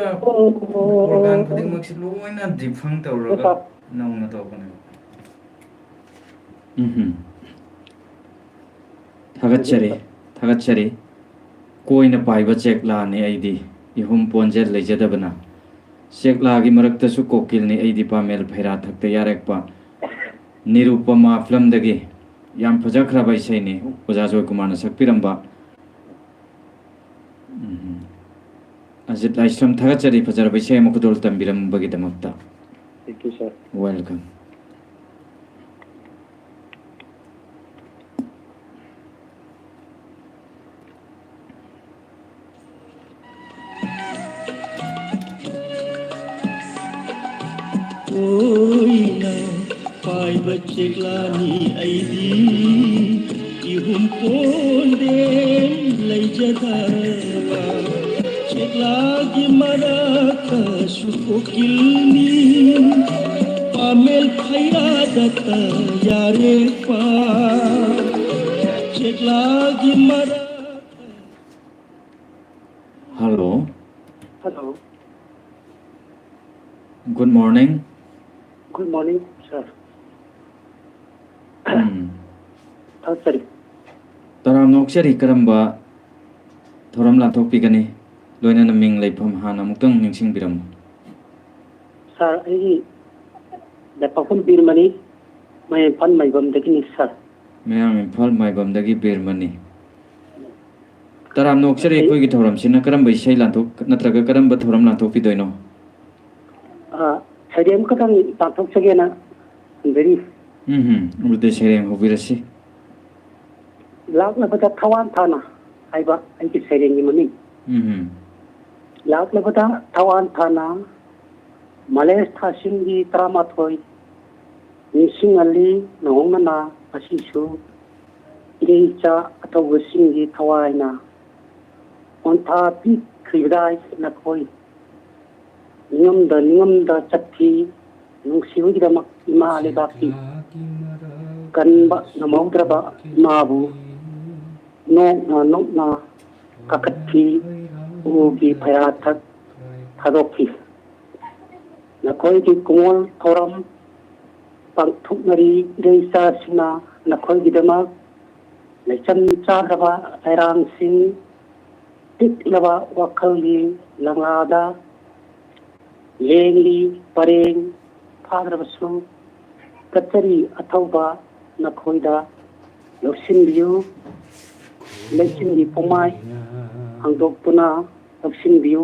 organ ꯈꯨꯗꯤꯡꯃꯛꯁꯤ ꯂꯣꯏꯅ defunct ꯇꯧꯔꯒ ꯅꯧꯅ ꯇꯧꯕꯅꯦꯕ꯫ ꯎꯝꯍꯨꯝ꯫ ꯊꯥꯒꯠꯆꯔꯤ, ꯊꯥꯒꯠꯆꯔꯤ꯫ ꯀꯣꯏꯅ ꯄꯥꯏꯕ ꯆꯦꯛꯂꯥꯅꯤ ꯑꯩꯗꯤ, ꯏꯍꯨꯝ ꯄꯣꯟꯖꯦꯜ ꯂꯩꯖꯗꯕꯅ꯫ ꯆꯦꯛꯂꯥꯒꯤ ꯃꯔꯛꯇꯁꯨ ꯀꯣꯀꯤꯜꯅꯤ ꯑꯩꯗꯤ, ꯄꯥꯃꯦꯜ ꯐꯩꯔꯥ ꯊꯛꯇ ꯌꯥꯔꯦꯛꯄ꯫ ꯅꯤꯔꯨꯄꯃꯥ ꯐꯤꯂꯝꯗꯒꯤ ꯌꯥꯝ ꯐꯖꯈ꯭ꯔꯕ ꯏꯁꯩꯅꯤ, ꯑꯣꯖꯥ ꯖꯣꯏꯀꯨꯃꯥꯔꯅ ꯁꯛꯄꯤꯔꯝꯕ꯫ ꯎꯝ꯫ ꯑꯖꯤꯠ ꯂꯥꯏꯁ꯭ꯔꯝ, ꯊꯥꯒꯠꯆꯔꯤ ꯐꯖꯔꯕ ꯏꯁꯩ ꯑꯃ ꯈꯨꯗꯣꯜ ꯇꯝꯕꯤꯔꯝꯕꯒꯤꯗꯃꯛꯇ꯫ Thank you, sir. Welcome. ꯍꯥꯏꯕ ꯆꯦꯛꯂꯥꯅꯤ ꯑꯩꯗꯤ ꯏꯍꯨꯝ ꯀꯣꯟꯗꯦ ꯂꯩꯖꯗꯕ꯫ ꯆꯦꯛꯂꯥꯒꯤ ꯃꯔꯛꯇꯁꯨ ꯀꯣꯀꯤꯜꯅꯤ ꯄꯥꯃꯦꯜ ꯐꯩꯔꯥꯗꯇ ꯌꯥꯔꯦ ꯄꯥ꯫ ꯆꯦꯛꯂꯥꯒꯤ ꯃꯔꯛ Hello. Hello. Good morning. Good morning, sir. ꯎꯝ. ꯊꯥꯒꯠꯆꯔꯤ꯫ ꯇꯔꯥꯝꯅ ꯑꯣꯛꯆꯔꯤ꯫ ꯀꯔꯝꯕ ꯊꯧꯔꯝ ꯂꯥꯟꯊꯣꯛꯄꯤꯒꯅꯤ? ꯂꯣꯏꯅꯅ ꯃꯤꯡ ꯂꯩꯐꯝ ꯍꯥꯟꯅ ꯑꯃꯨꯛꯇꯪ ꯅꯤꯡꯁꯤꯡꯕꯤꯔꯝꯃꯨ꯫ Sir, ꯑꯩꯒꯤ ꯂꯩꯄꯥꯛꯐꯝ ꯕꯤꯔꯃꯅꯤ, ꯃꯌꯥꯡ ꯏꯝꯐꯥꯜ ꯃꯥꯏꯕꯝꯗꯒꯤꯅꯤ, sir꯫ ꯃꯌꯥꯡ ꯏꯝꯐꯥꯜ ꯃꯥꯏꯕꯝꯗꯒꯤ ꯕꯤꯔꯃꯅꯤ꯫ ꯇꯔꯥꯝꯅ ꯑꯣꯛꯆꯔꯤ꯫ ꯑꯩ ꯑꯩꯈꯣꯏꯒꯤ ꯊꯧꯔꯝꯁꯤꯅ ꯀꯔꯝꯕ ꯏꯁꯩ ꯂꯥꯟꯊꯣꯛ-, ꯅꯠꯇ꯭ꯔꯒ ꯀꯔꯝꯕ ꯊꯧꯔꯝ ꯂꯥꯟꯊꯣꯛꯄꯤꯗꯣꯏꯅꯣ? ꯑ, ꯁꯩꯔꯦꯡ ꯑꯃꯈꯛꯇꯪ ꯂꯥꯟꯊꯣꯛꯆꯒꯦꯅ ꯍꯪꯖꯔꯤ꯫ ꯎꯝ ꯍꯨꯝ, ꯑꯗꯨꯗꯤ ꯁꯩꯔꯦꯡ ꯍꯧꯕꯤꯔꯁꯤ꯫ ꯂꯥꯛꯂꯕꯗ ꯊꯋꯥꯟ ꯊꯥꯅ ꯍꯥꯏꯕ ꯑꯩꯒꯤ ꯁꯩꯔꯦꯡꯒꯤ ꯃꯃꯤꯡ꯫ ꯎꯝ ꯍꯨꯝ꯫ ꯂꯥꯛꯂꯕꯗ ꯊꯋꯥꯟ ꯊꯥꯅ ꯃꯥꯂꯦꯁ ꯊꯥꯁꯤꯡꯒꯤ ꯇꯔꯥꯃꯥꯊꯣꯏ ꯅꯤꯡꯁꯤꯡꯍꯜꯂꯤ ꯅꯧꯍꯧꯅꯅ ꯉꯁꯤꯁꯨ ꯏꯔꯩꯆꯥ ꯑꯊꯧꯕꯁꯤꯡꯒꯤ ꯊꯋꯥꯏꯅ ꯄꯣꯟꯊꯥ ꯄꯤꯈ꯭ꯔꯤꯕꯗꯥꯏ ꯅꯈꯣꯏ ꯅꯤꯡꯉꯝꯗ ꯅꯤꯡꯉꯝꯗ ꯆꯠꯈꯤ꯫ ꯅꯨꯡꯁꯤꯕꯒꯤꯗꯃꯛ ꯏꯃꯥ ꯂꯩꯕꯥꯛꯀꯤ ꯀꯟꯕ ꯉꯝꯍꯧꯗ꯭ꯔꯕ ꯏꯃꯥꯕꯨ ꯅꯣꯛꯅ ꯅꯣꯛꯅ ꯀꯥꯈꯠꯈꯤ꯫ ꯎꯒꯤ ꯐꯩꯔꯥꯊꯛ ꯊꯥꯗꯣꯛꯈꯤ꯫ ꯅꯈꯣꯏꯒꯤ ꯀꯨꯃꯣꯜ ꯊꯧꯔꯝ ꯄꯥꯡꯊꯣꯛꯅꯔꯤ꯫ ꯏꯔꯩꯆꯥꯁꯤꯡꯅ ꯅꯈꯣꯏꯒꯤꯗꯃꯛ ꯂꯩꯆꯝ ꯆꯥꯗ꯭ꯔꯕ ꯂꯩꯔꯥꯡꯁꯤꯡ, ꯄꯤꯛꯂꯕ ꯋꯥꯈꯜꯒꯤ ꯂꯪꯂꯥꯗ ꯂꯦꯡꯂꯤ ꯄꯔꯦꯡ ꯐꯥꯗ꯭ꯔꯕꯁꯨ, ꯀꯠꯆꯔꯤ ꯑꯊꯧꯕ ꯅꯈꯣꯏꯗ ꯂꯧꯁꯤꯟꯕꯤꯌꯨ꯫ ꯂꯩꯆꯤꯟꯒꯤ ꯄꯨꯝꯃꯥꯏ ꯍꯥꯡꯗꯣꯛꯇꯨꯅ ꯂꯧꯁꯤꯟꯕꯤꯌꯨ꯫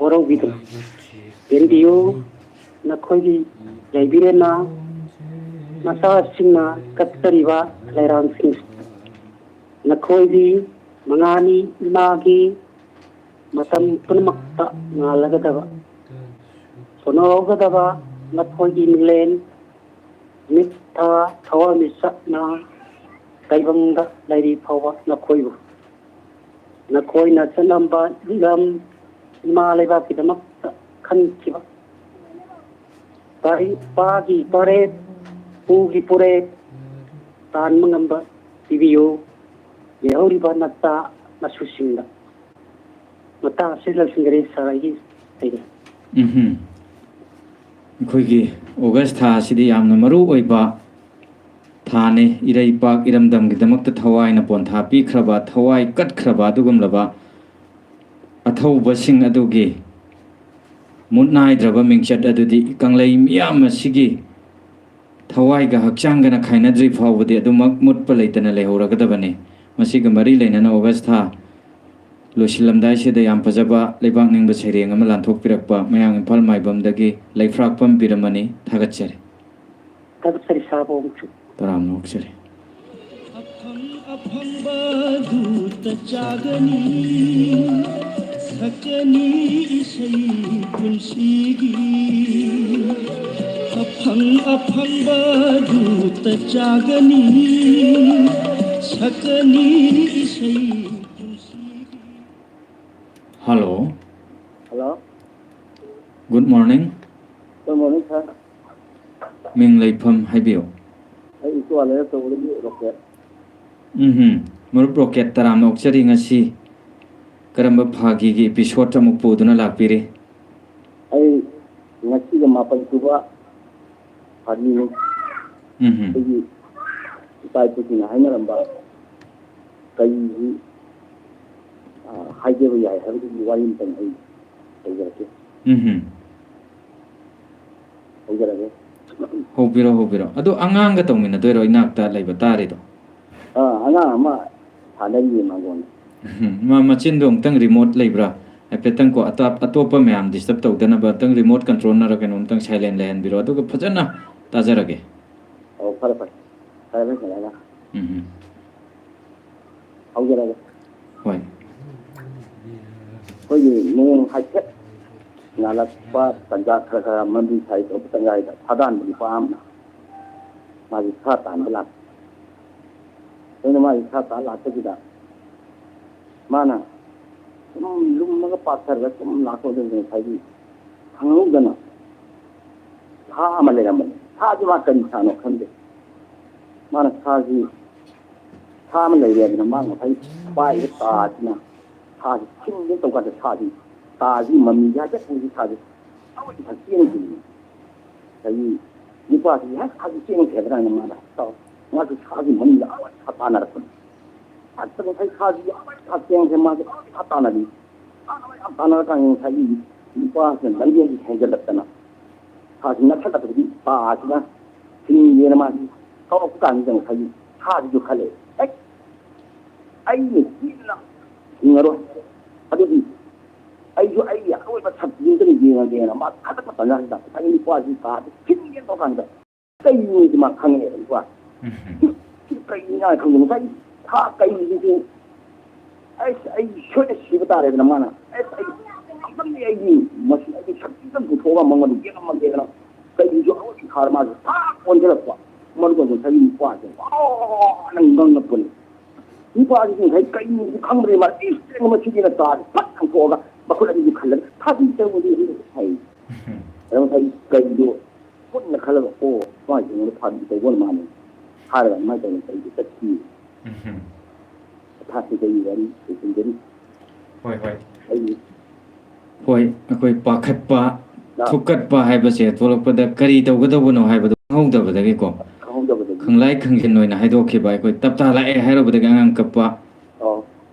ꯋꯥꯔꯧꯕꯤꯗꯨꯅ ꯆꯦꯟꯕꯤꯌꯨ꯫ ꯅꯈꯣꯏꯒꯤ ꯌꯥꯏꯕꯤꯔꯦꯟꯅ ꯃꯆꯥꯁꯤꯡꯅ ꯀꯠꯆꯔꯤꯕ ꯂꯩꯔꯥꯡꯁꯤꯡ꯫ ꯅꯈꯣꯏꯗꯤ ꯃꯉꯥꯅꯤ ꯏꯃꯥꯒꯤ ꯃꯇꯝ ꯄꯨꯝꯅꯃꯛꯇ ꯉꯥꯜꯂꯒꯗꯕ, ꯁꯣꯟꯅꯍꯧꯒꯗꯕ ꯅꯈꯣꯏꯒꯤ ꯃꯤꯡꯂꯦꯟ ꯃꯤꯠ ꯊꯥ ꯊꯋꯥꯟꯃꯤꯆꯥꯛꯅ ꯇꯥꯏꯕꯪꯗ ꯂꯩꯔꯤ ꯐꯥꯎꯕ ꯅꯈꯣꯏꯕꯨ꯫ ꯅꯈꯣꯏꯅ ꯆꯠꯂꯝꯕ ꯂꯝ ꯏꯃꯥ ꯂꯩꯕꯥꯛꯀꯤꯗꯃꯛꯇ ꯈꯟꯈꯤꯕ ꯄꯥꯔꯤ-, ꯄꯥꯒꯤ ꯄꯥꯔꯦꯞ, ꯄꯨꯒꯤ ꯄꯣꯔꯦꯞ ꯇꯥꯟꯕ ꯉꯝꯕ ꯄꯤꯕꯤꯌꯨ꯫ ꯂꯩꯍꯧꯔꯤꯕ ꯅꯆꯥ ꯅꯁꯨꯁꯤꯡꯗ꯫ ꯃꯇꯥꯡ ꯑꯁꯤꯗ ꯂꯣꯏꯁꯤꯟꯖꯔꯦ, ꯁꯥꯔ, ꯑꯩꯒꯤ ꯂꯩꯔꯦ꯫ ꯎꯝꯍꯨꯝ꯫ ꯑꯩꯈꯣꯏꯒꯤ ꯑꯣꯒꯁ ꯊꯥ ꯑꯁꯤꯗꯤ ꯌꯥꯝꯅ ꯃꯔꯨ ꯑꯣꯏꯕ ꯊꯥꯅꯤ꯫ ꯏꯔꯩꯄꯥꯛ ꯏꯔꯝꯗꯝꯒꯤꯗꯃꯛꯇ ꯊꯋꯥꯏꯅ ꯄꯣꯟꯊꯥ ꯄꯤꯈ꯭ꯔꯕ, ꯊꯋꯥꯏ ꯀꯠꯈ꯭ꯔꯕ ꯑꯗꯨꯒꯨꯝꯂꯕ ꯑꯊꯧꯕꯁꯤꯡ ꯑꯗꯨꯒꯤ ꯃꯨꯠ ꯅꯥꯏꯗ꯭ꯔꯕ ꯃꯤꯡꯆꯠ ꯑꯗꯨꯗꯤ ꯀꯪꯂꯩ ꯃꯤꯌꯥꯝ ꯑꯁꯤꯒꯤ ꯊꯋꯥꯏꯒ ꯍꯛꯆꯥꯡꯒꯅ ꯈꯥꯏꯅꯗ꯭ꯔꯤ ꯐꯥꯎꯕꯗꯤ ꯑꯗꯨꯃꯛ ꯃꯨꯠꯄ ꯂꯩꯇꯅ ꯂꯩꯍꯧꯔꯒꯗꯕꯅꯤ꯫ ꯃꯁꯤꯒ ꯃꯔꯤ ꯂꯩꯅꯅ ꯑꯣꯒꯁ ꯊꯥ ꯂꯣꯏꯁꯤꯜꯂꯝꯗꯥꯏꯁꯤꯗ ꯌꯥꯝ ꯐꯖꯕ ꯂꯩꯕꯥꯛ ꯅꯤꯡꯕ ꯁꯩꯔꯦꯡ ꯑꯃ ꯂꯥꯟꯊꯣꯛꯄꯤꯔꯛꯄ ꯃꯌꯥꯡ ꯏꯝꯐꯥꯜ ꯃꯥꯏꯕꯝꯗꯒꯤ ꯂꯩꯐ꯭ꯔꯥꯛꯄꯝ ꯄꯤꯔꯝꯃꯅꯤ꯫ ꯊꯥꯒꯠꯆꯔꯤ꯫ ꯊꯥꯒꯠꯆꯔꯤ, ꯁꯥꯔꯕꯨ ꯑꯃꯨꯛꯁꯨ꯫ ꯇꯔꯥꯝꯅ ꯑꯣꯛꯆꯔꯤ꯫ ꯑꯐꯪ ꯑꯐꯪꯕꯗꯨꯇ ꯆꯥꯒꯅꯤ, ꯁꯛꯀꯅꯤ ꯏꯁꯩ ꯄꯨꯟꯁꯤꯒꯤ꯫ ꯑꯐꯪ ꯑꯐꯪꯕꯗꯨꯇ ꯆꯥꯒꯅꯤ, ꯁꯛꯀꯅꯤ ꯏꯁꯩ ꯄꯨꯟꯁꯤꯒꯤ꯫ Hello. Hello. Good morning꯫ Good morning, sir꯫ ꯃꯤꯡ ꯂꯩꯐꯝ ꯍꯥꯏꯕꯤꯌꯨ꯫ ꯑꯩ ꯏꯆꯨꯋꯥ ꯂꯩꯔꯛ ꯇꯧꯕꯗꯒꯤ ꯔꯣꯀꯦꯠ꯫ ꯎꯝꯍꯨꯝ꯫ ꯃꯔꯨꯞ ꯔꯣꯀꯦꯠ, ꯇꯔꯥꯝꯅ ꯑꯣꯛꯆꯔꯤ꯫ ꯉꯁꯤ ꯀꯔꯝꯕ ꯐꯥꯒꯤꯒꯤ episode ꯑꯃꯨꯛ ꯄꯨꯗꯨꯅ ꯂꯥꯛꯄꯤꯔꯤ? ꯑꯩ ꯉꯁꯤꯒ ꯃꯥꯄꯟ ꯁꯨꯕ ꯐꯥꯒꯤꯅꯤ꯫ ꯎꯝꯍꯨꯝ꯫ ꯑꯩꯈꯣꯏꯒꯤ ꯏꯄꯥ ꯏꯄꯨꯁꯤꯡꯅ ꯍꯥꯏꯅꯔꯝꯕ ꯀꯔꯤꯁꯤ, ꯑ, ꯍꯥꯏꯖꯕ ꯌꯥꯏ ꯍꯥꯏꯕꯗꯨꯒꯤ ꯋꯥꯔꯤ ꯑꯃꯇꯪ ꯑꯩ ꯇꯧꯖꯔꯛꯀꯦ꯫ ꯎꯝꯍꯨꯝ꯫ ꯍꯧꯖꯔꯒꯦ꯫ ꯍꯧꯕꯤꯔꯣ, ꯍꯧꯕꯤꯔꯣ꯫ ꯑꯗꯣ ꯑꯉꯥꯡꯒ ꯇꯧꯃꯤꯟꯅꯗꯣꯏꯔꯣ ꯏꯅꯥꯛꯇ ꯂꯩꯕ ꯇꯥꯔꯤꯗꯣ? ꯑꯥ, ꯑꯉꯥꯡ ꯑꯃ ꯁꯥꯟꯅꯔꯤꯌꯦ ꯃꯥꯡꯒꯣꯟꯗ꯫ ꯎꯝ, ꯃꯥ ꯃꯆꯤꯟꯗꯣ ꯑꯃꯨꯛꯇꯪ remote ꯂꯩꯕ꯭ꯔꯥ? ꯍꯥꯏꯐꯦꯠꯇꯪ ꯀꯣ, ꯑꯇꯣꯞ-, ꯑꯇꯣꯞꯄ ꯃꯌꯥꯝ disturb ꯇꯧꯗꯅꯕ ꯑꯝꯇꯪ remote controlꯅꯔ ꯀꯩꯅꯣꯝꯇꯪ silent ꯂꯩꯍꯟꯕꯤꯔꯣ, ꯑꯗꯨꯒ ꯐꯖꯅ ꯇꯥꯖꯔꯒꯦ꯫ ꯑꯣ, ꯐꯔꯦ, ꯐꯔꯦ꯫ ꯐꯔꯦ, ꯐꯔꯦ, ꯐꯔꯦ꯫ ꯎꯝ, ꯎꯝ꯫ ꯍꯧꯖꯔꯒꯦ꯫ ꯍꯣꯏ꯫ ꯑꯩꯈꯣꯏꯒꯤ ꯅꯣꯡ ꯍꯥꯏꯐꯦꯠ ꯉꯥꯜꯂꯛꯄ ꯇꯟꯖꯥ, ꯈꯔ ꯈꯔ ꯃꯝꯂꯤ ꯁꯥꯔꯤ ꯇꯧꯕ ꯇꯟꯖꯥꯁꯤꯗ ꯁꯥꯗꯥꯟꯕ ꯅꯨꯄꯥ ꯑꯃꯅ ꯃꯥꯒꯤ ꯁꯥ ꯇꯥꯟꯕ ꯂꯥꯛꯄ꯫ ꯑꯗꯨꯅ ꯃꯥꯒꯤ ꯁꯥ ꯇꯥꯟ ꯂꯥꯛꯄꯁꯤꯗ ꯃꯥꯅ ꯁꯨꯝ ꯂꯨꯝꯃꯒ ꯄꯥꯛꯊꯔꯒ ꯁꯨꯝ ꯂꯥꯛꯄꯗꯨꯗ ꯉꯁꯥꯏꯒꯤ ꯈꯪꯍꯧꯗꯅ ꯁꯥ ꯑꯃ ꯂꯩꯔꯝꯕꯅꯤ꯫ ꯁꯥꯁꯤ ꯃꯥ ꯀꯔꯤ ꯁꯥꯅꯣ ꯈꯪꯗꯦ꯫ ꯃꯥꯅ ꯁꯥꯁꯤ, ꯁꯥ ꯑꯃ ꯂꯩꯔꯦ ꯑꯗꯨꯅ ꯃꯥ ꯉꯁꯥꯏ ꯄꯥꯏꯔꯤꯕ ꯇꯥꯁꯤꯅ ꯁꯥꯁꯤ ꯊꯤꯟꯒꯦ ꯇꯧꯀꯥꯟꯗ ꯁꯥꯁꯤ, ꯇꯥꯁꯤ ꯃꯃꯤꯁꯤ ꯍꯥꯏꯐꯦꯠ ꯎꯕꯗ ꯁꯥꯁꯤ ꯑꯔꯣꯏꯕ ꯆꯦꯟꯈꯤꯕꯅꯤ꯫ ꯉꯁꯥꯏꯒꯤ ꯅꯨꯄꯥꯁꯤ ꯍꯦꯛ ꯁꯥꯁꯤ ꯆꯦꯟꯈ꯭ꯔꯦꯗꯅ ꯃꯥꯅ ꯇꯧ-, ꯃꯥꯁꯨ ꯁꯥꯒꯤ ꯃꯅꯨꯡꯗ ꯑꯔꯣꯏꯕ ꯁꯥ ꯇꯥꯟꯅꯔꯛꯄꯅꯤ꯫ ꯍꯦꯛꯇ ꯉꯁꯥꯏ ꯁꯥꯁꯤ ꯑꯔꯣꯏꯕ ꯁꯥ ꯆꯦꯟꯈ꯭ꯔꯦ, ꯃꯥꯁꯦ ꯑꯔꯣꯏꯕ ꯁꯥ ꯇꯥꯟꯅꯔꯤ꯫ ꯃꯥꯅ ꯃꯌꯥꯝ ꯇꯥꯟꯅꯔꯀꯥꯟꯗ ꯉꯁꯥꯏꯒꯤ ꯅꯨꯄꯥꯁꯤꯅ ꯂꯝꯖꯦꯜꯁꯤ ꯍꯦꯟꯖꯜꯂꯛꯇꯅ ꯁꯥꯁꯤ ꯅꯛꯁꯜꯂꯛꯄꯗꯒꯤ ꯇꯥꯁꯤꯅ ꯊꯤꯡꯒꯦꯅ ꯃꯥꯁꯤ ꯀꯧꯔꯛꯄ ꯀꯥꯟꯁꯤꯗ ꯉꯁꯥꯏꯒꯤ ꯁꯥꯁꯤꯁꯨ ꯈꯜꯂꯦ, "ꯑꯦ, ꯑꯩꯅ ꯆꯦꯟꯅ ꯍꯤꯡꯉꯔꯣꯏ꯫ ꯑꯗꯨꯗꯤ ꯑꯩꯁꯨ ꯑꯩꯒꯤ ꯑꯔꯣꯏꯕ ꯁꯛꯇꯤ ꯑꯝꯇꯪ ꯌꯦꯡꯉꯒꯦꯅ" ꯃꯥ ꯈꯜꯂꯛꯄ ꯇꯥꯟꯖꯥꯁꯤꯗ ꯉꯁꯥꯏꯒꯤ ꯅꯨꯄꯥꯁꯤ ꯇꯥꯁꯤ ꯊꯤꯡꯒꯦꯅ ꯇꯧꯔꯀꯥꯟꯗ ꯀꯩꯅꯣꯁꯤ ꯃꯥ ꯈꯪꯉꯛꯑꯦꯕ, ꯅꯨꯄꯥ꯫ ꯎꯝ꯫ ꯁꯤ ꯀꯩꯅꯣ ꯈꯪꯗꯦ꯫ ꯉꯁꯥꯏ ꯁꯥ ꯀꯩꯁꯤꯁꯨ, "ꯑꯩꯁ, ꯑꯩ ꯁꯣꯏꯗꯅ ꯁꯤꯕ ꯇꯥꯔꯦꯗꯅ" ꯃꯥꯅ꯫ "ꯑꯩꯁ, ꯑꯩ ꯑꯝꯇꯪꯗꯤ ꯑꯩꯒꯤ ꯃꯁꯤ ꯑꯩꯒꯤ ꯁꯛꯇꯤ ꯑꯝꯇꯪ ꯄꯨꯊꯣꯛꯑꯒ ꯃꯉꯣꯟꯗ ꯌꯦꯡꯉꯝꯃꯒꯦꯗꯅ" ꯀꯩꯁꯤꯁꯨ ꯑꯔꯣꯏꯕꯤ ꯈꯥꯔ ꯃꯥꯁꯦ ꯊꯥꯛ ꯑꯣꯟꯁꯤꯜꯂꯛꯄ꯫ ꯃꯗꯨꯒ ꯉꯁꯥꯏꯒꯤ ꯅꯨꯄꯥꯁꯦ ꯋꯥꯅ ꯉꯥꯡꯉꯛꯄꯅꯤ꯫ ꯅꯨꯄꯥꯁꯤꯁꯨ ꯉꯁꯥꯏ ꯀꯩꯅꯣꯁꯨ ꯈꯪꯗ꯭ꯔꯦ ꯃꯥ, "ꯏꯁ, ꯃꯁꯤꯗꯤꯅ" ꯇꯥꯔꯦ ꯐꯠ ꯍꯥꯡꯇꯣꯛꯑꯒ ꯃꯈꯨꯠ ꯑꯅꯤꯁꯨ ꯈꯜꯂꯒ "ꯊꯥꯖꯤꯟ ꯇꯧꯕꯗꯤ" ꯍꯥꯏ꯫ ꯎꯝ꯫ ꯑꯗ ꯉꯁꯥꯏ ꯀꯩꯗꯣ ꯃꯨꯟꯅ ꯈꯜꯂꯒ, "ꯑꯣ, ꯃꯥꯏꯁꯦ ꯑꯩꯉꯣꯟꯗ ꯐꯥꯒꯤ ꯇꯧꯕ ꯑꯣꯏꯔ ꯃꯥꯜꯂꯦ" ꯍꯥꯏꯔꯒ ꯑꯗꯨꯃꯥꯏꯅ ꯇꯧꯗꯅ ꯑꯩꯁꯦ ꯆꯠꯈꯤ꯫ ꯎꯝ꯫ ꯊꯥꯁꯤꯗꯒꯤ ꯋꯥꯔꯤ ꯂꯣꯏꯁꯤꯟꯖꯔꯤ꯫ ꯍꯣꯏ, ꯍꯣꯏ꯫ ꯑꯩ ꯍꯣꯏ, ꯑꯩꯈꯣꯏ ꯄꯥꯈꯠꯄ, ꯅ- ꯊꯨꯛꯀꯠꯄ ꯍꯥꯏꯕꯁꯦ ꯊꯣꯛꯂꯛꯄꯗ ꯀꯔꯤ ꯇꯧꯒꯗꯧꯕꯅꯣ ꯍꯥꯏꯕꯗꯨ ꯈꯪꯍꯧꯗꯕꯗꯒꯤꯀꯣ, ꯈꯪꯍꯧꯗꯕꯗꯒꯤ꯫ ꯈꯪꯂꯥꯏ ꯈꯪꯖꯤꯟ ꯑꯣꯏꯅ ꯍꯥꯏꯗꯣꯛꯈꯤꯕ, ꯑꯩꯈꯣꯏ ꯇꯞꯇꯥ ꯂꯥꯛꯑꯦ ꯍꯥꯏꯔꯨꯕꯗꯒꯤ ꯑꯉꯥꯡ ꯀꯞꯄ, ꯑꯣ꯫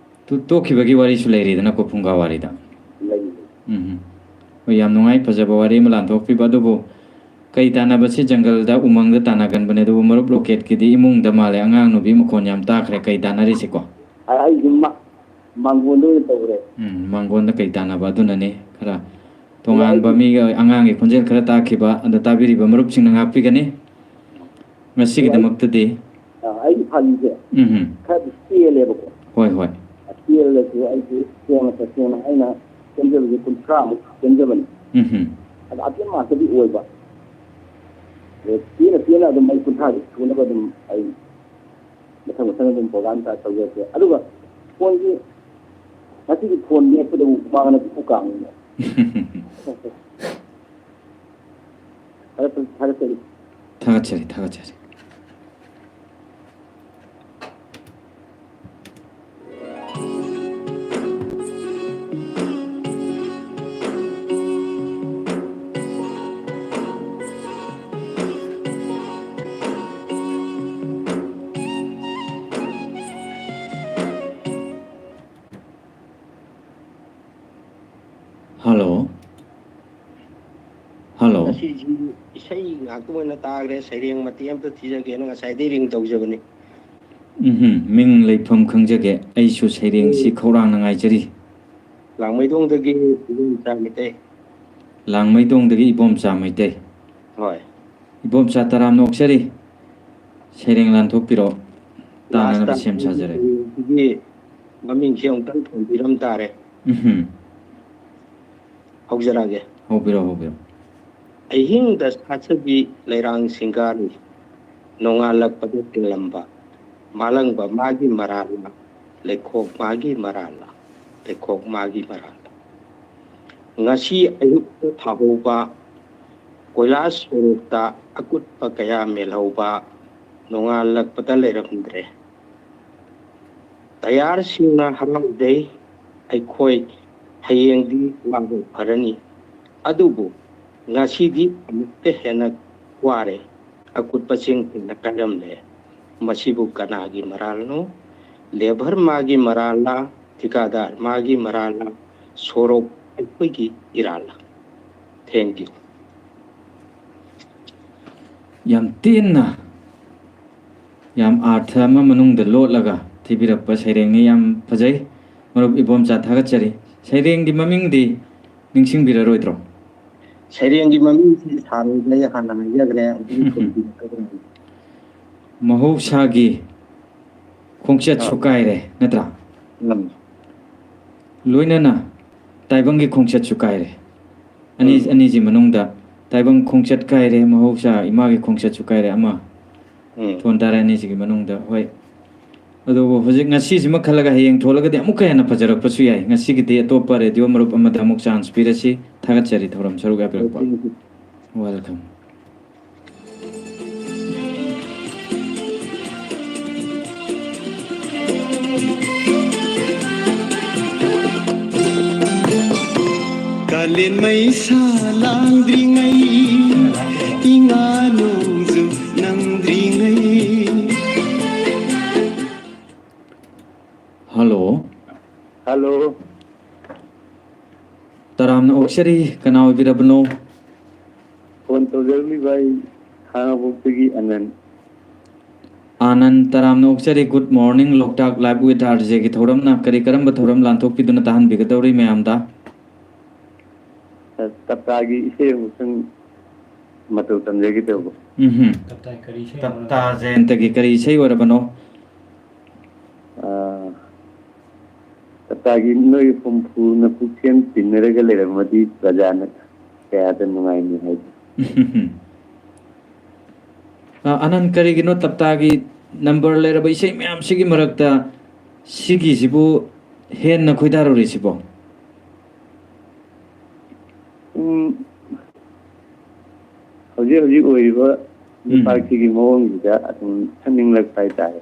ꯇꯨ-, ꯇꯣꯛꯈꯤꯕꯒꯤ ꯋꯥꯔꯤꯁꯨ ꯂꯩꯔꯤꯗꯅꯀꯣ, ꯐꯨꯡꯒꯥ ꯋꯥꯔꯤꯗ꯫ ꯂꯩ, ꯂꯩ꯫ ꯎꯝ, ꯎꯝ꯫ ꯍꯣꯏ, ꯌꯥꯝ ꯅꯨꯡꯉꯥꯏ, ꯐꯖꯕ ꯋꯥꯔꯤ ꯑꯃ ꯂꯥꯟꯊꯣꯛꯄꯤꯕ꯫ ꯑꯗꯨꯕꯨ ꯀꯩ ꯇꯥꯟꯅꯕꯁꯤ ꯖꯪꯒꯜꯗ, ꯎꯃꯪꯗ ꯇꯥꯟꯅꯒꯟꯕꯅꯦ, ꯑꯗꯨꯕꯨ ꯃꯔꯨꯞ ꯂꯣꯀꯦꯠꯀꯤꯗꯤ ꯏꯃꯨꯡꯗ ꯃꯥꯜꯂꯦ, ꯑꯉꯥꯡ ꯅꯨꯕꯤ ꯃꯈꯣꯟ ꯌꯥꯝ ꯇꯥꯈ꯭ꯔꯦ꯫ ꯀꯩ ꯇꯥꯟꯅꯔꯤꯁꯤꯀꯣ? ꯑ-, ꯑꯩꯗꯤ ꯃ-, ꯃꯥꯡꯒꯣꯟꯗ ꯑꯣꯏꯅ ꯇꯧꯔꯦ꯫ ꯎꯝ, ꯃꯥꯡꯒꯣꯟꯗ ꯀꯩ ꯇꯥꯟꯅꯕ, ꯑꯗꯨꯅꯅꯦ ꯈꯔ ꯇꯣꯉꯥꯟꯕ ꯑꯩ ꯃꯤꯒ ꯑꯉꯥꯡꯒꯤ ꯈꯣꯟꯖꯦꯜ ꯈꯔ ꯇꯥꯈꯤꯕ, ꯑꯗꯣ ꯇꯥꯕꯤꯔꯤꯕ ꯃꯔꯨꯞꯁꯤꯡꯅ ꯉꯥꯛꯄꯤꯒꯅꯤ꯫ ꯑꯗꯣ ꯑꯩ ꯉꯁꯤꯒꯤꯗꯃꯛꯇꯗꯤ ꯑ, ꯑꯩꯒꯤ ꯐꯥꯒꯤꯁꯦ ꯎꯝ, ꯎꯝ꯫ ꯈꯔꯗꯤ ꯇꯦꯜꯂꯦꯕꯀꯣ꯫ ꯍꯣꯏ, ꯍꯣꯏ꯫ ꯇꯦꯜꯂꯁꯨ ꯑꯩꯁꯦ ꯁꯦꯡꯅ ꯇꯁꯦꯡꯅ ꯑꯩꯅ ꯁꯦꯝꯖꯕꯁꯦ ꯀꯨꯟꯊ꯭ꯔꯥꯃꯨꯛ ꯁꯦꯝꯖꯕꯅꯤ꯫ ꯎꯝ, ꯎꯝ꯫ ꯑꯗꯣ ꯑꯇꯦꯟ ꯉꯥꯛꯇꯗꯤ ꯑꯣꯏꯕ꯫ ꯑꯗꯣ ꯄꯦꯟꯅ ꯄꯦꯟꯅ ꯑꯗꯨꯝ ꯑꯩ ꯀꯨꯟꯊ꯭ꯔꯥꯁꯦ ꯁꯨꯅꯕ ꯑꯗꯨꯝ ꯑꯩ ꯃꯊꯪ ꯃꯊꯪ ꯑꯗꯨꯝ program ꯇꯧꯖꯔꯛꯀꯦ꯫ ꯑꯗꯨꯒ ꯐꯣꯟꯁꯤ ꯉꯁꯤꯗꯤ ꯐꯣꯟ ꯃꯦꯠꯄꯗ ꯍꯨꯃꯥꯡꯅ ꯄꯨꯛ ꯀꯥꯡꯉꯤꯅꯦ꯫ ꯊꯥꯒꯠꯆꯔꯤ, ꯊꯥꯒꯠꯆꯔꯤ꯫ ꯊꯥꯒꯠꯆꯔꯤ, ꯊꯥꯒꯠꯆꯔꯤ꯫ ꯍꯜꯂꯣ꯫ ꯍꯜꯂꯣ꯫ ꯉꯁꯤꯁꯤ ꯏꯁꯩ ꯉꯥꯛꯇ ꯑꯣꯏꯅ ꯇꯥꯈ꯭ꯔꯦ꯫ ꯁꯩꯔꯦꯡ ꯃꯇꯦꯛ ꯑꯃꯇ ꯊꯤꯖꯒꯦꯅ ꯉꯁꯥꯏꯗꯩ ring ꯇꯧꯖꯕꯅꯤ꯫ ꯎꯝꯍꯨꯝ, ꯃꯤꯡ ꯂꯩꯐꯝ ꯈꯪꯖꯒꯦ꯫ ꯑꯩꯁꯨ ꯁꯩꯔꯦꯡꯁꯤ ꯈꯧꯔꯥꯡꯅ ꯉꯥꯏꯖꯔꯤ꯫ ꯂꯥꯡꯃꯩꯗꯣꯡꯗꯒꯤ ꯏꯕꯣꯝꯆꯥ ꯃꯩꯇꯩ꯫ ꯂꯥꯡꯃꯩꯗꯣꯡꯗꯒꯤ ꯏꯕꯣꯝꯆꯥ ꯃꯩꯇꯩ꯫ ꯍꯣꯏ꯫ ꯏꯕꯣꯝꯆꯥ ꯇꯔꯥꯝꯅ ꯑꯣꯛꯆꯔꯤ꯫ ꯁꯩꯔꯦꯡ ꯂꯥꯟꯊꯣꯛꯄꯤꯔꯣ꯫ ꯇꯥꯅꯅꯕ Last ꯁꯦꯝ ꯁꯥꯖꯔꯦ꯫ ꯁꯩꯔꯦꯡꯁꯤꯒꯤ ꯃꯃꯤꯡꯁꯤ ꯑꯃꯨꯛꯇꯪ ꯊꯣꯟꯕꯤꯔꯝ ꯇꯥꯔꯦ꯫ ꯎꯝꯍꯨꯝ꯫ ꯍꯧꯖꯔꯛꯑꯒꯦ꯫ ꯍꯧꯕꯤꯔꯣ, ꯍꯧꯕꯤꯔꯣ꯫ ꯑꯍꯤꯡꯗ ꯁꯥꯠꯆꯕꯤ ꯂꯩꯔꯥꯡ ꯁꯤꯡꯒꯥꯔꯤ, ꯅꯣꯡꯉꯥꯜꯂꯛꯄꯗ ꯇꯦꯜꯂꯝꯕ, ꯃꯥꯂꯪꯕ ꯃꯥꯒꯤ ꯃꯔꯥꯜꯅ, ꯂꯩꯈꯣꯛ ꯃꯥꯒꯤ ꯃꯔꯥꯜꯅ, ꯂꯩꯈꯣꯛ ꯃꯥꯒꯤ ꯃꯔꯥꯜꯅ꯫ ꯉꯁꯤ ꯑꯌꯨꯛꯇ ꯊꯥꯍꯧꯕ ꯀꯣꯏꯂꯥꯁ ꯁꯣꯔꯣꯛꯇ ꯑꯀꯨꯠꯄ ꯀꯌꯥ ꯃꯦꯜꯍꯧꯕ, ꯅꯣꯡꯉꯥꯜꯂꯛꯄꯗ ꯂꯩꯔꯝꯗ꯭ꯔꯦ꯫ ꯇꯌꯥꯔꯁꯤꯡꯅ ꯍꯔꯥꯎꯖꯩ, ꯑꯩꯈꯣꯏ ꯍꯌꯦꯡꯗꯤ ꯋꯥꯕ ꯐꯔꯅꯤ꯫ ꯑꯗꯨꯕꯨ ꯉꯁꯤꯗꯤ ꯑꯃꯨꯛꯀ ꯍꯦꯟꯅ ꯋꯥꯔꯦ, ꯑꯀꯨꯠꯄꯁꯤꯡ ꯍꯦꯟꯅ ꯀꯥꯏꯔꯝꯂꯦ꯫ ꯃꯁꯤꯕꯨ ꯀꯅꯥꯒꯤ ꯃꯔꯥꯜꯅꯣ? Labour ꯃꯥꯒꯤ ꯃꯔꯥꯜꯂ, ꯊꯤꯀꯥꯗꯥꯔ ꯃꯥꯒꯤ ꯃꯔꯥꯜꯂ, ꯁꯣꯔꯣꯛ ꯑꯩꯈꯣꯏꯒꯤ ꯏꯔꯥꯜꯂ? Thank you꯫ ꯌꯥꯝ ꯇꯦꯟꯅ, ꯌꯥꯝ ꯑꯥꯔꯊ ꯑꯃ ꯃꯅꯨꯡꯗ ꯂꯣꯠꯂꯒ ꯊꯤꯕꯤꯔꯛꯄ ꯁꯩꯔꯦꯡꯅꯤ꯫ ꯌꯥꯝ ꯐꯖꯩ꯫ ꯃꯔꯨꯞ ꯏꯕꯣꯝꯆꯥ, ꯊꯥꯒꯠꯆꯔꯤ꯫ ꯁꯩꯔꯦꯡꯒꯤ ꯃꯃꯤꯡꯗꯤ ꯅꯤꯡꯁꯤꯡꯕꯤꯔꯔꯣꯏꯗ꯭ꯔꯣ? ꯁꯩꯔꯦꯡꯒꯤ ꯃꯃꯤꯡꯁꯤ ꯁꯥꯔꯣꯏꯗ ꯑꯩ ꯍꯥꯟꯅ ꯍꯥꯏꯖꯈ꯭ꯔꯦ, ꯑꯗꯨꯝ ꯊꯣꯟꯕꯤꯔꯛꯀꯗ꯭ꯔꯥ? ꯃꯍꯧꯁꯥꯒꯤ ꯈꯣꯡꯆꯠꯁꯨ ꯑꯥ꯫ ꯀꯥꯏꯔꯦ, ꯅꯠꯇ꯭ꯔꯥ? ꯎꯝ꯫ ꯂꯣꯏꯅꯅ ꯇꯥꯏꯕꯪꯒꯤ ꯈꯣꯡꯆꯠꯁꯨ ꯀꯥꯏꯔꯦ꯫ ꯑꯅꯤ, ꯎꯝ꯫ ꯑꯅꯤꯁꯤ ꯃꯅꯨꯡꯗ ꯇꯥꯏꯕꯪ ꯈꯣꯡꯆꯠ ꯀꯥꯏꯔꯦ, ꯃꯍꯧꯁꯥ ꯏꯃꯥꯒꯤ ꯈꯣꯡꯆꯠꯁꯨ ꯀꯥꯏꯔꯦ, ꯑꯃ ꯎꯝ꯫ ꯊꯣꯟ ꯇꯥꯔꯦ ꯑꯅꯤꯁꯤꯒꯤ ꯃꯅꯨꯡꯗ꯫ ꯍꯣꯏ, ꯑꯗꯨꯕꯨ ꯍꯧꯖꯤꯛ ꯉꯁꯤꯁꯤꯃ ꯈꯜꯂꯒ ꯍꯌꯦꯡ ꯊꯣꯜꯂꯒꯗꯤ ꯑꯃꯨꯛꯀ ꯍꯦꯟꯅ ꯐꯖꯔꯛꯄꯁꯨ ꯌꯥꯏ꯫ ꯉꯁꯤꯒꯤꯗꯤ ꯑꯇꯣꯞꯄ ꯔꯦꯗꯤꯑꯣ ꯃꯔꯨꯞ ꯑꯃꯗ ꯑꯃꯨꯛ ꯆꯥꯟꯁ ꯄꯤꯔꯁꯤ꯫ ꯊꯥꯒꯠꯆꯔꯤ ꯊꯧꯔꯝ ꯁꯔꯨꯛ ꯌꯥꯕꯤꯔꯛꯄ꯫ Thank you꯫ Welcome꯫ ꯀꯥꯂꯦꯟ ꯃꯩꯁꯥ ꯂꯥꯡꯗ꯭ꯔꯤꯉꯩ, ꯏꯉꯥ ꯅꯣꯡꯖꯨ ꯅꯪꯗ꯭ꯔꯤꯉꯩ꯫ ꯍꯜꯂꯣ꯫ ꯍꯜꯂꯣ꯫ ꯇꯔꯥꯝꯅ ꯑꯣꯛꯆꯔꯤ, ꯀꯅꯥ ꯑꯣꯏꯕꯤꯔꯕꯅꯣ? ꯐꯣꯟ ꯇꯧꯖꯔꯝꯃꯤꯕ ꯑꯩ ꯈꯥꯉꯕꯣꯛꯇꯒꯤ ꯑꯅꯟ꯫ ꯑꯥꯅꯟ, ꯇꯔꯥꯝꯅ ꯑꯣꯛꯆꯔꯤ꯫ Good morning, Loktak Live with R J ꯒꯤ ꯊꯧꯔꯝꯅ ꯀꯔꯤ ꯀꯔꯝꯕ ꯊꯧꯔꯝ ꯂꯥꯟꯊꯣꯛꯄꯤꯗꯨꯅ ꯇꯥꯍꯟꯕꯤꯒꯗꯧꯔꯤ ꯃꯌꯥꯝꯗ? ꯇꯞꯇꯥꯒꯤ ꯏꯁꯩ ꯑꯃꯈꯛꯇꯪ ꯃꯇꯧ ꯇꯝꯖꯒꯦ ꯇꯧꯕ꯫ ꯎꯝꯍꯨꯝ꯫ ꯇꯞꯇꯥ ꯀꯔꯤ ꯏꯁꯩ ꯇꯞꯇꯥ ꯑꯃꯅꯣ? ꯖꯌꯟꯇꯒꯤ ꯀꯔꯤ ꯏꯁꯩ ꯑꯣꯏꯔꯕꯅꯣ? ꯑꯥ, ꯇꯞꯇꯥꯒꯤ ꯅꯣꯏ ꯍꯨꯝꯐꯨꯅ ꯄꯨꯛꯆꯦꯟ ꯇꯤꯟꯅꯔꯒ ꯂꯩꯔꯝꯃꯗꯤ ꯄ꯭ꯔꯖꯥꯅ ꯀꯌꯥꯗ ꯅꯨꯡꯉꯥꯏꯅꯤ ꯍꯥꯏꯗꯣ꯫ ꯑ, ꯑꯅꯟ, ꯀꯔꯤꯒꯤꯅꯣ ꯇꯞꯇꯥꯒꯤ ꯅꯝꯕꯔ ꯂꯩꯔꯕ ꯏꯁꯩ ꯃꯌꯥꯝꯁꯤꯒꯤ ꯃꯔꯛꯇ ꯁꯤꯒꯤꯁꯤꯕꯨ ꯍꯦꯟꯅ ꯈꯣꯏꯗꯥꯔꯨꯔꯤꯁꯤꯕꯣ? ꯎꯝ, ꯍꯧꯖꯤꯛ ꯍꯧꯖꯤꯛ ꯑꯣꯏꯔꯤꯕ ꯎꯝ꯫ ꯂꯩꯕꯥꯛꯁꯤꯒꯤ ꯃꯑꯣꯡꯁꯤꯗ ꯑꯗꯨꯝ ꯈꯟꯅꯤꯡꯂꯛꯄ ꯍꯥꯏꯇꯥꯔꯦ꯫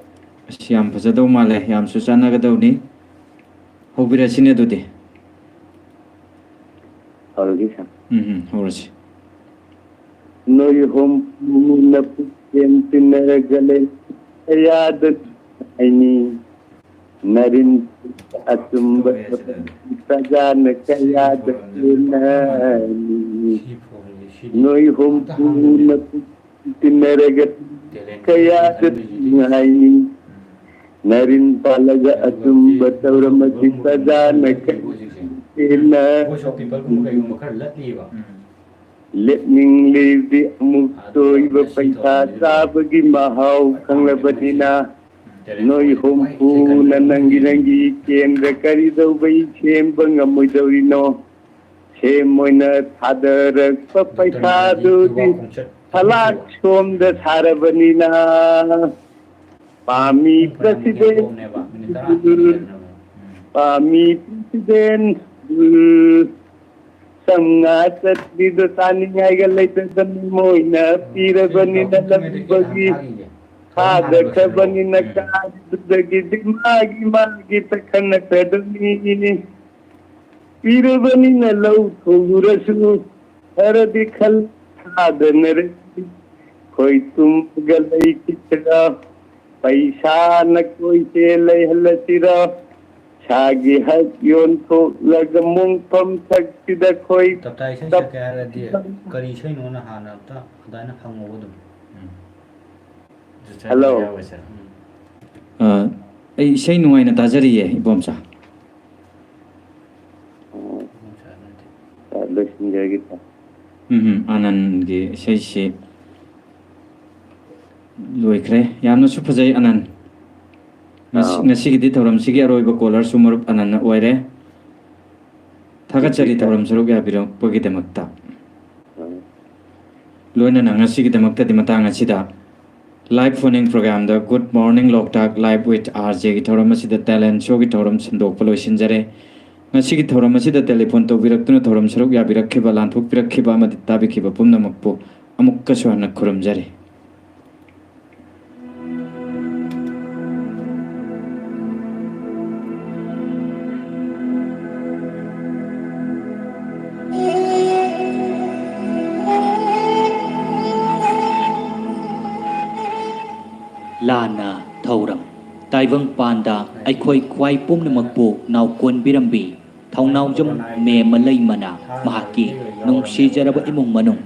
ꯑꯁ, ꯌꯥꯝ ꯐꯖꯗꯧ ꯃꯥꯜꯂꯦ, ꯌꯥꯝꯁꯨ ꯆꯥꯟꯅꯒꯗꯧꯅꯤ꯫ ꯍꯧꯕꯤꯔꯁꯤꯅꯦ ꯑꯗꯨꯗꯤ꯫ ꯍꯧꯔꯒꯦ, ꯁꯥꯔ꯫ ꯎꯝ, ꯎꯝ, ꯍꯧꯔꯁꯤ꯫ ꯅꯣꯏ ꯍꯨꯝꯐꯨꯅ ꯄꯨꯛꯆꯦꯟ ꯇꯤꯟꯅꯔꯒ ꯂꯩ, ꯀꯌꯥꯗ ꯍꯥꯏꯅꯤ꯫ ꯅꯔꯤꯟ ꯑꯆꯨꯝꯕ ꯄ꯭ꯔꯖꯥꯅ ꯀꯌꯥꯗ ꯄꯦꯟꯅꯅꯤ꯫ ꯅꯣꯏ ꯍꯨꯝꯐꯨꯅ ꯇꯤꯟꯅꯔꯒ ꯀꯌꯥꯗ ꯅꯨꯡꯉꯥꯏꯅꯤ꯫ ꯅꯔꯤꯟ ꯄꯥꯜꯂꯒ ꯑꯆꯨꯝꯕ ꯇꯧꯔꯝꯃꯗꯤ ꯄ꯭ꯔꯖꯥꯅ ꯀꯌꯥꯗ ꯄꯦꯟꯅꯅꯤ꯫ ꯂꯦꯞꯅꯤꯡꯂꯤꯕꯗꯤ ꯑꯃꯨꯛ ꯇꯣꯏꯕ ꯄꯩꯁꯥ ꯆꯥꯕꯒꯤ ꯃꯍꯥꯎ ꯈꯪꯂꯕꯅꯤꯅ ꯅꯣꯏ ꯍꯨꯝꯐꯨꯅ ꯅꯪꯒꯤ ꯅꯪꯒꯤ ꯀꯦꯟꯗ꯭ꯔ ꯀꯔꯤꯗꯧꯕꯩ ꯁꯦꯝꯕ ꯉꯝꯃꯣꯏꯗꯧꯔꯤꯅꯣ? ꯁꯦꯝ ꯑꯣꯏꯅ ꯊꯥꯗꯔꯛꯄ ꯄꯩꯁꯥꯗꯨꯗꯤ ꯁꯂꯥꯛ ꯁꯣꯝꯗ ꯁꯥꯔꯕꯅꯤꯅ ꯄꯥꯝꯃꯤ ꯄ꯭ꯔꯁꯤꯗꯦꯟ, ꯄꯥꯝꯃꯤ ꯄ꯭ꯔꯁꯤꯗꯦꯟ, ꯎꯝ, ꯆꯥꯝꯃꯉꯥ ꯆꯠꯄꯤꯗꯣ ꯆꯥꯅꯤꯡꯉꯥꯏꯒ ꯂꯩꯇꯗꯅ ꯃꯣꯏꯅ ꯄꯤꯔꯕꯅꯤꯅ ꯂꯧꯕꯒꯤ ꯊꯥꯗꯈ꯭ꯔꯕꯅꯤꯅ ꯀꯥꯗꯨꯗꯒꯤꯗꯤ ꯃꯥꯒꯤ ꯃꯥꯒꯤ ꯇꯛꯈꯠꯅꯈ꯭ꯔꯗꯕꯅꯤ꯫ ꯄꯤꯔꯕꯅꯤꯅ ꯂꯧ ꯊꯣꯛꯂꯨꯔꯁꯨ ꯈꯔꯗꯤ ꯈꯜ ꯊꯥꯗꯅꯔꯦ꯫ ꯈꯣꯏ ꯇꯨꯝꯃꯒ ꯂꯩꯈꯤꯁꯤꯔ? ꯄꯩꯁꯥꯅ ꯀꯣꯏꯁꯦ ꯂꯩꯍꯜꯂꯁꯤꯔ? ꯏꯁꯥꯒꯤ ꯍꯛ ꯌꯣꯟꯊꯣꯛꯂꯒ ꯃꯣꯡꯐꯝ ꯊꯛꯁꯤꯗ ꯈꯣꯏ ꯇꯞꯇꯥ ꯏꯁꯩ ꯇꯞ- ꯁꯛꯀꯦ ꯍꯥꯏꯔꯗꯤ ꯀꯔꯤ ꯏꯁꯩꯅꯣꯅ ꯍꯥꯟꯅ ꯑꯝꯇ ꯑꯗꯨꯃꯥꯏꯅ ꯍꯪꯉꯣꯕ ꯑꯗꯨꯝ꯫ ꯎꯝ꯫ ꯍꯜꯂꯣ꯫ ꯌꯥꯎꯋꯦ ꯁꯥꯔ꯫ ꯎꯝ꯫ ꯑ, ꯑꯩ ꯏꯁꯩ ꯅꯨꯡꯉꯥꯏꯅ ꯇꯥꯖꯔꯤꯌꯦ, ꯏꯕꯣꯝꯆꯥ꯫ ꯎꯝ꯫ ꯂꯣꯏꯁꯤꯟꯖꯔꯒꯦ ꯁꯥꯔ꯫ ꯎꯝ, ꯎꯝ, ꯑꯅꯟꯒꯤ ꯏꯁꯩꯁꯤ ꯂꯣꯏꯈ꯭ꯔꯦ꯫ ꯌꯥꯝꯅꯁꯨ ꯐꯖꯩ, ꯑꯅꯟ꯫ ꯉꯁꯤ-, ꯑꯥ꯫ ꯉꯁꯤꯒꯤꯗꯤ ꯊꯧꯔꯝꯁꯤꯒꯤ ꯑꯔꯣꯏꯕ ꯀꯣꯂꯔꯁꯨ ꯃꯔꯨꯞ ꯑꯅꯟꯅ ꯑꯣꯏꯔꯦ꯫ ꯊꯥꯒꯠꯆꯔꯤ ꯊꯧꯔꯝ ꯁꯔꯨꯛ ꯌꯥꯕꯤꯔꯛꯄꯒꯤꯗꯃꯛꯇ꯫ ꯎꯝ꯫ ꯂꯣꯏꯅꯅ ꯉꯁꯤꯒꯤꯗꯃꯛꯇꯗꯤ ꯃꯇꯥꯡ ꯑꯁꯤꯗ live phone-in program-ꯗ Good Morning Loktak Live with R J-ꯒꯤ ꯊꯧꯔꯝ ꯑꯁꯤꯗ talent show-ꯒꯤ ꯊꯧꯔꯝ ꯁꯟꯗꯣꯛꯄ ꯂꯣꯏꯁꯤꯟꯖꯔꯦ꯫ ꯉꯁꯤꯒꯤ ꯊꯧꯔꯝ ꯑꯁꯤꯗ telephone ꯇꯧꯕꯤꯔꯛꯇꯨꯅ ꯊꯧꯔꯝ ꯁꯔꯨꯛ ꯌꯥꯕꯤꯔꯛꯈꯤꯕ, ꯂꯥꯟꯊꯣꯛꯄꯤꯔꯛꯈꯤꯕ ꯑꯃꯗꯤ ꯇꯥꯕꯤꯈꯤꯕ ꯄꯨꯝꯅꯃꯛꯄꯨ ꯑꯃꯨꯛꯀꯁꯨ ꯍꯟꯅ ꯈꯨꯔꯨꯝꯖꯔꯤ꯫ ꯂꯥꯟꯅ ꯊꯧꯔꯝ꯫ ꯇꯥꯏꯕꯪ ꯄꯥꯟꯗ ꯑꯩꯈꯣꯏ ꯈ꯭ꯋꯥꯏ ꯄꯨꯝꯅꯃꯛꯄꯨ ꯅꯥꯎꯀꯣꯟꯕꯤꯔꯝꯕꯤ ꯊꯧꯅꯥꯎꯖꯝ ꯃꯦꯝꯃ ꯂꯩꯃꯅ ꯃꯍꯥꯛꯀꯤ ꯅꯨꯡꯁꯤꯖꯔꯕ ꯏꯃꯨꯡ ꯃꯅꯨꯡ,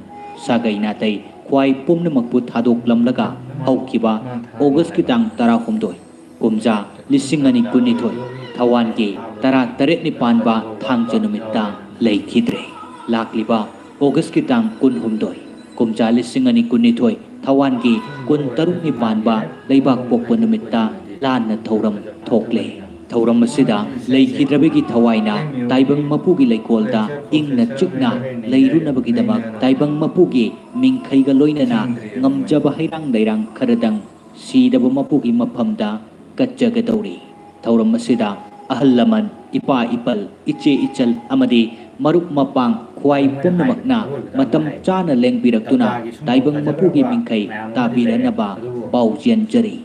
ꯁꯥꯒꯩ ꯅꯥꯇꯩ ꯈ꯭ꯋꯥꯏ ꯄꯨꯝꯅꯃꯛꯄꯨ ꯊꯥꯗꯣꯛꯂꯝꯂꯒ ꯍꯧꯈꯤꯕ ꯑꯣꯒꯁꯀꯤ ꯇꯥꯡ ꯇꯔꯥꯍꯨꯝꯗꯣꯏ, ꯀꯨꯝꯖꯥ ꯂꯤꯁꯤꯡ ꯑꯅꯤ ꯀꯨꯟꯅꯤꯊꯣꯏ ꯊꯧꯋꯥꯟꯒꯤ ꯇꯔꯥ ꯇꯔꯦꯠꯅꯤ ꯄꯥꯟꯕ ꯊꯥꯡꯖ ꯅꯨꯃꯤꯠꯇ ꯂꯩꯈꯤꯗ꯭ꯔꯦ꯫ ꯂꯥꯛꯂꯤꯕ ꯑꯣꯒꯁꯀꯤ ꯇꯥꯡ ꯀꯨꯟꯍꯨꯝꯗꯣꯏ, ꯀꯨꯝꯖꯥ ꯂꯤꯁꯤꯡ ꯑꯅꯤ ꯀꯨꯟꯅꯤꯊꯣꯏ ꯊꯧꯋꯥꯟꯒꯤ ꯀꯨꯟꯇꯔꯨꯛꯅꯤ ꯄꯥꯟꯕ ꯂꯩꯕꯥꯛ ꯄꯣꯛꯄ ꯅꯨꯃꯤꯠꯇ ꯂꯥꯟꯅ ꯊꯧꯔꯝ ꯊꯣꯛꯂꯦ꯫ ꯊꯧꯔꯝ ꯑꯁꯤꯗ ꯂꯩꯈꯤꯗ꯭ꯔꯕꯒꯤ ꯊꯋꯥꯏꯅ ꯇꯥꯏꯕꯪ ꯃꯄꯨꯒꯤ ꯂꯩꯀꯣꯜꯗ ꯏꯪꯅ ꯆꯤꯛꯅ ꯂꯩꯔꯨꯅꯕꯒꯤꯗꯃꯛ ꯇꯥꯏꯕꯪ ꯃꯄꯨꯒꯤ ꯃꯤꯡꯈꯩꯒ ꯂꯣꯏꯅꯅ ꯉꯝꯖꯕ ꯍꯩꯔꯥꯡ ꯂꯩꯔꯥꯡ ꯈꯔꯗꯪ ꯁꯤꯗꯕ ꯃꯄꯨꯒꯤ ꯃꯐꯝꯗ ꯀꯠꯆꯒꯗꯧꯔꯤ꯫ ꯊꯧꯔꯝ ꯑꯁꯤꯗ ꯑꯍꯜ ꯂꯃꯟ, ꯏꯄꯥ ꯏꯄꯜ, ꯏꯆꯦ ꯏꯆꯜ ꯑꯃꯗꯤ ꯃꯔꯨꯞ ꯃꯄꯥꯡ ꯈ꯭ꯋꯥꯏ ꯄꯨꯝꯅꯃꯛꯅ ꯃꯇꯝ ꯆꯥꯅ ꯂꯦꯡꯕꯤꯔꯛꯇꯨꯅ ꯇꯥꯏꯕꯪ ꯃꯄꯨꯒꯤ ꯃꯤꯡꯈꯩ ꯇꯥꯕꯤꯔꯅꯕ ꯄꯥꯎꯖꯦꯟꯖꯔꯤ꯫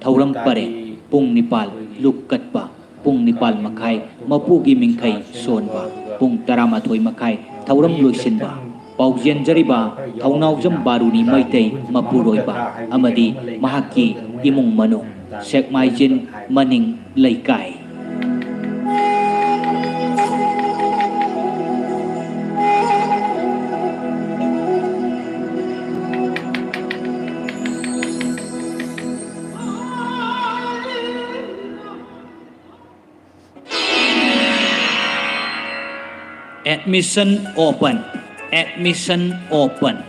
ꯊꯧꯔꯝ ꯄꯔꯦꯡ: ꯄꯨꯡ ꯅꯤꯄꯥꯜ ꯂꯨꯛ ꯀꯠꯄ, ꯄꯨꯡ ꯅꯤꯄꯥꯜ ꯃꯈꯥꯏ ꯃꯄꯨꯒꯤ ꯃꯤꯡꯈꯩ ꯁꯣꯟꯕ, ꯄꯨꯡ ꯇꯔꯥꯃꯥꯊꯣꯏ ꯃꯈꯥꯏ ꯊꯧꯔꯝ ꯂꯣꯏꯁꯤꯟꯕ꯫ ꯄꯥꯎꯖꯦꯟꯖꯔꯤꯕ ꯊꯧꯅꯥꯎꯖꯝ ꯕꯥꯔꯨꯅꯤ ꯃꯩꯇꯩ ꯃꯄꯨꯔꯣꯏꯕ ꯑꯃꯗꯤ ꯃꯍꯥꯛꯀꯤ ꯏꯃꯨꯡ ꯃꯅꯨꯡ, ꯁꯦꯛꯃꯥꯏꯖꯤꯟ ꯃꯅꯤꯡ ꯂꯩꯀꯥꯏ꯫ Admission open. Admission open.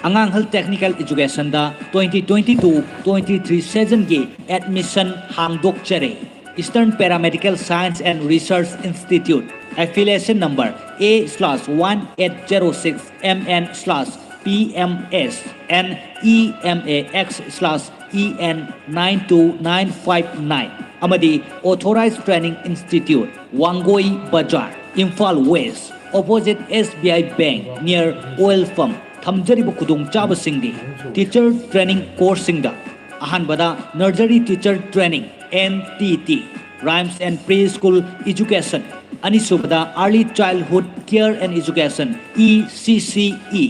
ꯑꯉꯥꯡ ꯍꯦꯜꯊ ꯇꯦꯛꯅꯤꯀꯦꯜ ꯏꯖꯨꯀꯦꯁꯟꯗ twenty twenty-two twenty-three seasonꯒꯤ admission ꯍꯥꯡꯗꯣꯛꯆꯔꯦ꯫ Eastern Paramedical Science and Research Institute, affiliation number A slash one eight zero six M N slash P M S and E M A X slash E N nine two nine five nine ꯑꯃꯗꯤ Authorized Training Institute, Wangoi bazaar, Imphal west, opposite S B I Bank, near oil pump꯫ ꯊꯝꯖꯔꯤꯕ ꯈꯨꯗꯣꯡꯆꯥꯕꯁꯤꯡꯗꯤ: teacher training courseꯁꯤꯡꯗ ꯑꯍꯥꯟꯕꯗ nursery teacher training, N T T, rhymes and preschool education, ꯑꯅꯤꯁꯨꯕꯗ early childhood care and education, E C C E,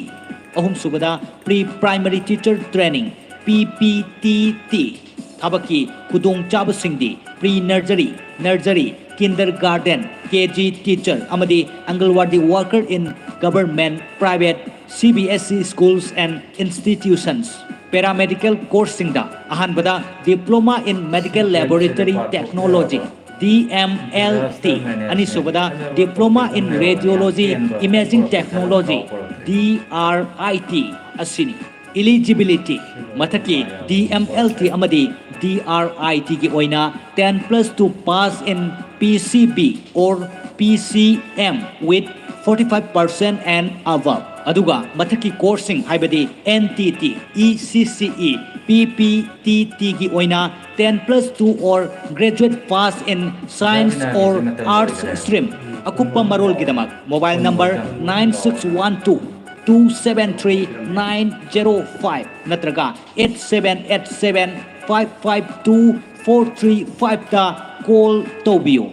ꯑꯍꯨꯝꯁꯨꯕꯗ pre primary teacher training, P P T T꯫ ꯊꯕꯛꯀꯤ ꯈꯨꯗꯣꯡꯆꯥꯕꯁꯤꯡꯗꯤ pre nursery, nursery, kindergarten, K G teacher ꯑꯃꯗꯤ Anganwadi worker in government, private, C B S E schools and institutions꯫ Paramedical courseꯁꯤꯡꯗ ꯑꯍꯥꯟꯕꯗ Diploma in Medical Laboratory Technology, D M L T, ꯑꯅꯤꯁꯨꯕꯗ Diploma in Radiology Imaging Technology, D R I T ꯑꯁꯤꯅꯤ꯫ Eligibility: ꯃꯊꯛꯀꯤ D M L T ꯑꯃꯗꯤ T R ꯑꯥꯏ ꯇꯤꯒꯤ ꯑꯣꯏꯅ ten plus two pass in P C B or P C M with forty five percent and above꯫ ꯑꯗꯨꯒ ꯃꯊꯛꯀꯤ ꯀꯣꯔꯁꯁꯤꯡ ꯍꯥꯏꯕꯗꯤ N T T, E C C E, P P T T ꯒꯤ ꯑꯣꯏꯅ ten plus two or graduate pass in science or arts stream꯫ ꯑꯀꯨꯞꯄ ꯃꯔꯣꯜꯒꯤꯗꯃꯛ mobile number nine six one two two seven three nine zero five ꯅꯠꯇ꯭ꯔꯒ eight seven eight seven five five two four three five ꯇ call ꯇꯧꯕꯤꯌꯨ꯫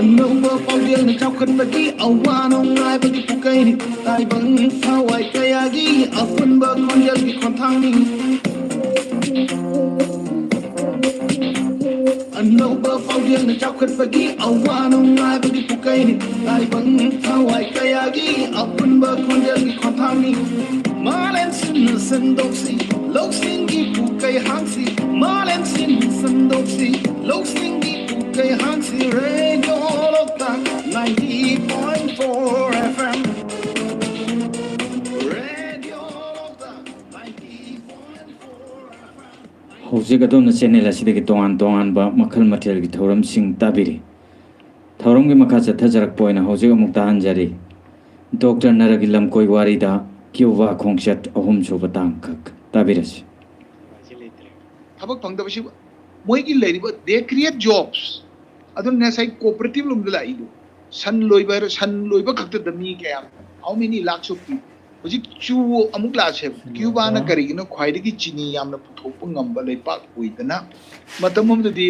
ꯑꯅꯧꯕ ꯄꯥꯎꯖꯦꯜꯅ ꯆꯥꯎꯈꯠꯄꯒꯤ ꯑꯋꯥ ꯅꯨꯡꯉꯥꯏꯕꯒꯤ ꯄꯨꯀꯩꯅꯤ꯫ ꯇꯥꯏꯕꯪ ꯊꯋꯥꯏ ꯀꯌꯥꯒꯤ ꯑꯄꯨꯟꯕ ꯈꯣꯟꯖꯦꯜꯒꯤ ꯈꯣꯟꯊꯥꯡꯅꯤ꯫ ꯑꯅꯧꯕ ꯄꯥꯎꯖꯦꯜꯅ ꯆꯥꯎꯈꯠꯄꯒꯤ ꯑꯋꯥ ꯅꯨꯡꯉꯥꯏꯕꯒꯤ ꯄꯨꯀꯩꯅꯤ꯫ ꯇꯥꯏꯕꯪ ꯊꯋꯥꯏ ꯀꯌꯥꯒꯤ ꯑꯄꯨꯟꯕ ꯈꯣꯟꯖꯦꯜꯒꯤ ꯈꯣꯟꯊꯥꯡꯅꯤ꯫ ꯃꯥꯂꯦꯝ ꯁꯤꯟꯅ ꯁꯟꯗꯣꯛꯁꯤ, ꯂꯧꯁꯤꯡꯒꯤ ꯄꯨꯀꯩ ꯍꯥꯡꯁꯤ꯫ ꯃꯥꯂꯦꯝ ꯁꯤꯟꯅ ꯁꯟꯗꯣꯛꯁꯤ, ꯂꯧꯁꯤꯡꯒꯤ ꯄꯨꯀꯩ ꯍꯥꯡꯁꯤ꯫ Radio Loktak ninety point four F M꯫ Radio Loktak ninety point four F M꯫ ꯍꯧꯖꯤꯛ ꯑꯗꯣꯝꯅ ꯆꯦꯅꯦꯜ ꯑꯁꯤꯗꯒꯤ ꯇꯣꯉꯥꯟ ꯇꯣꯉꯥꯟꯕ ꯃꯈꯜ ꯃꯊꯦꯜꯒꯤ ꯊꯧꯔꯝꯁꯤꯡ ꯇꯥꯕꯤꯔꯤ꯫ ꯊꯧꯔꯝꯒꯤ ꯃꯈꯥ ꯆꯠꯊꯖꯔꯛꯄ ꯑꯣꯏꯅ ꯍꯧꯖꯤꯛ ꯑꯃꯨꯛ ꯇꯥꯍꯟꯖꯔꯤ꯫ ꯗꯣꯛꯇꯔ ꯅꯔꯒꯤ ꯂꯝꯀꯣꯏ ꯋꯥꯔꯤꯗ ꯀ꯭ꯌꯨꯕꯥ ꯈꯣꯡꯆꯠ ꯑꯍꯨꯝꯁꯨꯕ ꯇꯥꯡꯀꯛ ꯇꯥꯕꯤꯔꯁꯤ꯫ ꯊꯕꯛ ꯐꯪꯗꯕꯁꯤ ꯃꯣꯏꯒꯤ ꯂꯩꯔꯤꯕ, they create jobs꯫ ꯑꯗꯨꯅ ꯉꯁꯥꯏ cooperative ꯂꯣꯝꯗ ꯂꯥꯛꯏꯗꯣ, ꯁꯟ ꯂꯣꯏꯕ, ꯁꯟ ꯂꯣꯏꯕ ꯈꯛꯇꯗ ꯃꯤ ꯀꯌꯥꯝ, how many lakhs of people? ꯍꯧꯖꯤꯛ ꯆꯨ ꯑꯃꯨꯛ ꯂꯥꯛꯑꯁꯦꯕ꯫ ꯀ꯭ꯌꯨꯕꯥꯅ ꯀꯔꯤꯒꯤꯅꯣ ꯈ꯭ꯋꯥꯏꯗꯒꯤ ꯆꯤꯅꯤ ꯌꯥꯝꯅ ꯄꯨꯊꯣꯛꯄ ꯉꯝꯕ ꯂꯩꯄꯥꯛ ꯑꯣꯏꯗꯅ? ꯃꯇꯝ ꯑꯃꯗꯗꯤ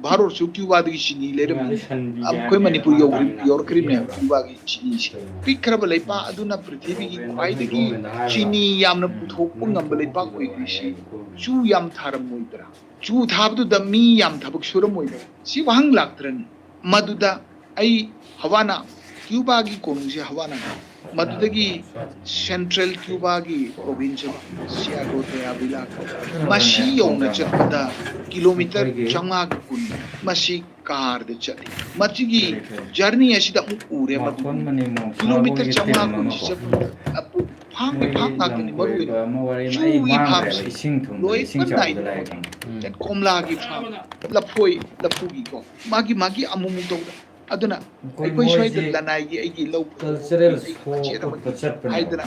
ꯚꯥꯔꯠꯁꯨ ꯀ꯭ꯌꯨꯕꯥꯗꯒꯤ ꯆꯤꯅꯤ ꯂꯩꯔꯝꯃꯤ꯫ ꯑꯩꯈꯣꯏ ꯃꯅꯤꯄꯨꯔ ꯌꯧꯈ꯭ꯔꯤ-, ꯌꯧꯔꯛꯈ꯭ꯔꯤꯕꯅꯦꯕ ꯀ꯭ꯌꯨꯕꯥꯒꯤ ꯆꯤꯅꯤꯁꯦ꯫ ꯄꯤꯛꯈ꯭ꯔꯕ ꯂꯩꯄꯥꯛ ꯑꯗꯨꯅ ꯄ꯭ꯔꯤꯊꯤꯕꯤꯒꯤ ꯈ꯭ꯋꯥꯏꯗꯒꯤ ꯆꯤꯅꯤ ꯌꯥꯝꯅ ꯄꯨꯊꯣꯛꯄ ꯉꯝꯕ ꯂꯩꯄꯥꯛ ꯑꯣꯏꯈ꯭ꯔꯤꯁꯤ ꯆꯨ ꯌꯥꯝ ꯊꯥꯔꯝꯃꯣꯏꯗ꯭ꯔꯥ? ꯆꯨ ꯊꯥꯕꯗꯨꯗ ꯃꯤ ꯌꯥꯝ ꯊꯕꯛ ꯁꯨꯔꯝꯃꯣꯏꯗ꯭ꯔꯥ? ꯁꯤ ꯋꯥꯍꯪ ꯂꯥꯛꯇ꯭ꯔꯅꯤ? ꯃꯗꯨꯗ ꯑꯩ ꯍꯋꯥꯅꯥ, ꯀ꯭ꯌꯨꯕꯥꯒꯤ ꯀꯣꯅꯨꯡꯁꯦ ꯍꯋꯥꯅꯥ, ꯃꯗꯨꯗꯒꯤ ꯁꯦꯟꯇ꯭ꯔꯦꯜ ꯀ꯭ꯌꯨꯕꯥꯒꯤ ꯄ꯭ꯔꯣꯚꯤꯟꯁ ꯑꯃ, ꯁꯤꯌꯥꯒꯣ ꯗꯦ ꯑꯕꯤꯂꯥ, ꯃꯁꯤ ꯌꯧꯅ ꯆꯠꯄꯗ ꯀꯤꯂꯣꯃꯤꯇꯔ ꯆꯥꯝꯃꯉꯥꯒ ꯀꯨꯟ, ꯃꯁꯤ ꯀꯥꯔꯗ ꯆꯠꯂꯤ꯫ ꯃꯁꯤꯒꯤ ꯖꯔꯅꯤ ꯑꯁꯤꯗ ꯑꯃꯨꯛ ꯎꯔꯦ, ꯃꯗꯨ ꯀꯤꯂꯣꯃꯤꯇꯔ ꯆꯥꯝꯃꯉꯥ ꯀꯨꯟꯁꯤ ꯆꯠꯄꯗ ꯐꯥꯝꯒꯤ ꯐꯥꯝ ꯉꯥꯛꯇꯅꯤ, ꯃꯔꯨ ꯑꯣꯏꯅ ꯆꯨꯒꯤ ꯐꯥꯝꯁꯦ ꯂꯣꯏ ꯀꯟꯅ ꯀꯣꯝꯂꯥꯒꯤ ꯐꯥꯝ, ꯂꯐꯣꯏ, ꯂꯐꯨꯒꯤꯀꯣ, ꯃꯥꯒꯤ ꯃꯥꯒꯤ ꯑꯃꯨꯛꯃꯨꯛ ꯇꯧꯕ꯫ ꯑꯗꯨꯅ ꯑꯩꯈꯣꯏ ꯁ꯭ꯋꯥꯏꯗ ꯂꯅꯥꯏꯒꯤ ꯑꯩꯒꯤ ꯂꯧ ꯍꯥꯏꯗꯅ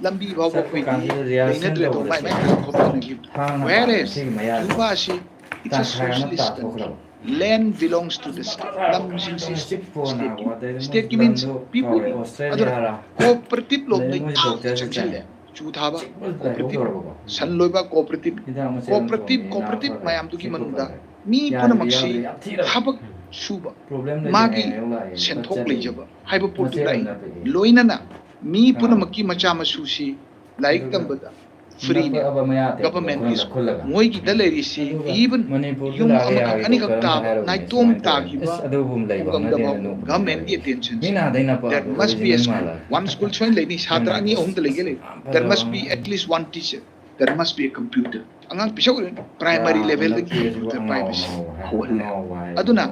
ꯂꯝꯕꯤ ꯐꯥꯎꯕ ꯑꯩꯈꯣꯏꯗꯤ ꯂꯩꯅꯗ꯭ꯔꯦ, ꯑꯗꯣ ꯃꯥꯏ ꯃꯥꯏ ꯈꯔ ꯈꯣꯝꯅꯈꯤꯕ꯫ Whereas ꯀ꯭ꯌꯨꯕꯥ ꯑꯁꯤ it's a socialist country, land belongs to the state, ꯂꯝꯁꯤꯡꯁꯤ ꯁ꯭ꯇꯦꯠꯀꯤ, ꯁ꯭ꯇꯦꯠꯀꯤ ꯃꯤꯟꯁ ꯄꯤꯄꯜꯒꯤ꯫ ꯑꯗꯨꯅ ꯀꯣꯑꯣꯄꯔꯦꯇꯤꯞ ꯂꯣꯝꯗ ꯌꯥꯝꯅ ꯆꯪꯁꯤꯜꯂꯦ꯫ ꯆꯨ ꯊꯥꯕ ꯀꯣꯑꯣꯄꯔꯦꯇꯤꯞ, ꯁꯟ ꯂꯣꯏꯕ ꯀꯣꯑꯣꯄꯔꯦꯇꯤꯞ, ꯀꯣꯑꯣꯄꯔꯦꯇꯤꯞ, ꯀꯣꯑꯣꯄꯔꯦꯇꯤꯞ ꯃꯌꯥꯝꯗꯨꯒꯤ ꯃꯅꯨꯡꯗ ꯃꯤ ꯄꯨꯝꯅꯃꯛꯁꯤ ꯊꯕꯛ ꯁꯨꯕ, ꯃꯥꯒꯤ ꯁꯦꯟꯊꯣꯛ ꯂꯩꯖꯕ ꯍꯥꯏꯕ ꯄꯣꯠꯇꯨ ꯂꯥꯛꯏ꯫ ꯂꯣꯏꯅꯅ ꯃꯤ ꯄꯨꯝꯅꯃꯛꯀꯤ ꯃꯆꯥ ꯃꯁꯨꯁꯤ ꯂꯥꯏꯔꯤꯛ ꯇꯝꯕꯗ ꯐ꯭ꯔꯤꯅꯦ꯫ ꯒꯚꯔꯟꯃꯦꯟꯠꯀꯤ ꯁ꯭ꯀꯨꯜ ꯃꯣꯏꯒꯤꯗ ꯂꯩꯔꯤꯁꯤ, even ꯌꯨꯝ ꯑꯃꯈꯛ ꯑꯅꯤꯈꯛ ꯇꯥꯕ, ꯅꯥꯏꯇꯣꯝ ꯇꯥꯈꯤꯕ ꯈꯨꯡꯒꯪꯗ ꯐꯥꯎꯕ ꯒꯚꯔꯟꯃꯦꯟꯠꯀꯤ ꯑꯦꯇꯦꯟꯁꯟꯁꯦ, there must be a school, one school ꯁꯣꯏꯅ ꯂꯩꯅꯤ, ꯁꯥꯇ꯭ꯔ ꯑꯅꯤ ꯑꯍꯨꯝꯗ ꯂꯩꯒꯦ ꯂꯩ, there must be at least one teacher, there must be a computer꯫ ꯑꯉꯥꯡ ꯄꯤꯁꯛ primary levelꯗꯒꯤ computer ꯄꯥꯏꯕꯁꯤ ꯍꯧꯍꯜꯂꯦ꯫ ꯑꯗꯨꯅ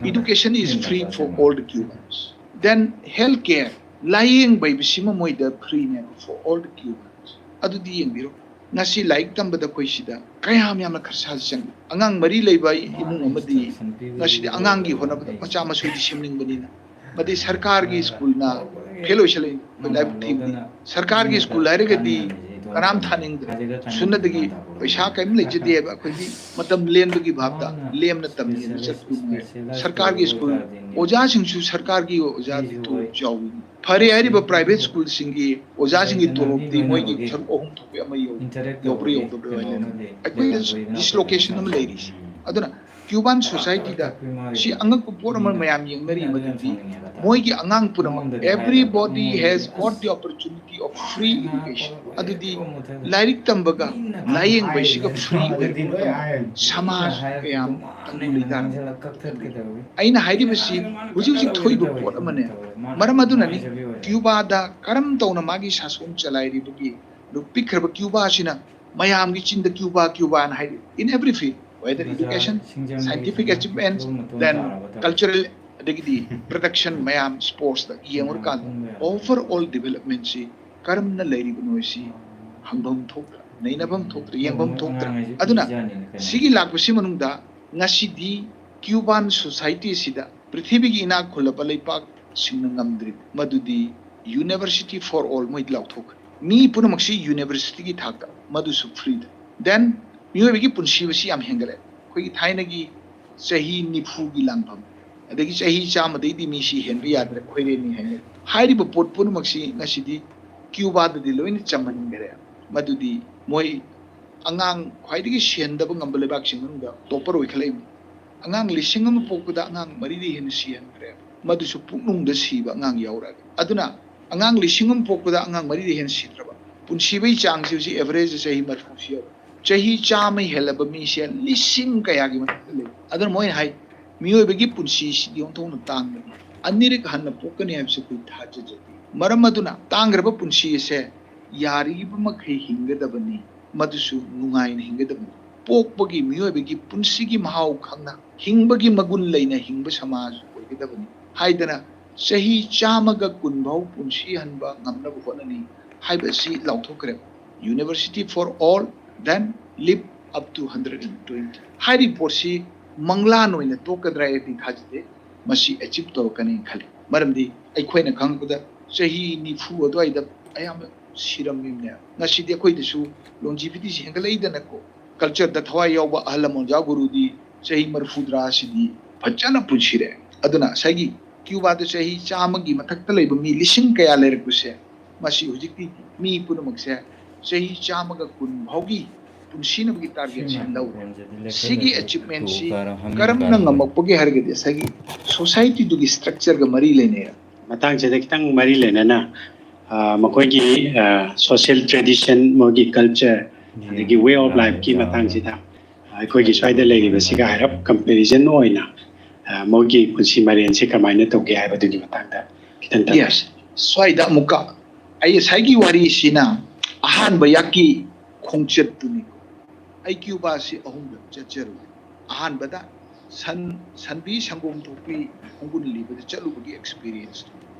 education is free for all the Cubans꯫ Then health care, ꯂꯥꯏꯌꯦꯡꯕ ꯍꯥꯏꯕꯁꯤꯃ ꯃꯣꯏꯗ ꯐ꯭ꯔꯤꯅꯦꯕ for all the Cubans꯫ ꯑꯗꯨꯗꯤ ꯌꯦꯡꯕꯤꯔꯣ, ꯉꯁꯤ ꯂꯥꯏꯔꯤꯛ ꯇꯝꯕꯗ ꯑꯩꯈꯣꯏ ꯁꯤꯗ ꯀꯌꯥꯝ ꯌꯥꯝꯅ ꯈꯔꯁꯥꯁꯤ ꯆꯪꯉꯤ꯫ ꯑꯉꯥꯡ ꯃꯔꯤ ꯂꯩꯕ ꯏꯃꯨꯡ ꯑꯃꯗꯤ ꯉꯁꯤꯗꯤ ꯑꯉꯥꯡꯒꯤ ꯍꯣꯠꯅꯕꯗ ꯃꯆꯥ ꯃꯁꯨꯗꯤ ꯁꯦꯝꯅꯤꯡꯕꯅꯤꯅ, ꯃꯗꯩ ꯁꯔꯀꯥꯔꯒꯤ ꯁ꯭ꯀꯨꯜꯅ ꯐꯦꯜ ꯑꯣꯏꯁꯜꯂꯛꯏ, ꯑꯩꯈꯣꯏ ꯂꯥꯏꯕꯛ ꯊꯤꯕꯅꯤ꯫ ꯁꯔꯀꯥꯔꯒꯤ ꯁ꯭ꯀꯨꯜ ꯍꯥꯏꯔꯒꯗꯤ ꯀꯅꯥꯝ ꯊꯥꯅꯤꯡꯗ꯭ꯔꯦ꯫ ꯁꯨꯞꯅꯇꯒꯤ ꯄꯩꯁꯥ ꯀꯔꯤꯝ ꯂꯩꯖꯗꯦ ꯍꯥꯏꯕ, ꯑꯩꯈꯣꯏꯗꯤ ꯃꯇꯝ ꯂꯦꯟꯕꯒꯤ ꯚꯥꯕꯇ ꯂꯦꯝꯅ ꯇꯝꯃꯤ ꯍꯥꯏꯅ ꯆꯠꯄꯗꯨ ꯃꯉꯥꯏ꯫ ꯁꯔꯀꯥꯔꯒꯤ ꯁ꯭ꯀꯨꯜ ꯑꯣꯖꯥꯁꯤꯡꯁꯨ ꯁꯔꯀꯥꯔꯒꯤ ꯑꯣꯖꯥꯗꯤ ꯇꯣꯂꯣꯞ ꯆꯥꯎꯏ꯫ ꯐꯔꯦ ꯍꯥꯏꯔꯤꯕ private ꯁ꯭ꯀꯨꯜꯁꯤꯡꯒꯤ ꯑꯣꯖꯥꯁꯤꯡꯒꯤ ꯇꯣꯂꯣꯞꯇꯤ ꯃꯣꯏꯒꯤ ꯁꯔꯨꯛ ꯑꯍꯨꯝ ꯊꯣꯛꯄ ꯑꯃ ꯌꯧ-, ꯌꯧꯕ꯭ꯔꯥ ꯌꯧꯗꯕ꯭ꯔꯥ ꯍꯥꯏꯅ ꯑꯩꯈꯣꯏꯗ dislocation ꯑꯃ ꯂꯩꯔꯤꯁꯦ꯫ ꯑꯗꯨꯅ Cuban society ꯗ ꯁꯤ ꯑꯉꯛꯄ ꯄꯣꯠ ꯑꯃ ꯃꯌꯥꯝ ꯌꯦꯡꯅꯔꯤ ꯃꯗꯨꯗꯤ ꯃꯣꯏꯒꯤ ꯑꯉꯥꯡ ꯄꯨꯝꯅꯃꯛ, everybody has got the opportunity of free education. ꯑꯗꯨꯗꯤ ꯂꯥꯏꯔꯤꯛ ꯇꯝꯕꯒ ꯂꯥꯏꯌꯦꯡꯕꯁꯤꯒ free ꯑꯣꯏꯔꯛꯄ ꯃꯇꯝꯗ ꯁꯃꯥꯖ ꯀꯌꯥꯝ ꯇꯪꯗꯨ ꯂꯩꯇꯥꯔꯒꯦ? ꯑꯩꯅ ꯍꯥꯏꯔꯤꯕꯁꯤ ꯍꯧꯖꯤꯛ ꯍꯧꯖꯤꯛ ꯊꯣꯛꯏꯕ ꯄꯣꯠ ꯑꯃꯅꯦ꯫ ꯃꯔꯝ ꯑꯗꯨꯅꯅꯤ ꯀ꯭ꯌꯨꯕꯥꯗ ꯀꯔꯝ ꯇꯧꯅ ꯃꯥꯒꯤ ꯁꯥꯁꯣꯟ ꯆꯂꯥꯏꯔꯤꯕꯒꯤ ꯄꯤꯛꯈ꯭ꯔꯕ ꯀ꯭ꯌꯨꯕꯥꯁꯤꯅ ꯃꯌꯥꯝꯒꯤ ꯆꯤꯟꯗ ꯀ꯭ꯌꯨꯕꯥ, ꯀ꯭ꯌꯨꯕꯥꯅ ꯍꯥꯏꯔꯤ꯫ In every field, whether education, scientific achievements, then cultural, ꯑꯗꯒꯤꯗꯤ production ꯃꯌꯥꯝ, sports ꯇ ꯌꯦꯡꯉꯨꯔꯀꯥꯟꯗ overall development ꯁꯤ ꯀꯔꯝꯅ ꯂꯩꯔꯤꯕꯅꯣ ꯁꯤ ꯍꯪꯐꯝ ꯊꯣꯛꯇ꯭ꯔꯥ, ꯅꯩꯅꯐꯝ ꯊꯣꯛꯇ꯭ꯔꯥ, ꯌꯦꯡꯐꯝ ꯊꯣꯛꯇ꯭ꯔꯥ? ꯑꯗꯨꯅ ꯁꯤꯒꯤ ꯂꯥꯛꯄꯁꯤ ꯃꯅꯨꯡꯗ ꯉꯁꯤꯗꯤ Cuban society ꯁꯤꯗ ꯄ꯭ꯔꯤꯊꯤꯕꯤꯒꯤ ꯏꯅꯥꯛ ꯈꯨꯜꯂꯕ ꯂꯩꯄꯥꯛꯁꯤꯡꯅ ꯉꯝꯗ꯭ꯔꯤꯕ ꯃꯗꯨꯗꯤ university for all ꯃꯣꯏꯗꯤ ꯂꯥꯎꯊꯣꯛꯈ꯭ꯔꯦ꯫ ꯃꯤ ꯄꯨꯝꯅꯃꯛꯁꯤ university ꯒꯤ ꯊꯥꯛꯇ, ꯃꯗꯨꯁꯨ free ꯗ꯫ Then ꯃꯤꯑꯣꯏꯕꯒꯤ ꯄꯨꯟꯁꯤꯕꯁꯤ ꯌꯥꯝ ꯍꯦꯟꯒꯠꯂꯦ꯫ ꯑꯩꯈꯣꯏꯒꯤ ꯊꯥꯏꯅꯒꯤ ꯆꯍꯤ ꯅꯤꯐꯨꯒꯤ ꯂꯥꯟꯐꯝ, ꯑꯗꯒꯤ ꯆꯍꯤ ꯆꯥꯝꯃꯗꯩꯗꯤ ꯃꯤꯁꯤ ꯍꯦꯟꯕ ꯌꯥꯗ꯭ꯔꯦ, ꯈꯣꯏꯔꯦꯟꯅꯤ ꯍꯥꯏꯅ ꯍꯥꯏꯔꯤꯕ ꯄꯣꯠ ꯄꯨꯝꯅꯃꯛꯁꯤ ꯉꯁꯤꯗꯤ ꯀ꯭ꯌꯨꯕꯥꯗꯗꯤ ꯂꯣꯏꯅ ꯆꯝꯍꯟꯈ꯭ꯔꯦ꯫ ꯃꯗꯨꯗꯤ ꯃꯣꯏ ꯑꯉꯥꯡ ꯈ꯭ꯋꯥꯏꯗꯒꯤ ꯁꯤꯍꯟꯗꯕ ꯉꯝꯕ ꯂꯩꯕꯥꯛꯁꯤꯡ ꯃꯅꯨꯡꯗ topper ꯑꯣꯏꯈꯠꯂꯛꯏꯕꯅꯤ꯫ ꯑꯉꯥꯡ ꯂꯤꯁꯤꯡ ꯑꯃ ꯄꯣꯛꯄꯗ ꯑꯉꯥꯡ ꯃꯔꯤꯗꯤ ꯍꯦꯟꯅ ꯁꯤꯍꯟꯈ꯭ꯔꯦ꯫ ꯃꯗꯨꯁꯨ ꯄꯨꯛꯅꯨꯡꯗ ꯁꯤꯕ ꯑꯉꯥꯡ ꯌꯥꯎꯔꯛꯑꯦ꯫ ꯑꯗꯨꯅ ꯑꯉꯥꯡ ꯂꯤꯁꯤꯡ ꯑꯃ ꯄꯣꯛꯄꯗ ꯑꯉꯥꯡ ꯃꯔꯤꯗꯤ ꯍꯦꯟꯅ ꯁꯤꯗ꯭ꯔꯕ, ꯄꯨꯟꯁꯤꯕꯒꯤ ꯆꯥꯡꯁꯤ ꯍꯧꯖꯤꯛ average ꯆꯍꯤ ꯃꯔꯤꯐꯨ ꯁꯤ ꯌꯧꯔꯦ꯫ ꯆꯍꯤ ꯆꯥꯝꯃ ꯍꯦꯜꯂꯕ ꯃꯤꯁꯦ ꯂꯤꯁꯤꯡ ꯀꯌꯥꯒꯤ ꯃꯊꯛꯇ ꯂꯩ꯫ ꯑꯗꯨꯅ ꯃꯣꯏꯅ ꯍꯥꯏ, ꯃꯤꯑꯣꯏꯕꯒꯤ ꯄꯨꯟꯁꯤꯁꯤꯗꯤ ꯑꯣꯟꯊꯣꯛꯅ ꯇꯥꯡꯕꯅꯤ, ꯑꯅꯤꯔꯛ ꯍꯟꯅ ꯄꯣꯛꯀꯅꯤ ꯍꯥꯏꯕꯁꯤ ꯑꯩꯈꯣꯏ ꯊꯥꯖꯖꯗꯦ꯫ ꯃꯔꯝ ꯑꯗꯨꯅ ꯇꯥꯡꯈ꯭ꯔꯕ ꯄꯨꯟꯁꯤ ꯑꯁꯦ ꯌꯥꯔꯤꯕ ꯃꯈꯩ ꯍꯤꯡꯒꯗꯕꯅꯤ, ꯃꯗꯨꯁꯨ ꯅꯨꯡꯉꯥꯏꯅ ꯍꯤꯡꯒꯗꯕꯅꯤ꯫ ꯄꯣꯛꯄꯒꯤ ꯃꯤꯑꯣꯏꯕꯒꯤ ꯄꯨꯟꯁꯤꯒꯤ ꯃꯍꯥꯎ ꯈꯪꯅ ꯍꯤꯡꯕꯒꯤ ꯃꯒꯨꯟ ꯂꯩꯅ ꯍꯤꯡꯕ ꯁꯃꯥꯖ ꯑꯣꯏꯒꯗꯕꯅꯤ ꯍꯥꯏꯗꯅ ꯆꯍꯤ ꯆꯥꯝꯃꯒ ꯀꯨꯟ ꯐꯥꯎ ꯄꯨꯟꯁꯤ ꯍꯟꯕ ꯉꯝꯅꯕ ꯍꯣꯠꯅꯅꯤ ꯍꯥꯏꯕ ꯑꯁꯤ ꯂꯥꯎꯊꯣꯛꯈ꯭ꯔꯦ꯫ University for all, then live up to hundred and twenty ꯍꯥꯏꯔꯤꯕ ꯄꯣꯠꯁꯤ ꯃꯪꯂꯥꯟ ꯑꯣꯏꯅ ꯇꯣꯛꯀꯗ꯭ꯔꯥ ꯍꯥꯏꯗꯤ ꯊꯥꯖꯗꯦ꯫ ꯃꯁꯤ achieve ꯇꯧꯔꯛꯀꯅꯤ ꯈꯜꯂꯤ꯫ ꯃꯔꯝꯗꯤ ꯑꯩꯈꯣꯏꯅ ꯈꯪꯕꯗ ꯆꯍꯤ ꯅꯤꯐꯨ ꯑꯗꯨꯋꯥꯏꯗ ꯑꯌꯥꯝꯕ ꯁꯤꯔꯝꯃꯤꯕꯅꯦ꯫ ꯉꯁꯤꯗꯤ ꯑꯩꯈꯣꯏꯗꯁꯨ longevity ꯁꯤ ꯍꯦꯟꯒꯠꯂꯛꯏꯗꯅꯀꯣ꯫ Culture ꯗ ꯊꯋꯥꯏ ꯌꯥꯎꯕ ꯑꯍꯜ ꯂꯃꯟ ꯑꯣꯖꯥ ꯒꯨꯔꯨꯗꯤ ꯆꯍꯤ ꯃꯔꯤꯐꯨꯇꯔꯥ ꯑꯁꯤꯗꯤ ꯐꯖꯅ ꯄꯨꯟꯁꯤꯔꯦ꯫ ꯑꯗꯨꯅ ꯉꯁꯥꯏꯒꯤ ꯀ꯭ꯌꯨꯕꯥꯗ ꯆꯍꯤ ꯆꯥꯝꯃꯒꯤ ꯃꯊꯛꯇ ꯂꯩꯕ ꯃꯤ ꯂꯤꯁꯤꯡ ꯀꯌꯥ ꯂꯩꯔꯛꯄꯁꯦ, ꯃꯁꯤ ꯍꯧꯖꯤꯛꯇꯤ ꯃꯤ ꯄꯨꯝꯅꯃꯛꯁꯦ ꯆꯍꯤ ꯆꯥꯝꯃꯒ ꯀꯨꯟ ꯐꯥꯎꯒꯤ ꯄꯨꯟꯁꯤꯅꯕꯒꯤ ꯇꯥꯔꯒꯦꯠꯁꯤ ꯂꯧꯔꯦ꯫ ꯁꯤꯒꯤ ꯑꯦꯆꯤꯞꯃꯦꯟꯁꯤ ꯀꯔꯝꯅ ꯉꯝꯃꯛꯄꯒꯦ ꯍꯥꯏꯔꯒꯗꯤ ꯉꯁꯥꯏꯒꯤ ꯁꯣꯁꯥꯏꯇꯤꯗꯨꯒꯤ ꯁ꯭ꯇ꯭ꯔꯛꯆꯔꯒ ꯃꯔꯤ ꯂꯩꯅꯩ꯫ ꯃꯇꯥꯡꯁꯤꯗ ꯈꯤꯇꯪ ꯃꯔꯤ ꯂꯩꯅꯅ, ꯑ, ꯃꯈꯣꯏꯒꯤ, ꯑ, ꯁꯣꯁꯤꯌꯦꯜ ꯇ꯭ꯔꯦꯗꯤꯁꯟ, ꯃꯣꯏꯒꯤ ꯀꯜꯆꯔ, ꯑꯗꯒꯤ ꯋꯦ ꯑꯣꯐ ꯂꯥꯏꯐꯀꯤ ꯃꯇꯥꯡꯁꯤꯗ, ꯑ, ꯑꯩꯈꯣꯏꯒꯤ ꯁ꯭ꯋꯥꯏꯗ ꯂꯩꯔꯤꯕꯁꯤꯒ ꯍꯥꯏꯔꯞ ꯀꯝꯄꯦꯔꯤꯖꯟ ꯑꯣꯏꯅ, ꯑ, ꯃꯣꯏꯒꯤ ꯄꯨꯟꯁꯤ ꯃꯔꯦꯟꯁꯦ ꯀꯃꯥꯏꯅ ꯇꯧꯒꯦ ꯍꯥꯏꯕꯗꯨꯒꯤ ꯃꯇꯥꯡꯗ ꯈꯤꯇꯪ ꯇꯝꯕꯤꯌꯨ꯫ ꯌꯦꯁ, ꯁ꯭ꯋꯥꯏꯗ ꯑꯃꯨꯛꯀ ꯑꯩ ꯉꯁꯥꯏꯒꯤ ꯋꯥꯔꯤꯁꯤꯅ ꯑꯍꯥꯟꯕ ꯌꯥꯛꯀꯤ ꯈꯣꯡꯆꯠꯇꯨꯅꯤ꯫ ꯑꯩ ꯀ꯭ꯌꯨꯕꯥꯁꯤ ꯑꯍꯨꯝꯂꯛ ꯆꯠꯆꯔꯨꯔꯦ꯫ ꯑꯍꯥꯟꯕꯗ ꯁꯟ, ꯁꯟꯕꯤ ꯁꯪꯒꯣꯝ ꯊꯣꯛꯄꯤ ꯈꯣꯡꯒꯨꯜ ꯂꯤꯕꯗ ꯆꯠꯂꯨꯕꯒꯤ ꯑꯦꯛꯁꯄꯤꯔꯤꯌꯦꯟꯁꯇꯨ꯫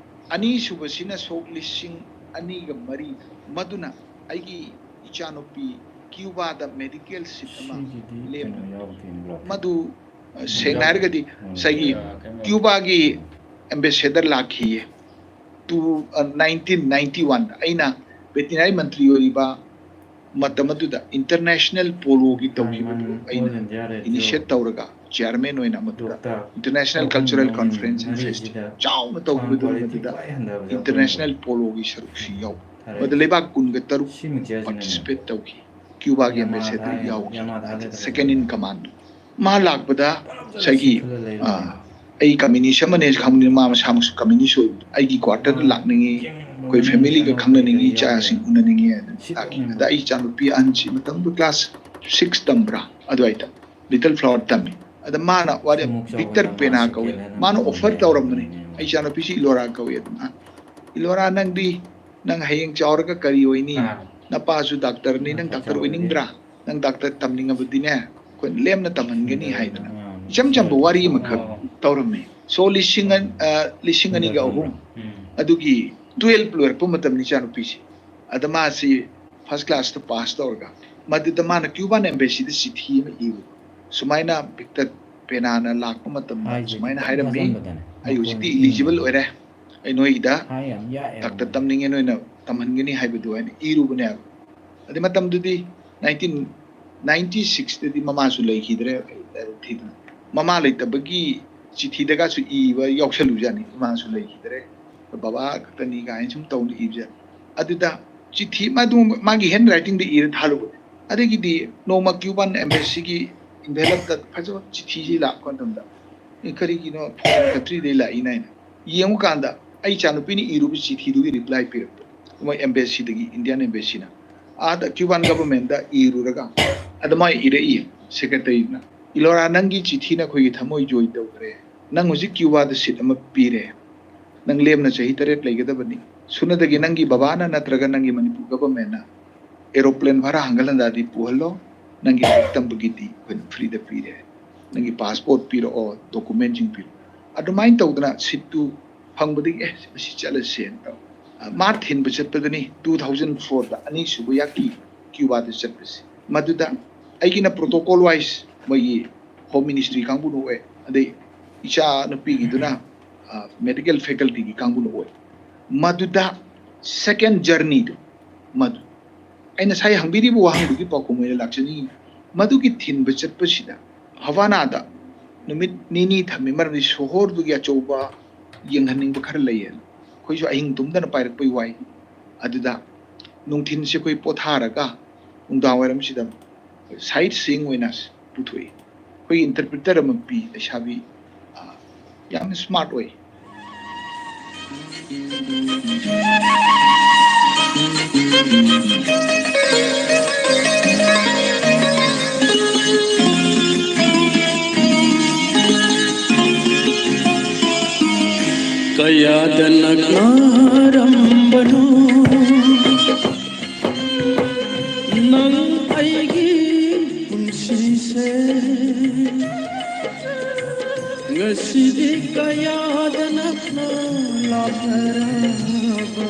ꯑꯅꯤꯁꯨꯕꯁꯤꯅ ꯁꯣꯛ ꯂꯤꯁꯤꯡ ꯑꯅꯤꯒ ꯃꯔꯤꯗ, ꯃꯗꯨꯅ ꯑꯩꯒꯤ ꯏꯆꯥꯅꯨꯄꯤ ꯀ꯭ꯌꯨꯕꯥꯗ ꯃꯦꯗꯤꯀꯦꯜ ꯁꯤꯠ ꯑꯃ ꯂꯦꯝꯕ꯫ ꯃꯗꯨ, ꯑ, ꯁꯦꯡꯅ ꯍꯥꯏꯔꯒꯗꯤ ꯉꯁꯥꯏꯒꯤ ꯀ꯭ꯌꯨꯕꯥꯒꯤ ꯑꯦꯝꯕꯦꯁꯦꯗꯔ ꯂꯥꯛꯈꯤꯌꯦ꯫ ꯇꯨ, ꯑ, ꯅꯥꯏꯟꯇꯤꯟ ꯅꯥꯏꯟꯇꯤ ꯋꯥꯟꯗ ꯑꯩꯅ ꯚꯦꯇꯤꯅꯔꯤ ꯃꯟꯇ꯭ꯔꯤ ꯑꯣꯏꯔꯤꯕ ꯃꯇꯝ ꯑꯗꯨꯗ ꯏꯟꯇꯔꯅꯦꯁꯅꯦꯜ ꯄꯣꯂꯣꯒꯤ ꯇꯧꯈꯤꯕꯗꯨ ꯑꯩꯅ ꯏꯅꯤꯁꯤꯌꯦꯠ ꯇꯧꯔꯒ ꯆꯤꯌꯥꯔꯃꯦꯟ ꯑꯣꯏꯅ ꯃꯗꯨꯗ international cultural conference and festival ꯆꯥꯎꯅ ꯇꯧꯈꯤꯕꯗꯨ ꯃꯗꯨꯗ ꯏꯟꯇꯔꯅꯦꯁꯅꯦꯜ ꯄꯣꯂꯣꯒꯤ ꯁꯔꯨꯛꯁꯤ ꯌꯥꯎ꯫ ꯃꯗꯨ ꯂꯩꯕꯥꯛ ꯀꯨꯟꯒ ꯇꯔꯨꯛ ꯄꯥꯔꯇꯤꯁꯤꯄꯦꯠ ꯇꯧꯈꯤ꯫ ꯀ꯭ꯌꯨꯕꯥꯒꯤ ꯑꯦꯝꯕꯦꯁꯦꯗꯔ ꯌꯥꯎꯈꯤ, ꯁꯦꯀꯦꯟ ꯏꯟ ꯀꯃꯥꯟ꯫ ꯃꯥ ꯂꯥꯛꯄꯗ ꯉꯁꯥꯏꯒꯤ, ꯑ, ꯑꯩ ꯀꯝꯃ꯭ꯌꯨꯅꯤꯁ ꯑꯃꯅꯦ ꯈꯪꯕꯅꯤꯅ ꯃꯥ ꯃꯁꯥꯃꯛꯁꯨ ꯀꯝꯃ꯭ꯌꯨꯅꯤꯁ ꯑꯣꯏꯕ꯫ ꯑꯩꯒꯤ ꯀ꯭ꯋꯥꯇꯔꯗ ꯂꯥꯛꯅꯤꯡꯉꯤ, ꯑꯩꯈꯣꯏ ꯐꯦꯃꯤꯂꯤꯒ ꯈꯪꯅꯅꯤꯡꯉꯤ, ꯏꯆꯥꯁꯤꯡ ꯎꯅꯅꯤꯡꯉꯤ ꯍꯥꯏꯗꯅ ꯂꯥꯛꯈꯤ꯫ ꯑꯗ ꯑꯩ ꯏꯆꯥꯅꯨꯄꯤ ꯑꯍꯟꯁꯤ ꯃꯇꯝꯗꯨ ꯀ꯭ꯂꯥꯁ ꯁꯤꯛꯁ ꯇꯝꯕ꯭ꯔꯥ ꯑꯗꯨꯋꯥꯏꯗ ꯂꯤꯇꯜ ꯐ꯭ꯂꯥꯋꯔ ꯇꯝꯃꯤ꯫ ꯑꯗ ꯃꯥꯅ ꯋꯥꯔꯤ, ꯚꯤꯛꯇꯔ ꯄꯦꯅꯥ ꯀꯧꯏ, ꯃꯥꯅ ꯑꯣꯐꯔ ꯇꯧꯔꯝꯕꯅꯤ, "ꯑꯩ ꯏꯆꯥꯅꯨꯄꯤꯁꯤ ꯏꯂꯣꯔꯥ ꯀꯧꯏ", ꯑꯗꯨꯅ, "ꯏꯂꯣꯔꯥ, ꯅꯪꯗꯤ, ꯅꯪ ꯍꯌꯦꯡ ꯆꯥꯎꯔꯒ ꯀꯔꯤ ꯑꯣꯏꯅꯤ? ꯅꯄꯥꯁꯨ ꯗꯥꯛꯇꯔꯅꯤ, ꯅꯪ ꯗꯥꯛꯇꯔ ꯑꯣꯏꯅꯤꯡꯗ꯭ꯔꯥ? ꯅꯪ ꯗꯥꯛꯇꯔ ꯇꯝꯅꯤꯡꯉꯕꯗꯤꯅꯦ, ꯑꯩꯈꯣꯏꯅ ꯂꯦꯝꯅ ꯇꯝꯍꯟꯒꯅꯤ" ꯍꯥꯏꯗꯅ ꯏꯆꯝ ꯆꯝꯕ ꯋꯥꯔꯤ ꯑꯃꯈꯛ ꯇꯧꯔꯝꯃꯤ꯫ ꯁꯣ ꯂꯤꯁꯤꯡ ꯑ-, ꯑ, ꯂꯤꯁꯤꯡ ꯑꯅꯤꯒ ꯑꯍꯨꯝ, ꯑꯗꯨꯒꯤ ꯇꯨꯌꯦꯜꯞ ꯂꯣꯏꯔꯛꯄ ꯃꯇꯝꯅꯤ ꯏꯆꯥꯅꯨꯄꯤꯁꯤ꯫ ꯑꯗ ꯃꯥꯁꯤ ꯐꯥꯔꯁ ꯀ꯭ꯂꯥꯁꯇ ꯄꯥꯁ ꯇꯧꯔꯒ, ꯃꯗꯨꯗ ꯃꯥꯅ ꯀ꯭ꯌꯨꯕꯥꯟ ꯑꯦꯝꯕꯦꯁꯤꯗ ꯆꯤꯊꯤ ꯑꯃ ꯏꯕ, ꯁꯨꯃꯥꯏꯅ ꯚꯤꯛꯇꯔ ꯄꯦꯅꯥꯅ ꯂꯥꯛꯄ ꯃꯇꯝꯗ ꯁꯨꯃꯥꯏꯅ ꯍꯥꯏꯔꯝꯃꯤ, "ꯑꯩ ꯍꯧꯖꯤꯛꯇꯤ ꯏꯂꯤꯖꯤꯕꯜ ꯑꯣꯏꯔꯦ, ꯑꯩ ꯅꯣꯏꯒꯤꯗ ꯗꯥꯛꯇꯔ ꯇꯝꯅꯤꯡꯉꯦ, ꯅꯣꯏꯅ ꯇꯝꯍꯟꯒꯅꯤ" ꯍꯥꯏꯕꯗꯨ ꯍꯥꯏꯅ ꯏꯔꯨꯕꯅꯦꯕ꯫ ꯑꯗꯩ ꯃꯇꯝꯗꯨꯗꯤ ꯅꯥꯏꯟꯇꯤꯟ ꯅꯥꯏꯟꯇꯤ ꯁꯤꯛꯁꯇꯗꯤ ꯃꯃꯥꯁꯨ ꯂꯩꯈꯤꯗ꯭ꯔꯦ, ꯊꯤꯗꯅ꯫ ꯃꯃꯥ ꯂꯩꯇꯕꯒꯤ ꯆꯤꯊꯤꯗꯒꯁꯨ ꯏꯕ ꯌꯥꯎꯁꯜꯂꯨꯖꯥꯠꯅꯤ, "ꯏꯃꯥꯁꯨ ꯂꯩꯈꯤꯗ꯭ꯔꯦ, ꯕꯕꯥ ꯈꯛꯇꯅꯤ" ꯀꯥꯏꯅ ꯁꯨꯝ ꯇꯧꯅ ꯏꯕꯁꯦ꯫ ꯑꯗꯨꯗ ꯆꯤꯊꯤ ꯃꯥꯗꯨ ꯃꯥꯒꯤ ꯍꯦꯟ ꯔꯥꯏꯇꯤꯡꯗ ꯏꯔ ꯊꯥꯔꯨꯕꯅꯦ꯫ ꯑꯗꯒꯤꯗꯤ ꯅꯣꯡꯃ ꯀ꯭ꯌꯨꯕꯥꯟ ꯑꯦꯝꯕꯦꯁꯤꯒꯤ envelope ꯇ ꯐꯖꯕ ꯆꯤꯊꯤꯁꯤ ꯂꯥꯛꯄ ꯃꯇꯝꯗ, "ꯑꯦ, ꯀꯔꯤꯒꯤꯅꯣ foreign country ꯗꯩ ꯂꯥꯛꯏꯅ?" ꯍꯥꯏꯅ ꯌꯦꯡꯉꯨꯀꯥꯟꯗ, ꯑꯩ ꯏꯆꯥꯅꯨꯄꯤꯅ ꯏꯔꯨꯕ ꯆꯤꯊꯤꯗꯨꯒꯤ reply ꯄꯤꯔꯛꯄ, ꯃꯣꯏ embassy ꯗꯒꯤ, Indian embassy ꯅ꯫ ꯑꯥꯗ Cuban government ꯇ ꯏꯔꯨꯔꯒ ꯑꯗꯨꯃꯥꯏꯅ ꯏꯔꯛꯏ secretary ꯗꯨꯅ, "ꯏꯂꯣꯔꯥ, ꯅꯪꯒꯤ ꯆꯤꯊꯤꯅ ꯑꯩꯈꯣꯏꯒꯤ ꯊꯃꯣꯏ ꯖꯣꯏ ꯇꯧꯈ꯭ꯔꯦ꯫ ꯅꯪ ꯍꯧꯖꯤꯛ ꯀ꯭ꯌꯨꯕꯥꯗ seat ꯑꯃ ꯄꯤꯔꯦ꯫ ꯅꯪ ꯂꯦꯝꯅ ꯆꯍꯤ ꯇꯔꯦꯠ ꯂꯩꯒꯗꯕꯅꯤ꯫ ꯁꯨꯞꯅꯇꯒꯤ ꯅꯪꯒꯤ ꯕꯕꯥꯅ ꯅꯠꯇ꯭ꯔꯒ ꯅꯪꯒꯤ ꯃꯅꯤꯄꯨꯔ government ꯅ aeroplane ꯚꯔꯥ ꯍꯟꯒꯠ ꯍꯟꯗꯥꯗꯤ ꯄꯨꯍꯜꯂꯣ꯫ ꯅꯪꯒꯤ ꯂꯥꯏꯔꯤꯛ ꯇꯝꯕꯒꯤꯗꯤ ꯑꯩꯈꯣꯏꯅ free ꯗ ꯄꯤꯔꯦ꯫ ꯅꯪꯒꯤ passport ꯄꯤꯔꯛꯑꯣ, document ꯁꯤꯡ ꯄꯤꯔꯛꯑꯣ"꯫ ꯑꯗꯨꯃꯥꯏꯅ ꯇꯧꯗꯅ seat ꯇꯨ ꯐꯪꯕꯗꯒꯤ, "ꯑꯦ, ꯑꯁꯤ ꯆꯠꯂꯁꯦꯅ" ꯇꯧ꯫ ꯑ, ꯃꯥ ꯊꯤꯟꯕ ꯆꯠꯄꯗꯅꯤ two thousand four ꯗ ꯑꯅꯤꯁꯨꯕ ꯌꯥꯀꯤ ꯀ꯭ꯌꯨꯕꯥꯗ ꯆꯠꯄꯁꯦ꯫ ꯃꯗꯨꯗ ꯑꯩꯒꯤꯅ protocol wise ꯃꯣꯏꯒꯤ Home Ministry ꯀꯥꯡꯕꯨꯅ ꯑꯣꯏ, ꯑꯗꯩ ꯏꯆꯥ ꯅꯨꯄꯤꯒꯤꯗꯨꯅ, ꯑ, medical faculty ꯒꯤ ꯀꯥꯡꯕꯨꯅ ꯑꯣꯏ꯫ ꯃꯗꯨꯗ second journey ꯗꯨ, ꯃꯗꯨ ꯑꯩꯅ ꯉꯁꯥꯏ ꯍꯪꯕꯤꯔꯤꯕ ꯋꯥꯍꯪꯗꯨꯒꯤ ꯄꯥꯎꯈꯨꯝ ꯑꯣꯏꯅ ꯂꯥꯛꯆꯅꯤꯡꯉꯤ꯫ ꯃꯗꯨꯒꯤ ꯊꯤꯟꯕ ꯆꯠꯄꯁꯤꯗ ꯍꯕꯥꯅꯥꯗ ꯅꯨꯃꯤꯠ ꯅꯤꯅꯤ ꯊꯝꯃꯤ, ꯃꯔꯝꯗꯤ ꯁꯣꯍꯣꯔꯗꯨꯒꯤ ꯑꯆꯧꯕ ꯌꯦꯡꯍꯟꯅꯤꯡꯕ ꯈꯔ ꯂꯩꯌꯦꯅ꯫ ꯑꯩꯈꯣꯏꯁꯨ ꯑꯍꯤꯡ ꯇꯨꯝꯗꯅ ꯄꯥꯏꯔꯛꯄꯩ ꯋꯥꯏ꯫ ꯑꯗꯨꯗ ꯅꯨꯡꯊꯤꯟꯁꯦ ꯑꯩꯈꯣꯏ ꯄꯣꯊꯥꯔꯒ ꯅꯨꯡꯗꯥꯡ ꯋꯥꯏꯔꯝꯁꯤꯗ sight seeing ꯑꯣꯏꯅ ꯄꯨꯊꯣꯛꯏ꯫ ꯑꯩꯈꯣꯏꯒꯤ interpreter ꯑꯃ ꯄꯤ, ꯂꯩꯁꯥꯕꯤ, ꯑ, ꯌꯥꯝꯅ smart ꯑꯣꯏ꯫ ꯀꯌꯥꯗ ꯅꯛꯅꯔꯝꯕꯅꯣ ꯅꯪ ꯑꯩꯒꯤ ꯄꯨꯟꯁꯤꯁꯦ꯫ ꯉꯁꯤꯗꯤ ꯀꯌꯥꯗ ꯅꯛꯅ ꯂꯥꯛꯅꯔꯕ,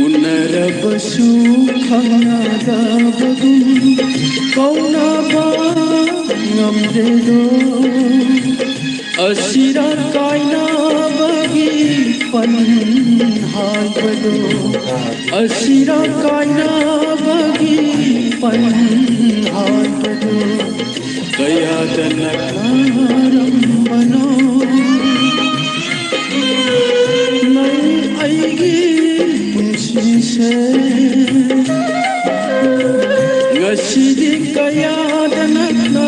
ꯎꯅꯔꯕꯁꯨ ꯈꯪꯅꯗꯕꯒꯨꯝ ꯀꯧꯅꯕ ꯉꯝꯗꯦꯗꯣ꯫ ꯑꯁꯤꯔ ꯀꯥꯏꯅꯕꯒꯤ ꯄꯟ ꯍꯥꯏꯕꯗꯣ, ꯑꯁꯤꯔ ꯀꯥꯏꯅꯕꯒꯤ ꯄꯟ ꯍꯥꯏꯕꯗꯣ, ꯀꯌꯥꯗ ꯅꯛꯅꯔꯝꯕꯅꯣ ꯅꯪ ꯑꯩꯒꯤ ꯄꯨꯟꯁꯤꯁꯦ꯫ ꯁꯤꯗꯤ ꯀꯌꯥꯗ ꯅꯛꯅ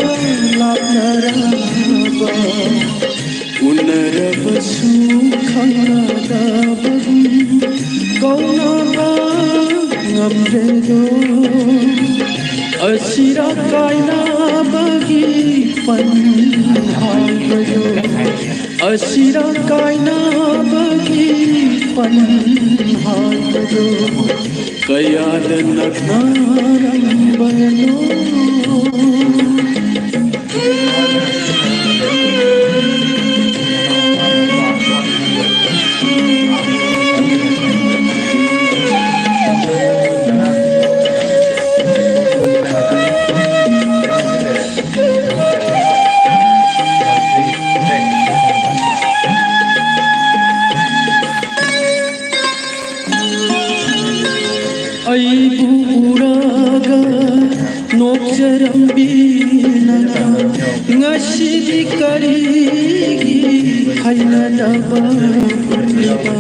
ꯂꯥꯞꯅꯔꯕ, ꯎꯅꯔꯕꯁꯨ ꯈꯪꯅꯗꯕꯒꯨꯝ ꯀꯧꯅꯕ ꯉꯝꯗ꯭ꯔꯦꯗꯣ꯫ ꯑꯁꯤꯔ ꯀꯥꯏꯅꯕꯒꯤ ꯄꯟ ꯍꯥꯏꯕꯗꯣ, ꯑꯁꯤꯔ ꯀꯥꯏꯅꯕꯒꯤ ꯄꯟ ꯍꯥꯏꯕꯗꯣ꯫ ꯀꯌꯥꯗ ꯅꯛꯅꯔꯝꯕꯅꯣ꯫ ꯑꯩꯕꯨ ꯎꯔꯒ ꯅꯣꯛꯆꯔꯝꯕꯤ ꯅꯪꯅ ꯉꯁꯤꯗꯤ ꯀꯔꯤꯒꯤ ꯍꯩꯅꯗꯕ ꯎꯠꯂꯤꯕ?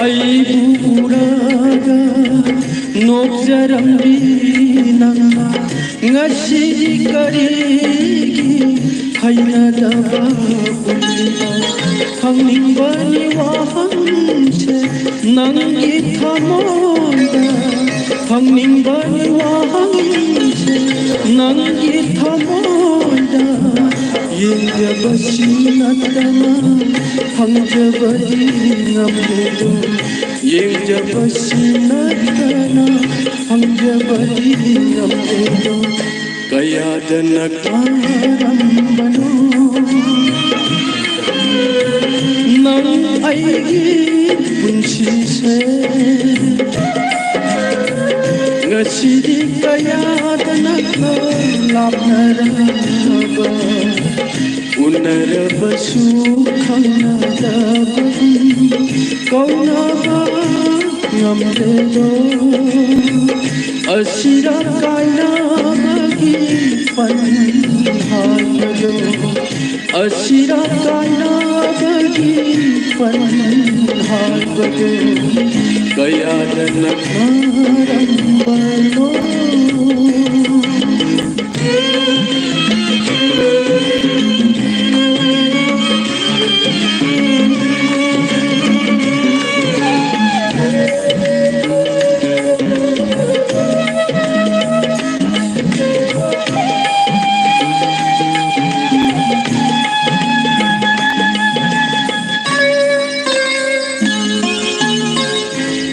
ꯑꯩꯕꯨ ꯎꯔꯒ ꯅꯣꯛꯆꯔꯝꯕꯤ ꯅꯪꯅ ꯉꯁꯤꯗꯤ ꯀꯔꯤꯒꯤ ꯍꯩꯅꯗꯕ ꯎꯠꯂꯤꯕ? ꯍꯪꯅꯤꯡꯕꯅꯤ ꯋꯥꯍꯪꯁꯦ ꯅꯪꯒꯤ ꯊꯃꯣꯏꯗ, ꯍꯪꯅꯤꯡꯕꯅꯤ ꯋꯥꯍꯪꯁꯦ ꯅꯪꯒꯤ ꯊꯃꯣꯏꯗ꯫ ꯌꯦꯡꯖꯕꯁꯤ ꯅꯠꯇꯅ ꯍꯪꯖꯕꯗꯤ ꯉꯝꯗꯦꯗꯣ꯫ ꯌꯦꯡꯖꯕꯁꯤ ꯅꯠꯇꯅ ꯍꯪꯖꯕꯗꯤ ꯉꯝꯗꯦꯗꯣ꯫ ꯀꯌꯥꯗ ꯅꯛꯅꯔꯝꯕꯅꯣ ꯅꯪ ꯑꯩꯒꯤ ꯄꯨꯟꯁꯤꯁꯦ꯫ ꯉꯁꯤꯗꯤ ꯀꯌꯥꯗ ꯅꯛꯅ ꯂꯥꯞꯅꯔꯕ, ꯎꯅꯔꯕꯁꯨ ꯈꯪꯅꯗꯕꯒꯨꯝ ꯀꯧꯅꯕ ꯉꯝꯗꯦꯗꯣ꯫ ꯑꯁꯤꯔ ꯀꯥꯏꯅꯕꯒꯤ ꯄꯟ ꯍꯥꯏꯕꯗꯣ, ꯑꯁꯤꯔ ꯀꯥꯏꯅꯕꯒꯤ ꯍꯥꯏꯕꯗꯨ ꯀꯌꯥꯗ ꯅꯛꯅꯔꯝꯕꯅꯣ꯫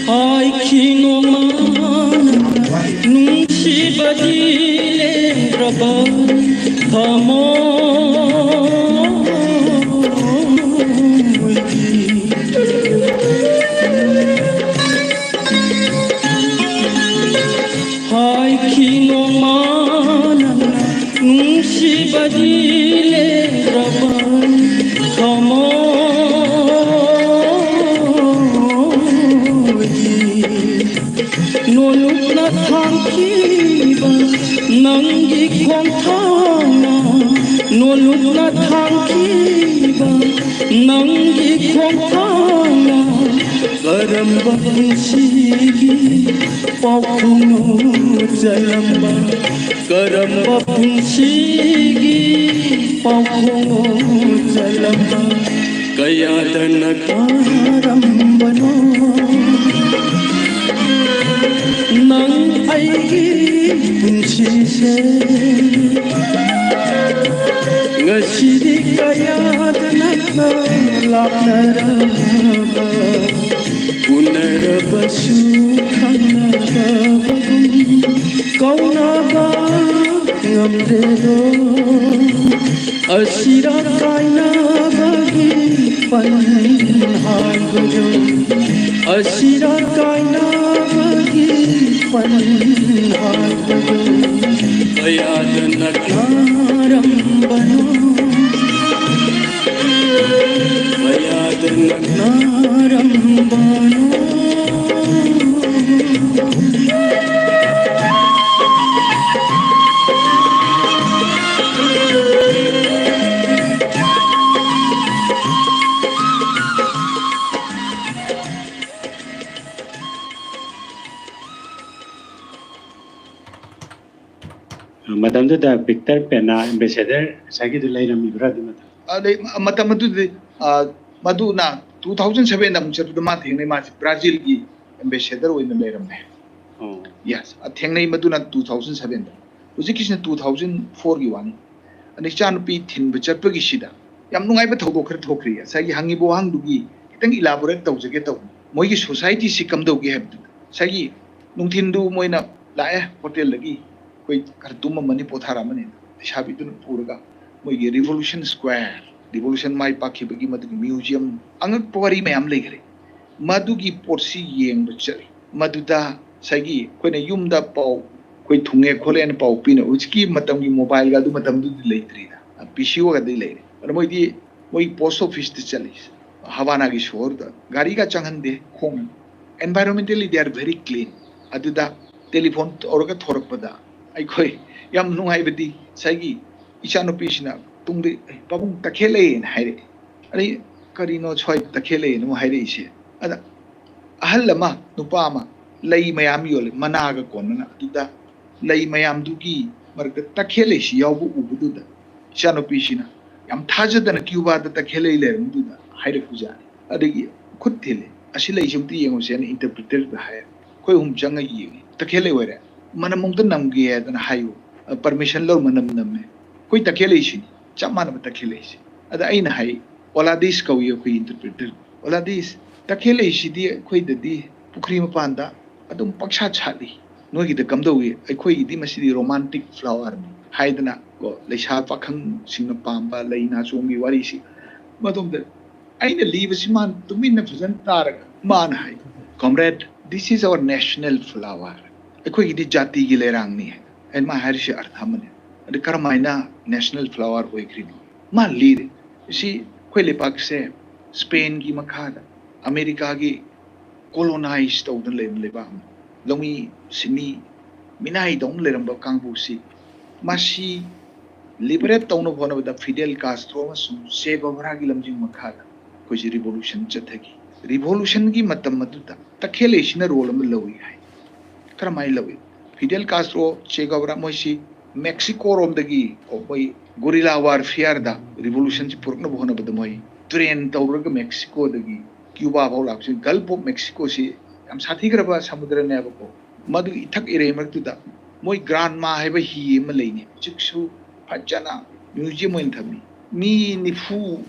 ꯍꯥꯏꯈꯤ ꯅꯣꯡꯃꯅ ꯅꯨꯡꯁꯤꯕꯗꯤ ꯂꯦꯡꯗ꯭ꯔꯕ ꯊꯃꯣꯏꯒꯤ꯫ ꯍꯥꯏꯈꯤ ꯅꯣꯡꯃ ꯅꯪꯅ ꯅꯨꯡꯁꯤꯕꯗꯤ ꯂꯦꯡꯗ꯭ꯔꯕ ꯊꯃꯣꯏꯒꯤ꯫ ꯅꯣꯂꯨꯛꯅ ꯊꯥꯡꯈꯤꯕ ꯅꯪꯒꯤ ꯈꯣꯡꯊꯥꯡꯅ, ꯅꯣꯂꯨꯛꯅ ꯊꯥꯡꯈꯤꯕ ꯅꯪꯒꯤ ꯈꯣꯡꯊꯥꯡꯅ ꯀꯔꯝꯕ ꯄꯨꯟꯁꯤꯒꯤ ꯄꯥꯎꯈꯣꯡꯅꯣ ꯆꯜꯂꯝꯕ? ꯀꯔꯝꯕ ꯄꯨꯟꯁꯤꯒꯤ ꯄꯥꯎꯈꯣꯡꯅꯣ ꯆꯜꯂꯝꯕ? ꯀꯌꯥꯗ ꯅꯛꯅꯔꯝꯕꯅꯣ ꯅꯪ ꯑꯩꯒꯤ ꯄꯨꯟꯁꯤꯁꯦ? ꯉꯁꯤꯗꯤ ꯀꯌꯥꯗ ꯅꯛꯅ ꯂꯥꯛꯅꯔꯕ, ꯎꯅꯔꯕꯁꯨ ꯈꯪꯅꯗꯕꯒꯨꯝ ꯀꯧꯅꯕ ꯉꯝꯗ꯭ꯔꯦꯗꯣ꯫ ꯑꯁꯤꯔ ꯀꯥꯏꯅꯕꯒꯤ ꯄꯟ ꯍꯥꯏꯕꯗꯣ, ꯑꯁꯤꯔ ꯀꯥꯏꯅꯕꯒꯤ ꯄꯟ ꯍꯥꯏꯕꯗꯣ, ꯀꯌꯥꯗ ꯅꯛꯅꯔꯝꯕꯅꯣ, ꯀꯌꯥꯗ ꯅꯛꯅꯔꯝꯕꯅꯣ꯫ ꯃꯇꯝꯗꯨꯗ ꯚꯤꯛꯇꯔ ꯄꯦꯅꯥ ꯑꯦꯝꯕꯦꯁꯦꯗꯔ ꯉꯁꯥꯏꯒꯤꯗꯨ ꯂꯩꯔꯝꯃꯤꯕ꯭ꯔꯥ ꯑꯗꯨ ꯃꯇꯝ? ꯑꯗꯩ ꯃꯇꯝ ꯑꯗꯨꯗꯤ, ꯑ, ꯃꯗꯨꯅ two thousand seven ꯗ ꯑꯃꯨꯛ ꯆꯠꯄꯗ ꯃꯥ ꯊꯦꯡꯅꯩ꯫ ꯃꯥꯁꯤ ꯕ꯭ꯔꯥꯖꯤꯜꯒꯤ ꯑꯦꯝꯕꯦꯁꯦꯗꯔ ꯑꯣꯏꯅ ꯂꯩꯔꯝꯃꯦ꯫ ꯑꯣ, Yes, ꯊꯦꯡꯅꯩ꯫ ꯃꯗꯨꯅ two thousand seven ꯗ꯫ ꯍꯧꯖꯤꯛꯀꯤꯁꯤꯅ two thousand four ꯒꯤ ꯋꯥꯅꯤ꯫ ꯑꯗꯩ ꯏꯆꯥꯅꯨꯄꯤ ꯊꯤꯟꯕ ꯆꯠꯄꯒꯤꯁꯤꯗ ꯌꯥꯝ ꯅꯨꯡꯉꯥꯏꯕ ꯊꯧꯗꯣꯛ ꯈꯔ ꯊꯣꯛꯈ꯭ꯔꯤ꯫ ꯉꯁꯥꯏꯒꯤ ꯍꯪꯉꯤꯕ ꯋꯥꯍꯪꯗꯨꯒꯤ ꯈꯤꯇꯪ elaborate ꯇꯧꯖꯒꯦ ꯇꯧꯕꯅꯤ꯫ ꯃꯣꯏꯒꯤ society ꯁꯤ ꯀꯝꯗꯧꯒꯦ ꯍꯥꯏꯕꯗꯨꯗ, ꯉꯁꯥꯏꯒꯤ ꯅꯨꯡꯊꯤꯟꯗꯨ ꯃꯣꯏꯅ ꯂꯥꯛꯑꯦ ꯍꯣꯇꯦꯜꯗꯒꯤ, ꯑꯩꯈꯣꯏ ꯈꯔ ꯇꯨꯝꯃꯝꯃꯅꯤ, ꯄꯣꯊꯥꯔꯝꯃꯅꯤ꯫ ꯂꯩꯁꯥꯕꯤꯗꯨꯅ ꯄꯨꯔꯒ ꯃꯣꯏꯒꯤ Revolution Square, revolution ꯃꯥꯏ ꯄꯥꯛꯈꯤꯕꯒꯤ ꯃꯗꯨꯒꯤ museum, ꯑꯉꯛꯄ ꯋꯥꯔꯤ ꯃꯌꯥꯝ ꯂꯩꯈ꯭ꯔꯦ꯫ ꯃꯗꯨꯒꯤ ꯄꯣꯠꯁꯤ ꯌꯦꯡꯕ ꯆꯠꯂꯤ꯫ ꯃꯗꯨꯗ ꯉꯁꯥꯏꯒꯤ ꯑꯩꯈꯣꯏꯅ ꯌꯨꯝꯗ ꯄꯥꯎ ꯑꯩꯈꯣꯏ ꯊꯨꯡꯉꯦ ꯈꯣꯠꯂꯦꯅ ꯄꯥꯎ ꯄꯤꯅ, ꯍꯧꯖꯤꯛꯀꯤ ꯃꯇꯝꯒꯤ mobileꯒ ꯑꯗꯨ ꯃꯇꯝꯗꯨꯗꯤ ꯂꯩꯇ꯭ꯔꯤꯗ, ꯄꯤ ꯁꯤ ꯑꯣꯒꯗꯤ ꯂꯩꯔꯦ꯫ ꯑꯗꯣ ꯃꯣꯏꯗꯤ ꯃꯣꯏ post officeꯇ ꯆꯠꯂꯤ, ꯍꯋꯥꯅꯥꯒꯤ ꯁꯣꯍꯣꯔꯗ꯫ ꯒꯥꯔꯤꯒ ꯆꯪꯍꯟꯗꯦ, ꯈꯣꯡꯅ꯫ Environmentally they are very clean꯫ ꯑꯗꯨꯗ ꯇꯦꯂꯤꯐꯣꯟ ꯇꯧꯔꯒ ꯊꯣꯔꯛꯄꯗ ꯑꯩꯈꯣꯏ ꯌꯥꯝ ꯅꯨꯡꯉꯥꯏꯕꯗꯤ ꯉꯁꯥꯏꯒꯤ ꯏꯆꯥꯅꯨꯄꯤꯁꯤꯅ ꯇꯨꯡꯗ, "ꯑꯦ, ꯄꯥꯕꯨꯡ, ꯇꯈꯦꯜ ꯂꯩꯌꯦꯅ" ꯍꯥꯏꯔꯛꯑꯦ꯫ ꯑꯗꯩ, "ꯀꯔꯤꯅꯣ ꯁ꯭ꯋꯥꯏ ꯇꯈꯦꯜ ꯂꯩꯌꯦꯅ ꯑꯃꯨꯛ ꯍꯥꯏꯔꯛꯏꯁꯦ?" ꯑꯗ ꯑꯍꯜ ꯑꯃ, ꯅꯨꯄꯥ ꯑꯃ, ꯂꯩ ꯃꯌꯥꯝ ꯌꯣꯜꯂꯦ, ꯃꯅꯥꯒ ꯀꯣꯟꯅꯅ꯫ ꯑꯗꯨꯗ ꯂꯩ ꯃꯌꯥꯝꯗꯨꯒꯤ ꯃꯔꯛꯇ ꯇꯈꯦꯜ ꯂꯩꯁꯤ ꯌꯥꯎꯕ ꯎꯕꯗꯨꯗ ꯏꯆꯥꯅꯨꯄꯤꯁꯤꯅ ꯌꯥꯝ ꯊꯥꯖꯗꯅ ꯀ꯭ꯌꯨꯕꯥꯗ ꯇꯈꯦꯜ ꯂꯩ ꯂꯩꯔꯝꯕꯗꯨꯗ ꯍꯥꯏꯔꯛꯄꯖꯥꯠꯅꯤ꯫ ꯑꯗꯒꯤ ꯈꯨꯠ ꯊꯤꯜꯂꯦ, "ꯑꯁꯤ ꯂꯩꯁꯤ ꯑꯝꯇ ꯌꯦꯡꯉꯨꯁꯦꯅ" interpreterꯗ ꯍꯥꯏꯔꯦ꯫ ꯑꯩꯈꯣꯏ ꯑꯍꯨꯝ ꯆꯪꯉ ꯌꯦꯡꯉꯤ꯫ "ꯇꯈꯦꯜ ꯂꯩ ꯑꯣꯏꯔꯦ, ꯃꯅꯝ ꯑꯃꯨꯛꯇ ꯅꯝꯒꯦ ꯍꯥꯏꯗꯅ ꯍꯥꯏꯌꯨ, permission ꯂꯧꯔ ꯃꯅꯝ ꯅꯝꯃꯦ꯫ ꯑꯩꯈꯣꯏ ꯇꯈꯦꯜ ꯂꯩꯁꯤꯅꯤ, ꯆꯞ ꯃꯥꯟꯅꯕ ꯇꯈꯦꯜ ꯂꯩꯁꯤ꯫" ꯑꯗ ꯑꯩꯅ ꯍꯥꯏ, "ꯑꯣꯂꯥꯗꯤꯁ ꯀꯧꯏ ꯑꯩꯈꯣꯏ interpreter꯫ ꯑꯣꯂꯥꯗꯤꯁ, ꯇꯈꯦꯜ ꯂꯩꯁꯤꯗꯤ ꯑꯩꯈꯣꯏꯗꯗꯤ ꯄꯨꯈ꯭ꯔꯤ ꯃꯄꯥꯟꯗ ꯑꯗꯨꯝ ꯄꯪꯁꯥꯠ ꯁꯥꯠꯂꯤ, ꯅꯣꯏꯒꯤꯗ ꯀꯝꯗꯧꯏ? ꯑꯩꯈꯣꯏꯒꯤꯗꯤ ꯃꯁꯤꯗꯤ romantic flowerꯅꯤ" ꯍꯥꯏꯗꯅ ꯀꯣ, ꯂꯩꯁꯥ ꯄꯥꯈꯪꯁꯤꯡꯅ ꯄꯥꯝꯕ ꯂꯩ ꯅꯥꯆꯣꯝꯒꯤ ꯋꯥꯔꯤꯁꯤ꯫ ꯃꯗꯣꯝꯗ ꯑꯩꯅ ꯂꯤꯕꯁꯤ ꯃꯥꯅ ꯇꯨꯃꯤꯟꯅ ꯐꯖꯅ ꯇꯥꯔꯒ ꯃꯥꯅ ꯍꯥꯏ, "Comrade, this is our national flower꯫ ꯑꯩꯈꯣꯏꯒꯤꯗꯤ ꯖꯥꯇꯤꯒꯤ ꯂꯩꯔꯥꯡꯅꯤ" ꯍꯥꯏ꯫ ꯑꯩꯅ ꯃꯥ ꯍꯥꯏꯔꯤꯁꯤ ꯑꯔꯊ ꯑꯃꯅꯤ꯫ ꯑꯗ ꯀꯔꯝꯍꯥꯏꯅ national flower ꯑꯣꯏꯈ꯭ꯔꯤꯅꯣ? ꯃꯥ ꯂꯤꯔꯦ꯫ ꯁꯤ ꯑꯩꯈꯣꯏ ꯂꯩꯄꯥꯛꯁꯦ ꯁ꯭ꯄꯦꯟꯒꯤ ꯃꯈꯥꯗ, ꯑꯃꯦꯔꯤꯀꯥꯒꯤ colonize ꯇꯧꯗꯨꯅ ꯂꯩꯔꯝꯕ ꯂꯩꯕꯥꯛ ꯑꯃ, ꯂꯧꯃꯤ ꯁꯤꯟꯃꯤ ꯃꯤꯅꯥꯏꯗꯧꯅ ꯂꯩꯔꯝꯕ ꯀꯥꯡꯕꯨꯁꯤ, ꯃꯁꯤ liberate ꯇꯧꯅꯕ ꯍꯣꯠꯅꯕꯗ ꯐꯤꯗꯦꯜ ꯀꯥꯁꯇ꯭ꯔꯣ ꯑꯃꯁꯨꯡ ꯆꯦ ꯒꯣꯚꯔꯥꯒꯤ ꯂꯝꯖꯤꯡ ꯃꯈꯥꯗ ꯑꯩꯈꯣꯏꯁꯤ revolution ꯆꯠꯊꯈꯤ꯫ Revolutionꯒꯤ ꯃꯇꯝ ꯑꯗꯨꯗ ꯇꯈꯦꯜ ꯂꯩꯁꯤꯅ role ꯑꯃ ꯂꯧꯏ ꯍꯥꯏ꯫ ꯀꯔꯝꯍꯥꯏꯅ ꯂꯧꯏ? ꯐꯤꯗꯦꯜ ꯀꯥꯁꯇ꯭ꯔꯣ, ꯆꯦ ꯒꯣꯚꯔꯥ ꯃꯣꯏꯁꯤ ꯃꯦꯛꯁꯤꯀꯣꯔꯣꯝꯗꯒꯤ ꯀꯣ, ꯃꯣꯏ ꯒꯣꯔꯤꯂꯥ ꯋꯥꯔꯐꯤꯌꯥꯔꯗ ꯔꯤꯚꯣꯂꯨꯁꯟꯁꯤ ꯄꯨꯔꯛꯅꯕ ꯍꯣꯠꯅꯕꯗ ꯃꯣꯏ ꯇ꯭ꯔꯦꯟ ꯇꯧꯔꯒ ꯃꯦꯛꯁꯤꯀꯣꯗꯒꯤ ꯀ꯭ꯌꯨꯕꯥ ꯐꯥꯎ ꯂꯥꯛꯄꯁꯤ꯫ ꯒꯜꯐ ꯑꯣꯐ ꯃꯦꯛꯁꯤꯀꯣꯁꯤ ꯌꯥꯝ ꯁꯥꯊꯤꯈ꯭ꯔꯕ ꯁꯃꯨꯗ꯭ꯔꯅꯦꯕꯀꯣ꯫ ꯃꯗꯨꯒꯤ ꯏꯊꯛ ꯏꯔꯩ ꯃꯔꯛꯇꯨꯗ ꯃꯣꯏ ꯒ꯭ꯔꯥꯟꯃꯥ ꯍꯥꯏꯕ ꯍꯤ ꯑꯃ ꯂꯩꯅꯤ꯫ ꯍꯧꯖꯤꯛꯁꯨ ꯐꯖꯅ ꯃ꯭ꯌꯨꯖꯤꯌꯝ ꯑꯣꯏꯅ ꯊꯝꯃꯤ꯫ ꯃꯤ ꯅꯤꯐꯨ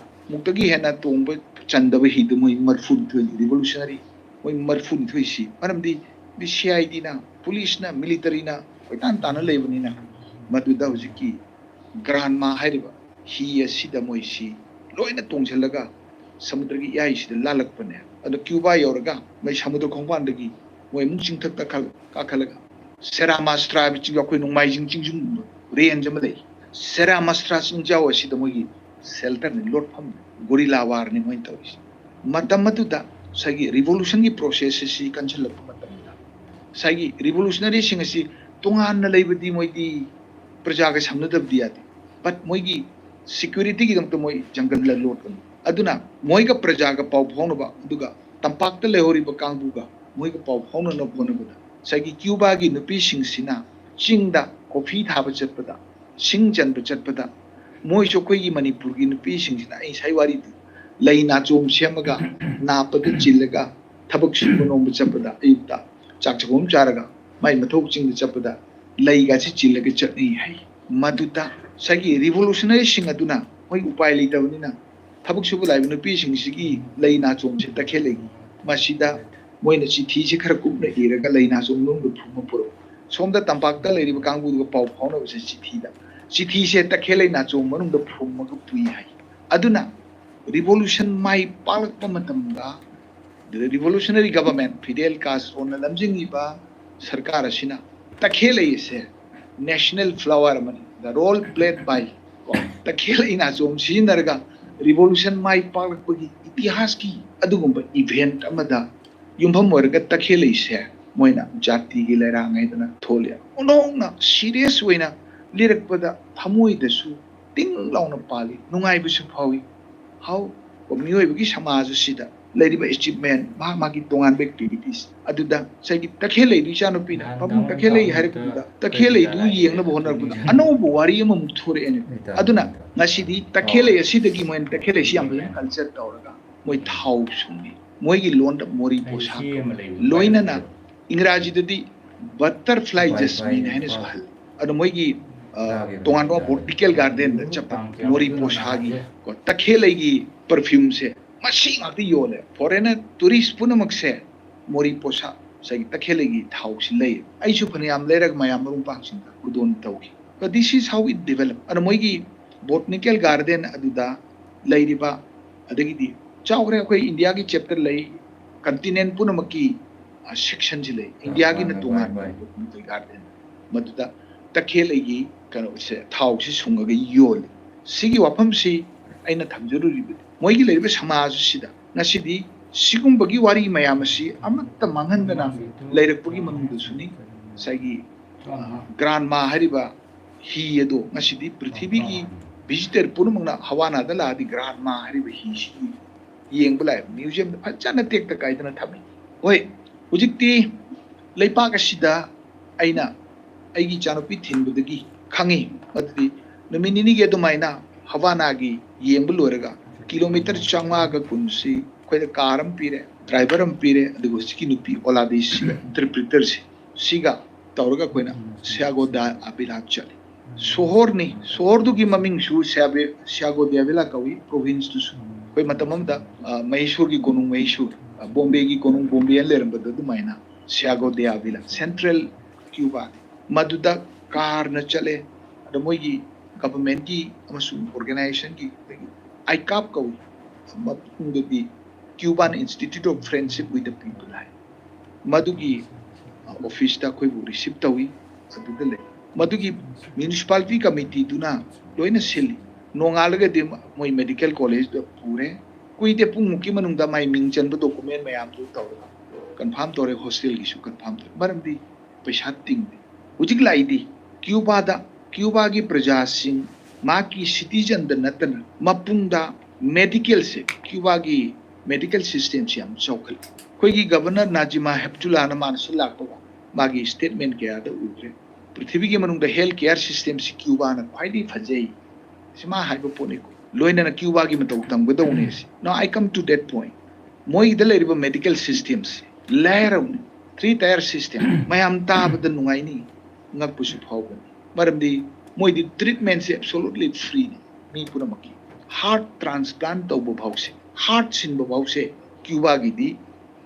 ꯃꯨꯛꯇꯒꯤ ꯍꯦꯟꯅ ꯇꯣꯡꯕ ꯆꯟꯗꯕ ꯍꯤꯗꯨ ꯃꯣꯏ ꯃꯔꯐꯨꯅꯤꯊꯣꯏ, ꯔꯤꯚꯣꯂꯨꯁꯅꯔꯤ ꯃꯣꯏ ꯃꯔꯐꯨꯅꯤꯊꯣꯏꯁꯤ꯫ ꯃꯔꯝꯗꯤ ꯃꯤ ꯁꯤ ꯑꯥꯏ ꯗꯤꯅ, ꯄꯨꯂꯤꯁꯅ, ꯃꯤꯂꯤꯇꯔꯤꯅ ꯀꯣꯏꯇꯥꯟ ꯇꯥꯟꯅ ꯂꯩꯕꯅꯤꯅ ꯃꯗꯨꯗ ꯍꯧꯖꯤꯛꯀꯤ ꯒ꯭ꯔꯥꯟꯃꯥ ꯍꯥꯏꯔꯤꯕ ꯍꯤ ꯑꯁꯤꯗ ꯃꯣꯏꯁꯤ ꯂꯣꯏꯅ ꯇꯣꯡꯁꯤꯜꯂꯒ ꯁꯃꯨꯗ꯭ꯔꯒꯤ ꯏꯌꯥꯏꯁꯤꯗ ꯂꯥꯜꯂꯛꯄꯅꯦ꯫ ꯑꯗꯣ ꯀ꯭ꯌꯨꯕꯥ ꯌꯧꯔꯒ ꯃꯣꯏ ꯁꯃꯨꯗ꯭ꯔ ꯈꯣꯡꯕꯥꯟꯗꯒꯤ ꯃꯣꯏ ꯑꯃꯨꯛ ꯆꯤꯡꯊꯛꯇ ꯀꯥꯈꯠ-, ꯀꯥꯈꯠꯂꯒ ꯁꯦꯔꯥ ꯃꯥꯁꯇ꯭ꯔꯥ ꯍꯥꯏꯕ ꯆꯤꯡꯖꯥꯎ, ꯑꯩꯈꯣꯏ ꯅꯣꯡꯃꯥꯏꯖꯤꯡ ꯆꯤꯡꯖꯨꯝ ꯔꯦꯟꯖ ꯑꯃ ꯂꯩ꯫ ꯁꯦꯔꯥ ꯃꯥꯁꯇ꯭ꯔꯥ ꯆꯤꯡꯖꯥꯎ ꯑꯁꯤꯗ ꯃꯣꯏꯒꯤ ꯁꯦꯜꯇꯔꯅꯤ, ꯂꯣꯠꯐꯝ, ꯒꯣꯔꯤꯂꯥ ꯋꯥꯔꯅꯤ ꯃꯣꯏꯅ ꯇꯧꯔꯤꯁꯦ꯫ ꯃꯇꯝ ꯑꯗꯨꯗ ꯉꯁꯥꯏꯒꯤ ꯔꯤꯚꯣꯂꯨꯁꯟꯒꯤ ꯄ꯭ꯔꯣꯁꯦꯁ ꯑꯁꯤ ꯀꯟꯁꯤꯜꯂꯛꯄ ꯃꯇꯝꯗ ꯉꯁꯥꯏꯒꯤ ꯔꯤꯚꯣꯂꯨꯁꯅꯔꯤꯁꯤꯡ ꯑꯁꯤ ꯇꯣꯉꯥꯟꯅ ꯂꯩꯕꯗꯤ ꯃꯣꯏꯗꯤ ꯄ꯭ꯔꯖꯥꯒ ꯁꯝꯅꯗꯕꯗꯤ ꯌꯥꯗꯦ꯫ ꯕꯠ ꯃꯣꯏꯒꯤ ꯁꯤꯀ꯭ꯌꯨꯔꯤꯇꯤꯒꯤꯗꯃꯛꯇ ꯃꯣꯏ ꯖꯪꯒꯜꯗ ꯂꯣꯠꯀꯅꯤ꯫ ꯑꯗꯨꯅ ꯃꯣꯏꯒ ꯄ꯭ꯔꯖꯥꯒ ꯄꯥꯎ ꯐꯥꯎꯅꯕ, ꯑꯗꯨꯒ ꯇꯝꯄꯥꯛꯇ ꯂꯩꯍꯧꯔꯤꯕ ꯀꯥꯡꯕꯨꯒ ꯃꯣꯏꯒ ꯄꯥꯎ ꯐꯥꯎꯅꯅꯕ ꯍꯣꯠꯅꯕꯗ ꯉꯁꯥꯏꯒꯤ ꯀ꯭ꯌꯨꯕꯥꯒꯤ ꯅꯨꯄꯤꯁꯤꯡꯁꯤꯅ ꯆꯤꯡꯗ ꯀꯣꯐꯤ ꯊꯥꯕ ꯆꯠꯄꯗ, ꯁꯤꯡ ꯆꯟꯕ ꯆꯠꯄꯗ, ꯃꯣꯏꯁꯨ ꯑꯩꯈꯣꯏꯒꯤ ꯃꯅꯤꯄꯨꯔꯒꯤ ꯅꯨꯄꯤꯁꯤꯡꯁꯤꯅ ꯑꯩ ꯉꯁꯥꯏ ꯋꯥꯔꯤꯗꯨ ꯂꯩ ꯅꯥꯆꯣꯝ ꯁꯦꯝꯃꯒ ꯅꯥꯞꯄꯗ ꯆꯤꯜꯂꯒ ꯊꯕꯛ ꯁꯨꯕ ꯅꯣꯝꯕ ꯆꯠꯄꯗ ꯑꯌꯨꯛꯇ ꯆꯥꯛ ꯆꯥꯛꯈꯨꯝ ꯆꯥꯔꯒ ꯃꯥꯏ ꯃꯊꯧ ꯆꯤꯡꯗ ꯆꯠꯄꯗ ꯂꯩꯒꯁꯤ ꯆꯤꯜꯂꯒ ꯆꯠꯅꯩ ꯍꯥꯏ꯫ ꯃꯗꯨꯗ ꯉꯁꯥꯏꯒꯤ ꯔꯤꯚꯣꯂꯨꯁꯅꯔꯤꯁꯤꯡ ꯑꯗꯨꯅ ꯃꯣꯏ ꯎꯄꯥꯏ ꯂꯩꯇꯕꯅꯤꯅ ꯊꯕꯛ ꯁꯨꯕ ꯂꯥꯛꯏꯕ ꯅꯨꯄꯤꯁꯤꯡꯁꯤꯒꯤ ꯂꯩ ꯅꯥꯆꯣꯝꯁꯦ ꯇꯈꯦꯜꯂꯩꯒꯤ, ꯃꯁꯤꯗ ꯃꯣꯏꯅ ꯆꯤꯊꯤꯁꯤ ꯈꯔ ꯀꯨꯞꯅ ꯏꯔꯒ ꯂꯩ ꯅꯥꯆꯣꯝ ꯃꯅꯨꯡꯗ ꯐꯨꯝꯃ ꯄꯨꯔꯛꯎ, ꯁꯣꯝꯗ ꯇꯝꯄꯥꯛꯇ ꯂꯩꯔꯤꯕ ꯀꯥꯡꯕꯨꯗꯨꯒ ꯄꯥꯎ ꯐꯥꯎꯅꯕꯁꯦ ꯆꯤꯊꯤꯗ, ꯆꯤꯊꯤꯁꯦ ꯇꯈꯦꯜꯂꯩ ꯅꯥꯆꯣꯝ ꯃꯅꯨꯡꯗ ꯐꯨꯝꯃꯒ ꯄꯨꯏ ꯍꯥꯏ꯫ ꯑꯗꯨꯅ ꯔꯤꯚꯣꯂꯨꯁꯟ ꯃꯥꯏ ꯄꯥꯛꯂꯛꯄ ꯃꯇꯝꯗ, the revolutionary government, ꯐꯤꯗꯦꯜ ꯀꯥꯁꯇ꯭ꯔꯣꯅ ꯂꯝꯖꯤꯡꯉꯤꯕ ꯁꯔꯀꯥꯔ ꯑꯁꯤꯅ ꯇꯈꯦꯜꯂꯩ ꯑꯁꯦ national flower ꯑꯃꯅꯤ, the role played by, ꯀꯣ, ꯇꯈꯦꯜꯂꯩ ꯅꯥꯆꯣꯝ ꯁꯤꯖꯤꯟꯅꯔꯒ ꯔꯤꯚꯣꯂꯨꯁꯟ ꯃꯥꯏ ꯄꯥꯛꯂꯛꯄꯒꯤ ꯏꯇꯤꯍꯥꯁꯀꯤ ꯑꯗꯨꯒꯨꯝꯕ ꯏꯚꯦꯟꯠ ꯑꯃꯗ ꯌꯨꯝꯐꯝ ꯑꯣꯏꯔꯒ ꯇꯈꯦꯜꯂꯩꯁꯦ ꯃꯣꯏꯅ ꯖꯥꯇꯤꯒꯤ ꯂꯩꯔꯥꯡ ꯍꯥꯏꯗꯅ ꯊꯣꯜꯂꯤ꯫ ꯑꯣꯟꯊꯣꯛꯅ ꯁꯤꯔꯤꯌꯁ ꯑꯣꯏꯅ ꯂꯤꯔꯛꯄꯗ ꯊꯃꯣꯏꯗꯁꯨ ꯇꯤꯡ ꯂꯥꯎꯅ ꯄꯥꯜꯂꯤ, ꯅꯨꯡꯉꯥꯏꯕꯁꯨ ꯐꯥꯎꯏ꯫ ꯍꯥꯎ, ꯃꯤꯑꯣꯏꯕꯒꯤ ꯁꯃꯥꯖ ꯑꯁꯤꯗ ꯂꯩꯔꯤꯕ achievement, ꯃꯍꯥꯛ ꯃꯥꯒꯤ ꯇꯣꯉꯥꯟꯕ activities ꯑꯗꯨꯗ ꯉꯁꯥꯏꯒꯤ ꯇꯈꯦꯜꯂꯩꯗꯨ ꯏꯆꯥꯅꯨꯄꯤꯅ ꯄꯥꯕꯨꯡ ꯇꯈꯦꯜꯂꯩ ꯍꯥꯏꯔꯛꯄꯗꯨꯗ ꯇꯈꯦꯜꯂꯩꯗꯨ ꯌꯦꯡꯅꯕ ꯍꯣꯠꯅꯔꯛꯄꯗ ꯑꯅꯧꯕ ꯋꯥꯔꯤ ꯑꯃꯃꯨꯛ ꯊꯣꯔꯛꯑꯦꯅꯦ꯫ ꯑꯗꯨꯅ ꯉꯁꯤꯗꯤ ꯇꯈꯦꯜꯂꯩ ꯑꯁꯤꯗꯒꯤ ꯃꯣꯏꯅ ꯇꯈꯦꯜꯂꯩꯁꯤ ꯌꯥꯝ ꯐꯖꯅ culture ꯇꯧꯔꯒ ꯃꯣꯏ ꯊꯥꯎ ꯁꯨꯡꯉꯤ꯫ ꯃꯣꯏꯒꯤ ꯂꯣꯟꯗ ꯃꯣꯔꯤ ꯄꯣꯁꯥꯛ ꯀꯧꯏ꯫ ꯂꯣꯏꯅꯅ ꯏꯪꯒ꯭ꯔꯥꯖꯤꯗꯗꯤ butterfly jasmine ꯍꯥꯏꯅꯁꯨ ꯍꯜꯂꯤ꯫ ꯑꯗꯣ ꯃꯣꯏꯒꯤ ꯇꯣꯉꯥꯟꯕ botanical gardenꯗ ꯆꯠꯄ ꯃꯣꯔꯤ ꯄꯣꯁꯥꯒꯤ ꯀꯣ ꯇꯈꯦꯜꯂꯩꯒꯤ perfumeꯁꯦ ꯃꯁꯤ ꯉꯥꯛꯇ ꯌꯣꯜꯂꯦ꯫ Foreigner tourist ꯄꯨꯝꯅꯃꯛꯁꯦ ꯃꯣꯔꯤ ꯄꯣꯁꯥ ꯉꯁꯥꯏꯒꯤ ꯇꯈꯦꯜꯂꯩꯒꯤ ꯊꯥꯎꯁꯤ ꯂꯩ꯫ ꯑꯩꯁꯨ ꯐꯅꯌꯥꯝ ꯂꯩꯔꯒ ꯃꯌꯥꯝ ꯃꯔꯨꯞ ꯃꯄꯥꯡꯁꯤꯡꯗ ꯈꯨꯗꯣꯜ ꯇꯧꯈꯤ꯫ This is how it develop꯫ ꯑꯗꯣ ꯃꯣꯏꯒꯤ botanical garden ꯑꯗꯨꯗ ꯂꯩꯔꯤꯕ, ꯑꯗꯒꯤꯗꯤ ꯆꯥꯎꯈ꯭ꯔꯦ, ꯑꯩꯈꯣꯏ ꯏꯟꯗꯤꯌꯥꯒꯤ chapter ꯂꯩ, continent ꯄꯨꯝꯅꯃꯛꯀꯤ ꯁꯦꯛꯁꯟꯁꯤ ꯂꯩ꯫ ꯏꯟꯗꯤꯌꯥꯒꯤꯅ ꯇꯣꯉꯥꯟꯕ botanical garden, ꯃꯗꯨꯗ ꯇꯈꯦꯜꯂꯩꯒꯤ ꯀꯩꯅꯣꯁꯦ ꯊꯥꯎꯁꯤ ꯁꯨꯡꯉꯒ ꯌꯣꯜꯂꯤ꯫ ꯁꯤꯒꯤ ꯋꯥꯐꯝꯁꯤ ꯑꯩꯅ ꯊꯝꯖꯔꯨꯔꯤꯕꯅꯤ꯫ ꯃꯣꯏꯒꯤ ꯂꯩꯔꯤꯕ ꯁꯃꯥꯖ ꯑꯁꯤꯗ ꯉꯁꯤꯗꯤ ꯁꯤꯒꯨꯝꯕꯒꯤ ꯋꯥꯔꯤ ꯃꯌꯥꯝ ꯑꯁꯤ ꯑꯃꯠꯇ ꯃꯥꯡꯍꯟꯗꯅ ꯂꯩꯔꯛꯄꯒꯤ ꯃꯅꯨꯡꯗꯁꯨꯅꯤ ꯉꯁꯥꯏꯒꯤ grandma ꯍꯥꯏꯔꯤꯕ ꯍꯤ ꯑꯗꯣ ꯉꯁꯤꯗꯤ ꯄ꯭ꯔꯤꯊꯤꯕꯤꯒꯤ visitor ꯄꯨꯝꯅꯃꯛꯅ ꯍꯋꯥꯅꯥꯗ ꯂꯥꯛꯑꯗꯤ grandma ꯍꯥꯏꯔꯤꯕ ꯍꯤꯁꯤꯒꯤ ꯌꯦꯡꯕ ꯂꯥꯛꯑꯦ꯫ Museumꯗ ꯐꯖꯅ ꯇꯦꯛꯇ ꯀꯥꯏꯗꯅ ꯊꯝꯃꯤ꯫ ꯍꯣꯏ, ꯍꯧꯖꯤꯛꯇꯤ ꯂꯩꯄꯥꯛ ꯑꯁꯤꯗ ꯑꯩꯅ ꯑꯩꯒꯤ ꯏꯆꯥꯅꯨꯄꯤ ꯊꯤꯟꯕꯗꯒꯤ ꯈꯪꯉꯤ꯫ ꯑꯗꯨꯗꯤ ꯅꯨꯃꯤꯠ ꯅꯤꯅꯤꯒꯤ ꯑꯗꯨꯃꯥꯏꯅ ꯍꯋꯥꯅꯥꯒꯤ ꯌꯦꯡꯕ ꯂꯣꯏꯔꯒ kilometre ꯆꯥꯝꯃꯉꯥꯒ ꯀꯨꯟꯁꯤ ꯑꯩꯈꯣꯏꯗ car ꯑꯃ ꯄꯤꯔꯦ, driver ꯑꯃ ꯄꯤꯔꯦ, ꯑꯗꯨꯒ ꯍꯧꯖꯤꯛꯀꯤ ꯅꯨꯄꯤ ꯑꯣꯂꯥꯗꯤꯁꯤꯒ, interpreterꯁꯤ, ꯁꯤꯒ ꯇꯧꯔꯒ ꯑꯩꯈꯣꯏꯅ ꯁꯤꯌꯥꯒꯣ ꯗ ꯑꯕꯤꯂꯥ ꯆꯠꯂꯤ꯫ ꯁꯣꯍꯣꯔꯅꯤ, ꯁꯣꯍꯣꯔꯗꯨꯒꯤ ꯃꯃꯤꯡꯁꯨ ꯁꯤꯌꯥꯕꯦ-, ꯁꯤꯌꯥꯒꯣ ꯗꯦ ꯑꯕꯤꯂꯥ ꯀꯧꯏ꯫ Provinceꯇꯨꯁꯨ ꯑꯩꯈꯣꯏ ꯃꯇꯝ ꯑꯃꯗ, ꯑ, ꯃꯍꯦꯁꯣꯔꯒꯤ ꯀꯣꯅꯨꯡ ꯃꯍꯦꯁꯣꯔ, ꯑ, ꯕꯣꯝꯕꯦꯒꯤ ꯀꯣꯅꯨꯡ ꯕꯣꯝꯕꯦ ꯍꯥꯏꯅ ꯂꯩꯔꯝꯕꯗꯣ ꯑꯗꯨꯃꯥꯏꯅ ꯁꯤꯌꯥꯒꯣ ꯗꯦ ꯑꯕꯤꯂꯥ, central Cubaꯅꯤ꯫ ꯃꯗꯨꯗ carꯅ ꯆꯠꯂꯦ꯫ ꯑꯗ ꯃꯣꯏꯒꯤ governmentꯀꯤ ꯑꯃꯁꯨꯡ organizationꯒꯤ, ꯑꯗꯒꯤ ICAP ꯀꯧꯏ, ꯃꯇꯨꯡꯗꯗꯤ Cuban Institute of Friendship with the People ꯍꯥꯏ꯫ ꯃꯗꯨꯒꯤ, ꯑ, officeꯇ ꯑꯩꯈꯣꯏꯕꯨ receive ꯇꯧꯏ꯫ ꯑꯗꯨꯗ ꯂꯩ꯫ ꯃꯗꯨꯒꯤ municipality committeeꯗꯨꯅ ꯂꯣꯏꯅ ꯁꯤꯜꯂꯤ꯫ ꯅꯣꯡꯉꯥꯜꯂꯒꯗꯤ ꯃꯣꯏ medical collegeꯗ ꯄꯨꯔꯦ꯫ ꯀꯨꯏꯗꯦ, ꯄꯨꯡꯃꯨꯛꯀꯤ ꯃꯅꯨꯡꯗ ꯃꯥꯏ ꯃꯤꯡ ꯆꯟꯕ document ꯃꯌꯥꯝꯗꯨ ꯇꯧꯔꯒ confirm ꯇꯧꯔꯦ, hostelꯒꯤꯁꯨ confirm ꯇꯧꯔꯦ꯫ ꯃꯔꯝꯗꯤ ꯄꯩꯁꯥ ꯇꯤꯡꯗꯦ꯫ ꯍꯧꯖꯤꯛ ꯂꯥꯛꯏꯗꯤ Cubaꯗ, Cubaꯒꯤ ꯄ꯭ꯔꯖꯥꯁꯤꯡ ꯃꯍꯥꯛꯀꯤ citizenꯗ ꯅꯠꯇꯅ ꯃꯄꯨꯡꯗ medicalꯁꯦ, Cubaꯒꯤ ꯃꯦꯗꯤꯀꯦꯜ ꯁꯤꯁꯇꯦꯝꯁꯤ ꯌꯥꯝ ꯆꯥꯎꯈꯠꯂꯤ꯫ ꯑꯩꯈꯣꯏꯒꯤ ꯒꯕꯔꯅꯔ ꯅꯥꯖꯤꯃꯥ ꯍꯦꯞꯇꯨꯂꯥꯅ ꯃꯥꯅ ꯁꯤ ꯂꯥꯛꯄꯒ ꯃꯥꯒꯤ ꯁ꯭ꯇꯦꯠꯃꯦꯟ ꯀꯌꯥꯗ ꯎꯈ꯭ꯔꯦ, ꯄ꯭ꯔꯤꯊꯤꯕꯤꯒꯤ ꯃꯅꯨꯡꯗ ꯍꯦꯜꯊ ꯀꯦꯌꯔ ꯁꯤꯁꯇꯦꯝꯁꯤ ꯀ꯭ꯌꯨꯕꯥꯅ ꯈ꯭ꯋꯥꯏꯗꯒꯤ ꯐꯖꯩ, ꯁꯤ ꯃꯥ ꯍꯥꯏꯕ ꯄꯣꯠꯅꯤꯀꯣ꯫ ꯂꯣꯏꯅꯅ ꯀ꯭ꯌꯨꯕꯥꯒꯤ ꯃꯇꯧ ꯇꯝꯒꯗꯧꯅꯤ ꯁꯤ꯫ Now I come to that point. ꯃꯣꯏꯒꯤꯗ ꯂꯩꯔꯤꯕ ꯃꯦꯗꯤꯀꯦꯜ ꯁꯤꯁꯇꯦꯝꯁꯤ ꯂꯥꯏꯔꯕꯅꯤ, ꯊ꯭ꯔꯤ ꯇꯥꯌꯔ ꯁꯤꯁꯇꯦꯝ꯫ ꯃꯌꯥꯝ ꯇꯥꯕꯗ ꯅꯨꯡꯉꯥꯏꯅꯤ, ꯉꯛꯄꯁꯨ ꯐꯥꯎꯒꯅꯤ꯫ ꯃꯔꯝꯗꯤ ꯃꯣꯏꯗꯤ ꯇ꯭ꯔꯤꯠꯃꯦꯟꯁꯦ ꯑꯦꯕꯁꯣꯂꯨꯠꯂꯤ ꯐ꯭ꯔꯤꯅꯤ ꯃꯤ ꯄꯨꯝꯅꯃꯛꯀꯤ꯫ ꯍꯥꯔꯠ ꯇ꯭ꯔꯥꯟꯁꯄ꯭ꯂꯥꯟ ꯇꯧꯕ ꯐꯥꯎꯁꯦ, ꯍꯥꯔꯠ ꯁꯤꯟꯕ ꯐꯥꯎꯁꯦ ꯀ꯭ꯌꯨꯕꯥꯒꯤꯗꯤ,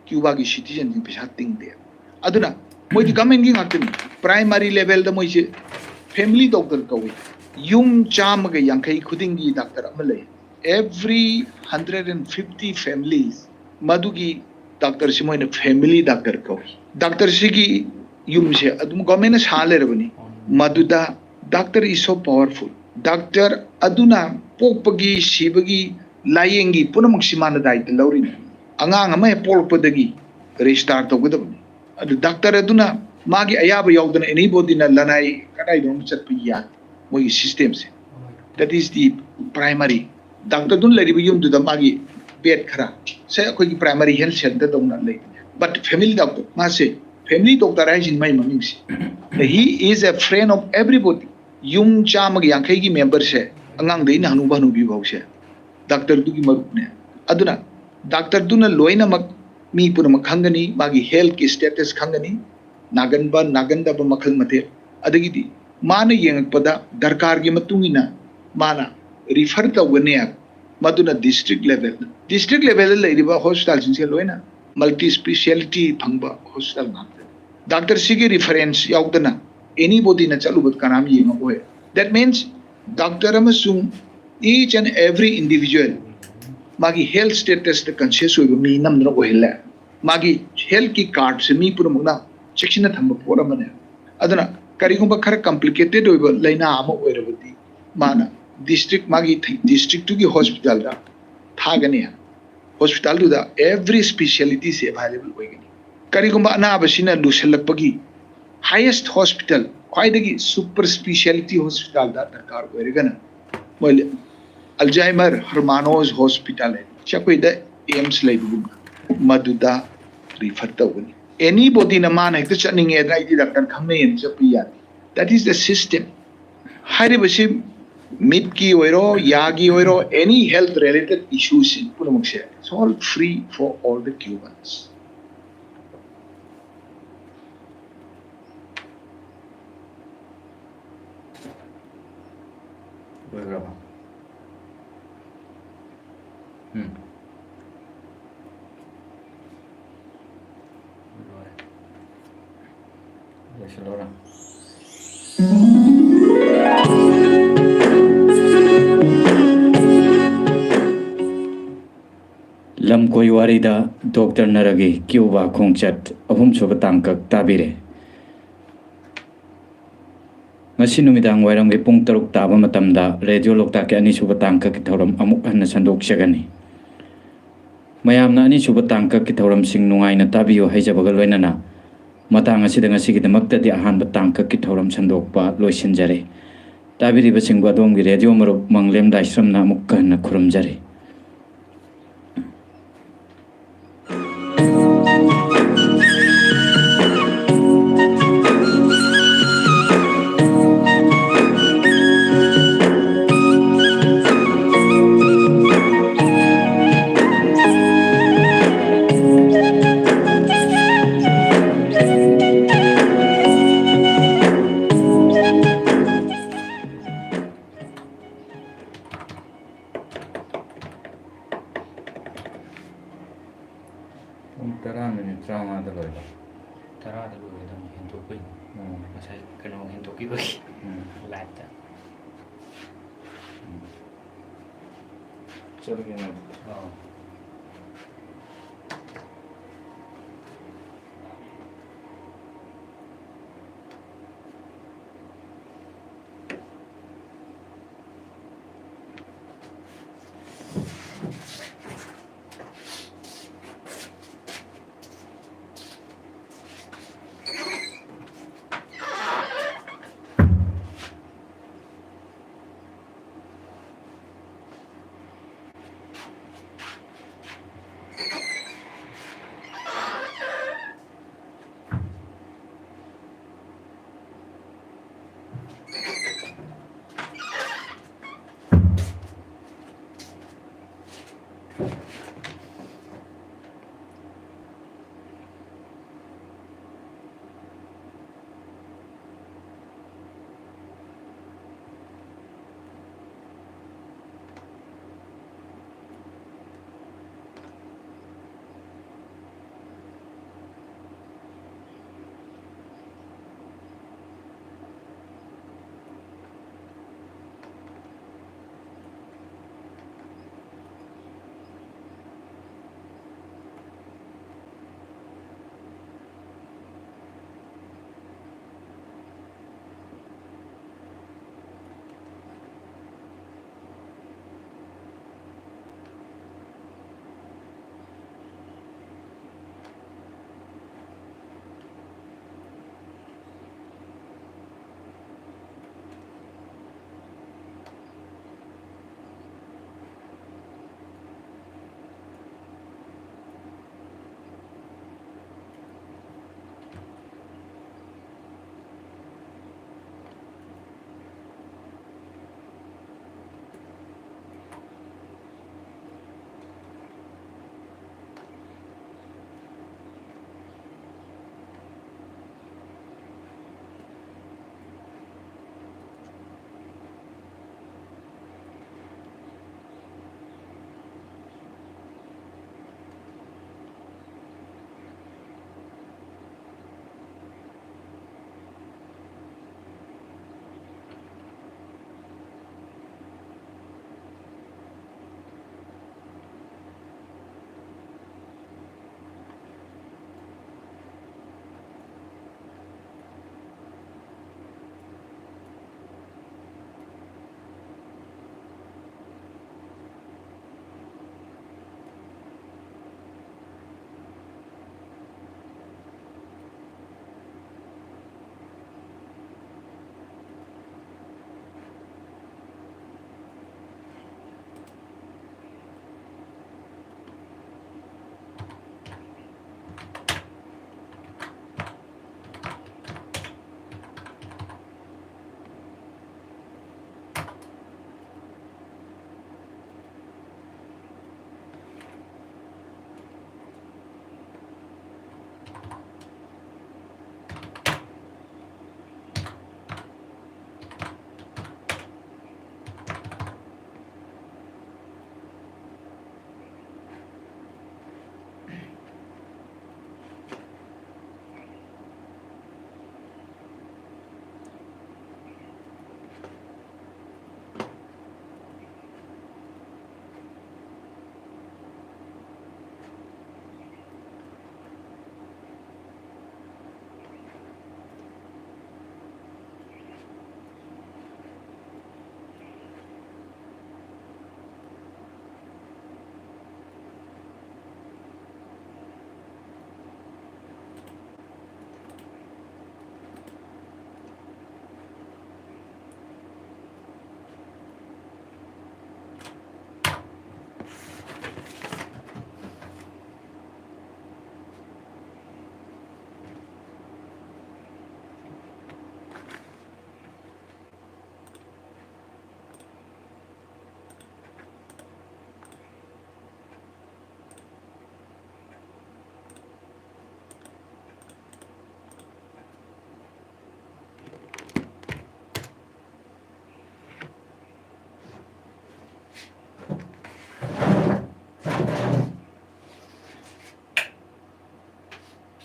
ꯀ꯭ꯌꯨꯕꯥꯒꯤ ꯁꯤꯇꯤꯖꯟꯁꯤꯡ ꯄꯩꯁꯥ ꯇꯤꯡꯗꯦ꯫ ꯑꯗꯨꯅ ꯃꯣꯏꯗꯤ ꯒꯃꯦꯟꯒꯤ ꯉꯥꯛꯇꯅꯤ꯫ ꯄ꯭ꯔꯥꯏꯃꯥꯔꯤ ꯂꯦꯚꯦꯜꯗ ꯃꯣꯏꯁꯦ ꯐꯦꯃꯤꯂꯤ ꯗꯣꯛꯇꯔ ꯀꯧꯏ꯫ ꯌꯨꯝ ꯆꯥꯝꯃꯒ ꯌꯥꯡꯈꯩ ꯈꯨꯗꯤꯡꯒꯤ ꯗꯥꯛꯇꯔ ꯑꯃ ꯂꯩ꯫ Every hundred and fifty families, ꯃꯗꯨꯒꯤ ꯗꯥꯛꯇꯔꯁꯤ ꯃꯣꯏꯅ ꯐꯦꯃꯤꯂꯤ ꯗꯥꯛꯇꯔ ꯀꯧꯏ꯫ ꯗꯥꯛꯇꯔꯁꯤꯒꯤ ꯌꯨꯝꯁꯦ ꯑꯗꯨꯝ ꯒꯣꯔꯃꯦꯟꯅ ꯁꯥ ꯂꯩꯔꯕꯅꯤ꯫ ꯃꯗꯨꯗ doctor is so powerful. Doctor ꯑꯗꯨꯅ ꯄꯣꯛꯄꯒꯤ, ꯁꯤꯕꯒꯤ, ꯂꯥꯏꯌꯦꯡꯒꯤ ꯄꯨꯝꯅꯃꯛꯁꯤ ꯃꯥꯅ ꯗꯥꯏꯇ ꯂꯧꯔꯤꯅꯤ꯫ ꯑꯉꯥꯡ ꯑꯃ ꯍꯦꯛ ꯄꯣꯛꯂꯛꯄꯗꯒꯤ ꯔꯦꯖꯤꯁꯇꯥꯔ ꯇꯧꯒꯗꯕꯅꯤ꯫ ꯑꯗꯨ ꯗꯥꯛꯇꯔ ꯑꯗꯨꯅ ꯃꯥꯒꯤ ꯑꯌꯥꯕ ꯌꯥꯎꯗꯅ ꯑꯦꯅꯤꯕꯣꯗꯤꯅ ꯂꯅꯥꯏ ꯀꯗꯥꯏꯗꯅꯣ ꯑꯃ ꯆꯠꯄ ꯌꯥꯗꯦ꯫ ꯃꯣꯏꯒꯤ ꯁꯤꯁꯇꯦꯝꯁꯦ, that is the primary. ꯗꯥꯛꯇꯔꯗꯨꯅ ꯂꯩꯔꯤꯕ ꯌꯨꯝꯗꯨꯗ ꯃꯥꯒꯤ ꯕꯦꯗ ꯈꯔ, ꯁꯦ ꯑꯩꯈꯣꯏꯒꯤ ꯄ꯭ꯔꯥꯏꯃꯥꯔꯤ ꯍꯦꯜꯊ ꯁꯦꯟꯇꯔꯗꯧꯅ ꯂꯩꯕꯅꯦ꯫ But family doctor, ꯃꯥꯁꯦ ꯐꯦꯃꯤꯂꯤ ꯗꯣꯛꯇꯔ ꯍꯥꯏꯁꯤꯅꯤ ꯃꯥꯏ ꯃꯃꯤꯡꯁꯦ꯫ He is a friend of everybody. ꯌꯨꯝ ꯆꯥꯝꯃꯒ ꯌꯥꯡꯈꯩꯒꯤ ꯃꯦꯝꯕꯔꯁꯦ, ꯑꯉꯥꯡꯗꯩꯅ ꯍꯅꯨꯕ ꯍꯅꯨꯕꯤ ꯐꯥꯎꯁꯦ ꯗꯥꯛꯇꯔꯗꯨꯒꯤ ꯃꯔꯨꯞꯅꯦ꯫ ꯑꯗꯨꯅ ꯗꯥꯛꯇꯔꯗꯨꯅ ꯂꯣꯏꯅꯃꯛ, ꯃꯤ ꯄꯨꯝꯅꯃꯛ ꯈꯪꯒꯅꯤ, ꯃꯥꯒꯤ ꯍꯦꯜꯊꯀꯤ ꯁ꯭ꯇꯦꯇꯁ ꯈꯪꯒꯅꯤ, ꯅꯥꯒꯟꯕ ꯅꯥꯒꯟꯗꯕ ꯃꯈꯜ ꯃꯊꯦꯜ꯫ ꯑꯗꯒꯤꯗꯤ ꯃꯥꯅ ꯌꯦꯡꯉꯛꯄꯗ ꯗꯔꯀꯥꯔꯒꯤ ꯃꯇꯨꯡ ꯏꯟꯅ ꯃꯥꯅ ꯔꯤꯐꯔ ꯇꯧꯒꯅꯤ꯫ ꯃꯗꯨꯅ ꯗꯤꯁꯇ꯭ꯔꯤꯛ ꯂꯦꯚꯦꯜꯗ, ꯗꯤꯁꯇ꯭ꯔꯤꯛ ꯂꯦꯚꯦꯜꯗ ꯂꯩꯔꯤꯕ ꯍꯣꯁꯄꯤꯇꯥꯜꯁꯤꯡꯁꯦ ꯂꯣꯏꯅ ꯃꯜꯇꯤ ꯁ꯭ꯄꯦꯁꯤꯌꯦꯂꯤꯇꯤ ꯐꯪꯕ ꯍꯣꯁꯄꯤꯇꯥꯜ ꯉꯥꯛꯇꯅꯤ꯫ ꯗꯥꯛꯇꯔꯁꯤꯒꯤ ꯔꯤꯐꯔꯦꯟꯁ ꯌꯥꯎꯗꯅ ꯑꯦꯅꯤꯕꯣꯗꯤꯅ ꯆꯠꯂꯨꯕꯗ ꯀꯅꯥꯝ ꯌꯦꯡꯉꯛꯑꯣꯏ꯫ That means ꯗꯥꯛꯇꯔ ꯑꯃꯁꯨꯡ each and every individual ꯃꯥꯒꯤ ꯍꯦꯜꯊ ꯁ꯭ꯇꯦꯇꯁꯇ ꯀꯟꯁꯤꯌꯁ ꯑꯣꯏꯕ ꯃꯤ ꯅꯝꯗꯅ ꯑꯣꯏꯍꯜꯂꯦ꯫ ꯃꯥꯒꯤ ꯍꯦꯜꯊꯀꯤ ꯀꯥꯔꯗꯁꯦ ꯃꯤ ꯄꯨꯝꯅꯃꯛꯅ ꯆꯦꯛꯁꯤꯟꯅ ꯊꯝꯕ ꯄꯣꯠ ꯑꯃꯅꯦ꯫ ꯑꯗꯨꯅ ꯀꯔꯤꯒꯨꯝꯕ ꯈꯔ ꯀꯝꯄ꯭ꯂꯤꯀꯦꯇꯦꯠ ꯑꯣꯏꯕ ꯂꯥꯏꯅꯥ ꯑꯃ ꯑꯣꯏꯔꯕꯗꯤ ꯃꯥꯅ ꯗꯤꯁꯇ꯭ꯔꯤꯛ, ꯃꯥꯒꯤ ꯗꯤꯁꯇ꯭ꯔꯤꯛꯇꯨꯒꯤ ꯍꯣꯁꯄꯤꯇꯥꯜꯗ ꯊꯥꯒꯅꯤ꯫ ꯍꯣꯁꯄꯤꯇꯥꯜꯗꯨꯗ ꯑꯦꯚ꯭ꯔꯤ ꯁ꯭ꯄꯦꯁꯤꯌꯦꯂꯤꯇꯤꯁꯦ ꯑꯦꯚꯥꯏꯂꯦꯕꯜ ꯑꯣꯏꯒꯅꯤ꯫ ꯀꯔꯤꯒꯨꯝꯕ ꯑꯅꯥꯕꯁꯤꯅ ꯂꯨꯁꯜꯂꯛꯄꯒꯤ ꯍꯥꯏꯌꯦꯁ ꯍꯣꯁꯄꯤꯇꯥꯜ, ꯈ꯭ꯋꯥꯏꯗꯒꯤ ꯁꯨꯄꯔ ꯁ꯭ꯄꯦꯁꯤꯌꯦꯂꯤꯇꯤ ꯍꯣꯁꯄꯤꯇꯥꯜꯗ ꯗꯔꯀꯥꯔ ꯑꯣꯏꯔꯒꯅ ꯃꯣꯏ ꯑꯜꯖꯥꯏꯃꯔ ꯍꯔꯃꯥꯅꯣꯁ ꯍꯣꯁꯄꯤꯇꯥꯜ ꯍꯥꯏꯅ ꯁꯤ ꯑꯩꯈꯣꯏꯗ ꯑꯦꯝꯁ ꯂꯩꯕꯒꯨꯝꯅ ꯃꯗꯨꯗ ꯔꯤꯐꯔ ꯇꯧꯒꯅꯤ꯫ ꯑꯦꯅꯤ ꯕꯣꯗꯤꯅ ꯃꯥꯅ ꯍꯦꯛꯇ ꯆꯠꯅꯤꯡꯉꯦꯗꯅ ꯑꯩꯗꯤ ꯗꯥꯛꯇꯔ ꯈꯪꯅꯩꯌꯦꯅ ꯆꯠꯄ ꯌꯥꯗꯦ꯫ That is the system. ꯍꯥꯏꯔꯤꯕꯁꯤ ꯃꯤꯠꯀꯤ ꯑꯣꯏꯔꯣ, ꯌꯥꯒꯤ ꯑꯣꯏꯔꯣ, any health related issues ꯁꯤ ꯄꯨꯝꯅꯃꯛꯁꯦ, it's all free for all the Cubans. ꯂꯣꯏꯈ꯭ꯔꯕ? ꯎꯝ꯫ ꯂꯣꯏꯔꯦ꯫ ꯂꯣꯏꯁꯤꯜꯂꯣꯔ? ꯂꯝꯀꯣꯏ ꯋꯥꯔꯤꯗ ꯗꯣꯛꯇꯔ ꯅꯔꯒꯤ ꯀ꯭ꯌꯨꯕꯥ ꯈꯣꯡꯆꯠ ꯑꯍꯨꯝꯁꯨꯕ ꯇꯥꯡꯀꯛ ꯇꯥꯕꯤꯔꯦ꯫ ꯉꯁꯤ ꯅꯨꯃꯤꯗꯥꯡ ꯋꯥꯏꯔꯝꯒꯤ ꯄꯨꯡ ꯇꯔꯨꯛ ꯇꯥꯕ ꯃꯇꯝꯗ ꯔꯦꯗꯤꯑꯣ ꯂꯣꯛꯇꯥꯛꯀꯤ ꯑꯅꯤꯁꯨꯕ ꯇꯥꯡꯀꯛꯀꯤ ꯊꯧꯔꯝ ꯑꯃꯨꯛ ꯍꯟꯅ ꯁꯟꯗꯣꯛꯆꯒꯅꯤ꯫ ꯃꯌꯥꯝꯅ ꯑꯅꯤꯁꯨꯕ ꯇꯥꯡꯀꯛꯀꯤ ꯊꯧꯔꯝꯁꯤꯡ ꯅꯨꯡꯉꯥꯏꯅ ꯇꯥꯕꯤꯌꯨ ꯍꯥꯏꯖꯕꯒ ꯂꯣꯏꯅꯅ, ꯃꯇꯥꯡ ꯑꯁꯤꯗ ꯉꯁꯤꯒꯤꯗꯃꯛꯇꯗꯤ ꯑꯍꯥꯟꯕ ꯇꯥꯡꯀꯛꯀꯤ ꯊꯧꯔꯝ ꯁꯟꯗꯣꯛꯄ ꯂꯣꯏꯁꯤꯟꯖꯔꯦ꯫ ꯇꯥꯕꯤꯔꯤꯕꯁꯤꯡꯕꯨ ꯑꯗꯣꯝꯒꯤ ꯔꯦꯗꯤꯑꯣ ꯃꯔꯨꯞ ꯃꯪꯂꯦꯝ ꯂꯥꯏꯁ꯭ꯔꯝꯅ ꯑꯃꯨꯛꯀ ꯍꯟꯅ ꯈꯨꯔꯨꯝꯖꯔꯤ꯫ ꯄꯨꯡ ꯇꯔꯥ ꯃꯤꯅꯤꯠ ꯇꯔꯥꯃꯉꯥꯗ ꯂꯣꯏꯕ꯫ ꯇꯔꯥꯗ ꯂꯣꯏꯒꯗꯕꯅꯤ, ꯍꯦꯟꯗꯣꯛꯄꯩꯅꯤ꯫ ꯎꯝ꯫ ꯉꯁꯥꯏ ꯀꯩꯅꯣ ꯍꯦꯟꯗꯣꯛꯈꯤꯕꯒꯤ ꯎꯝ꯫ ꯂꯥꯏꯠꯇ꯫ ꯎꯝ꯫ ꯆꯠꯂꯒꯦꯅꯦ꯫ ꯑꯥ꯫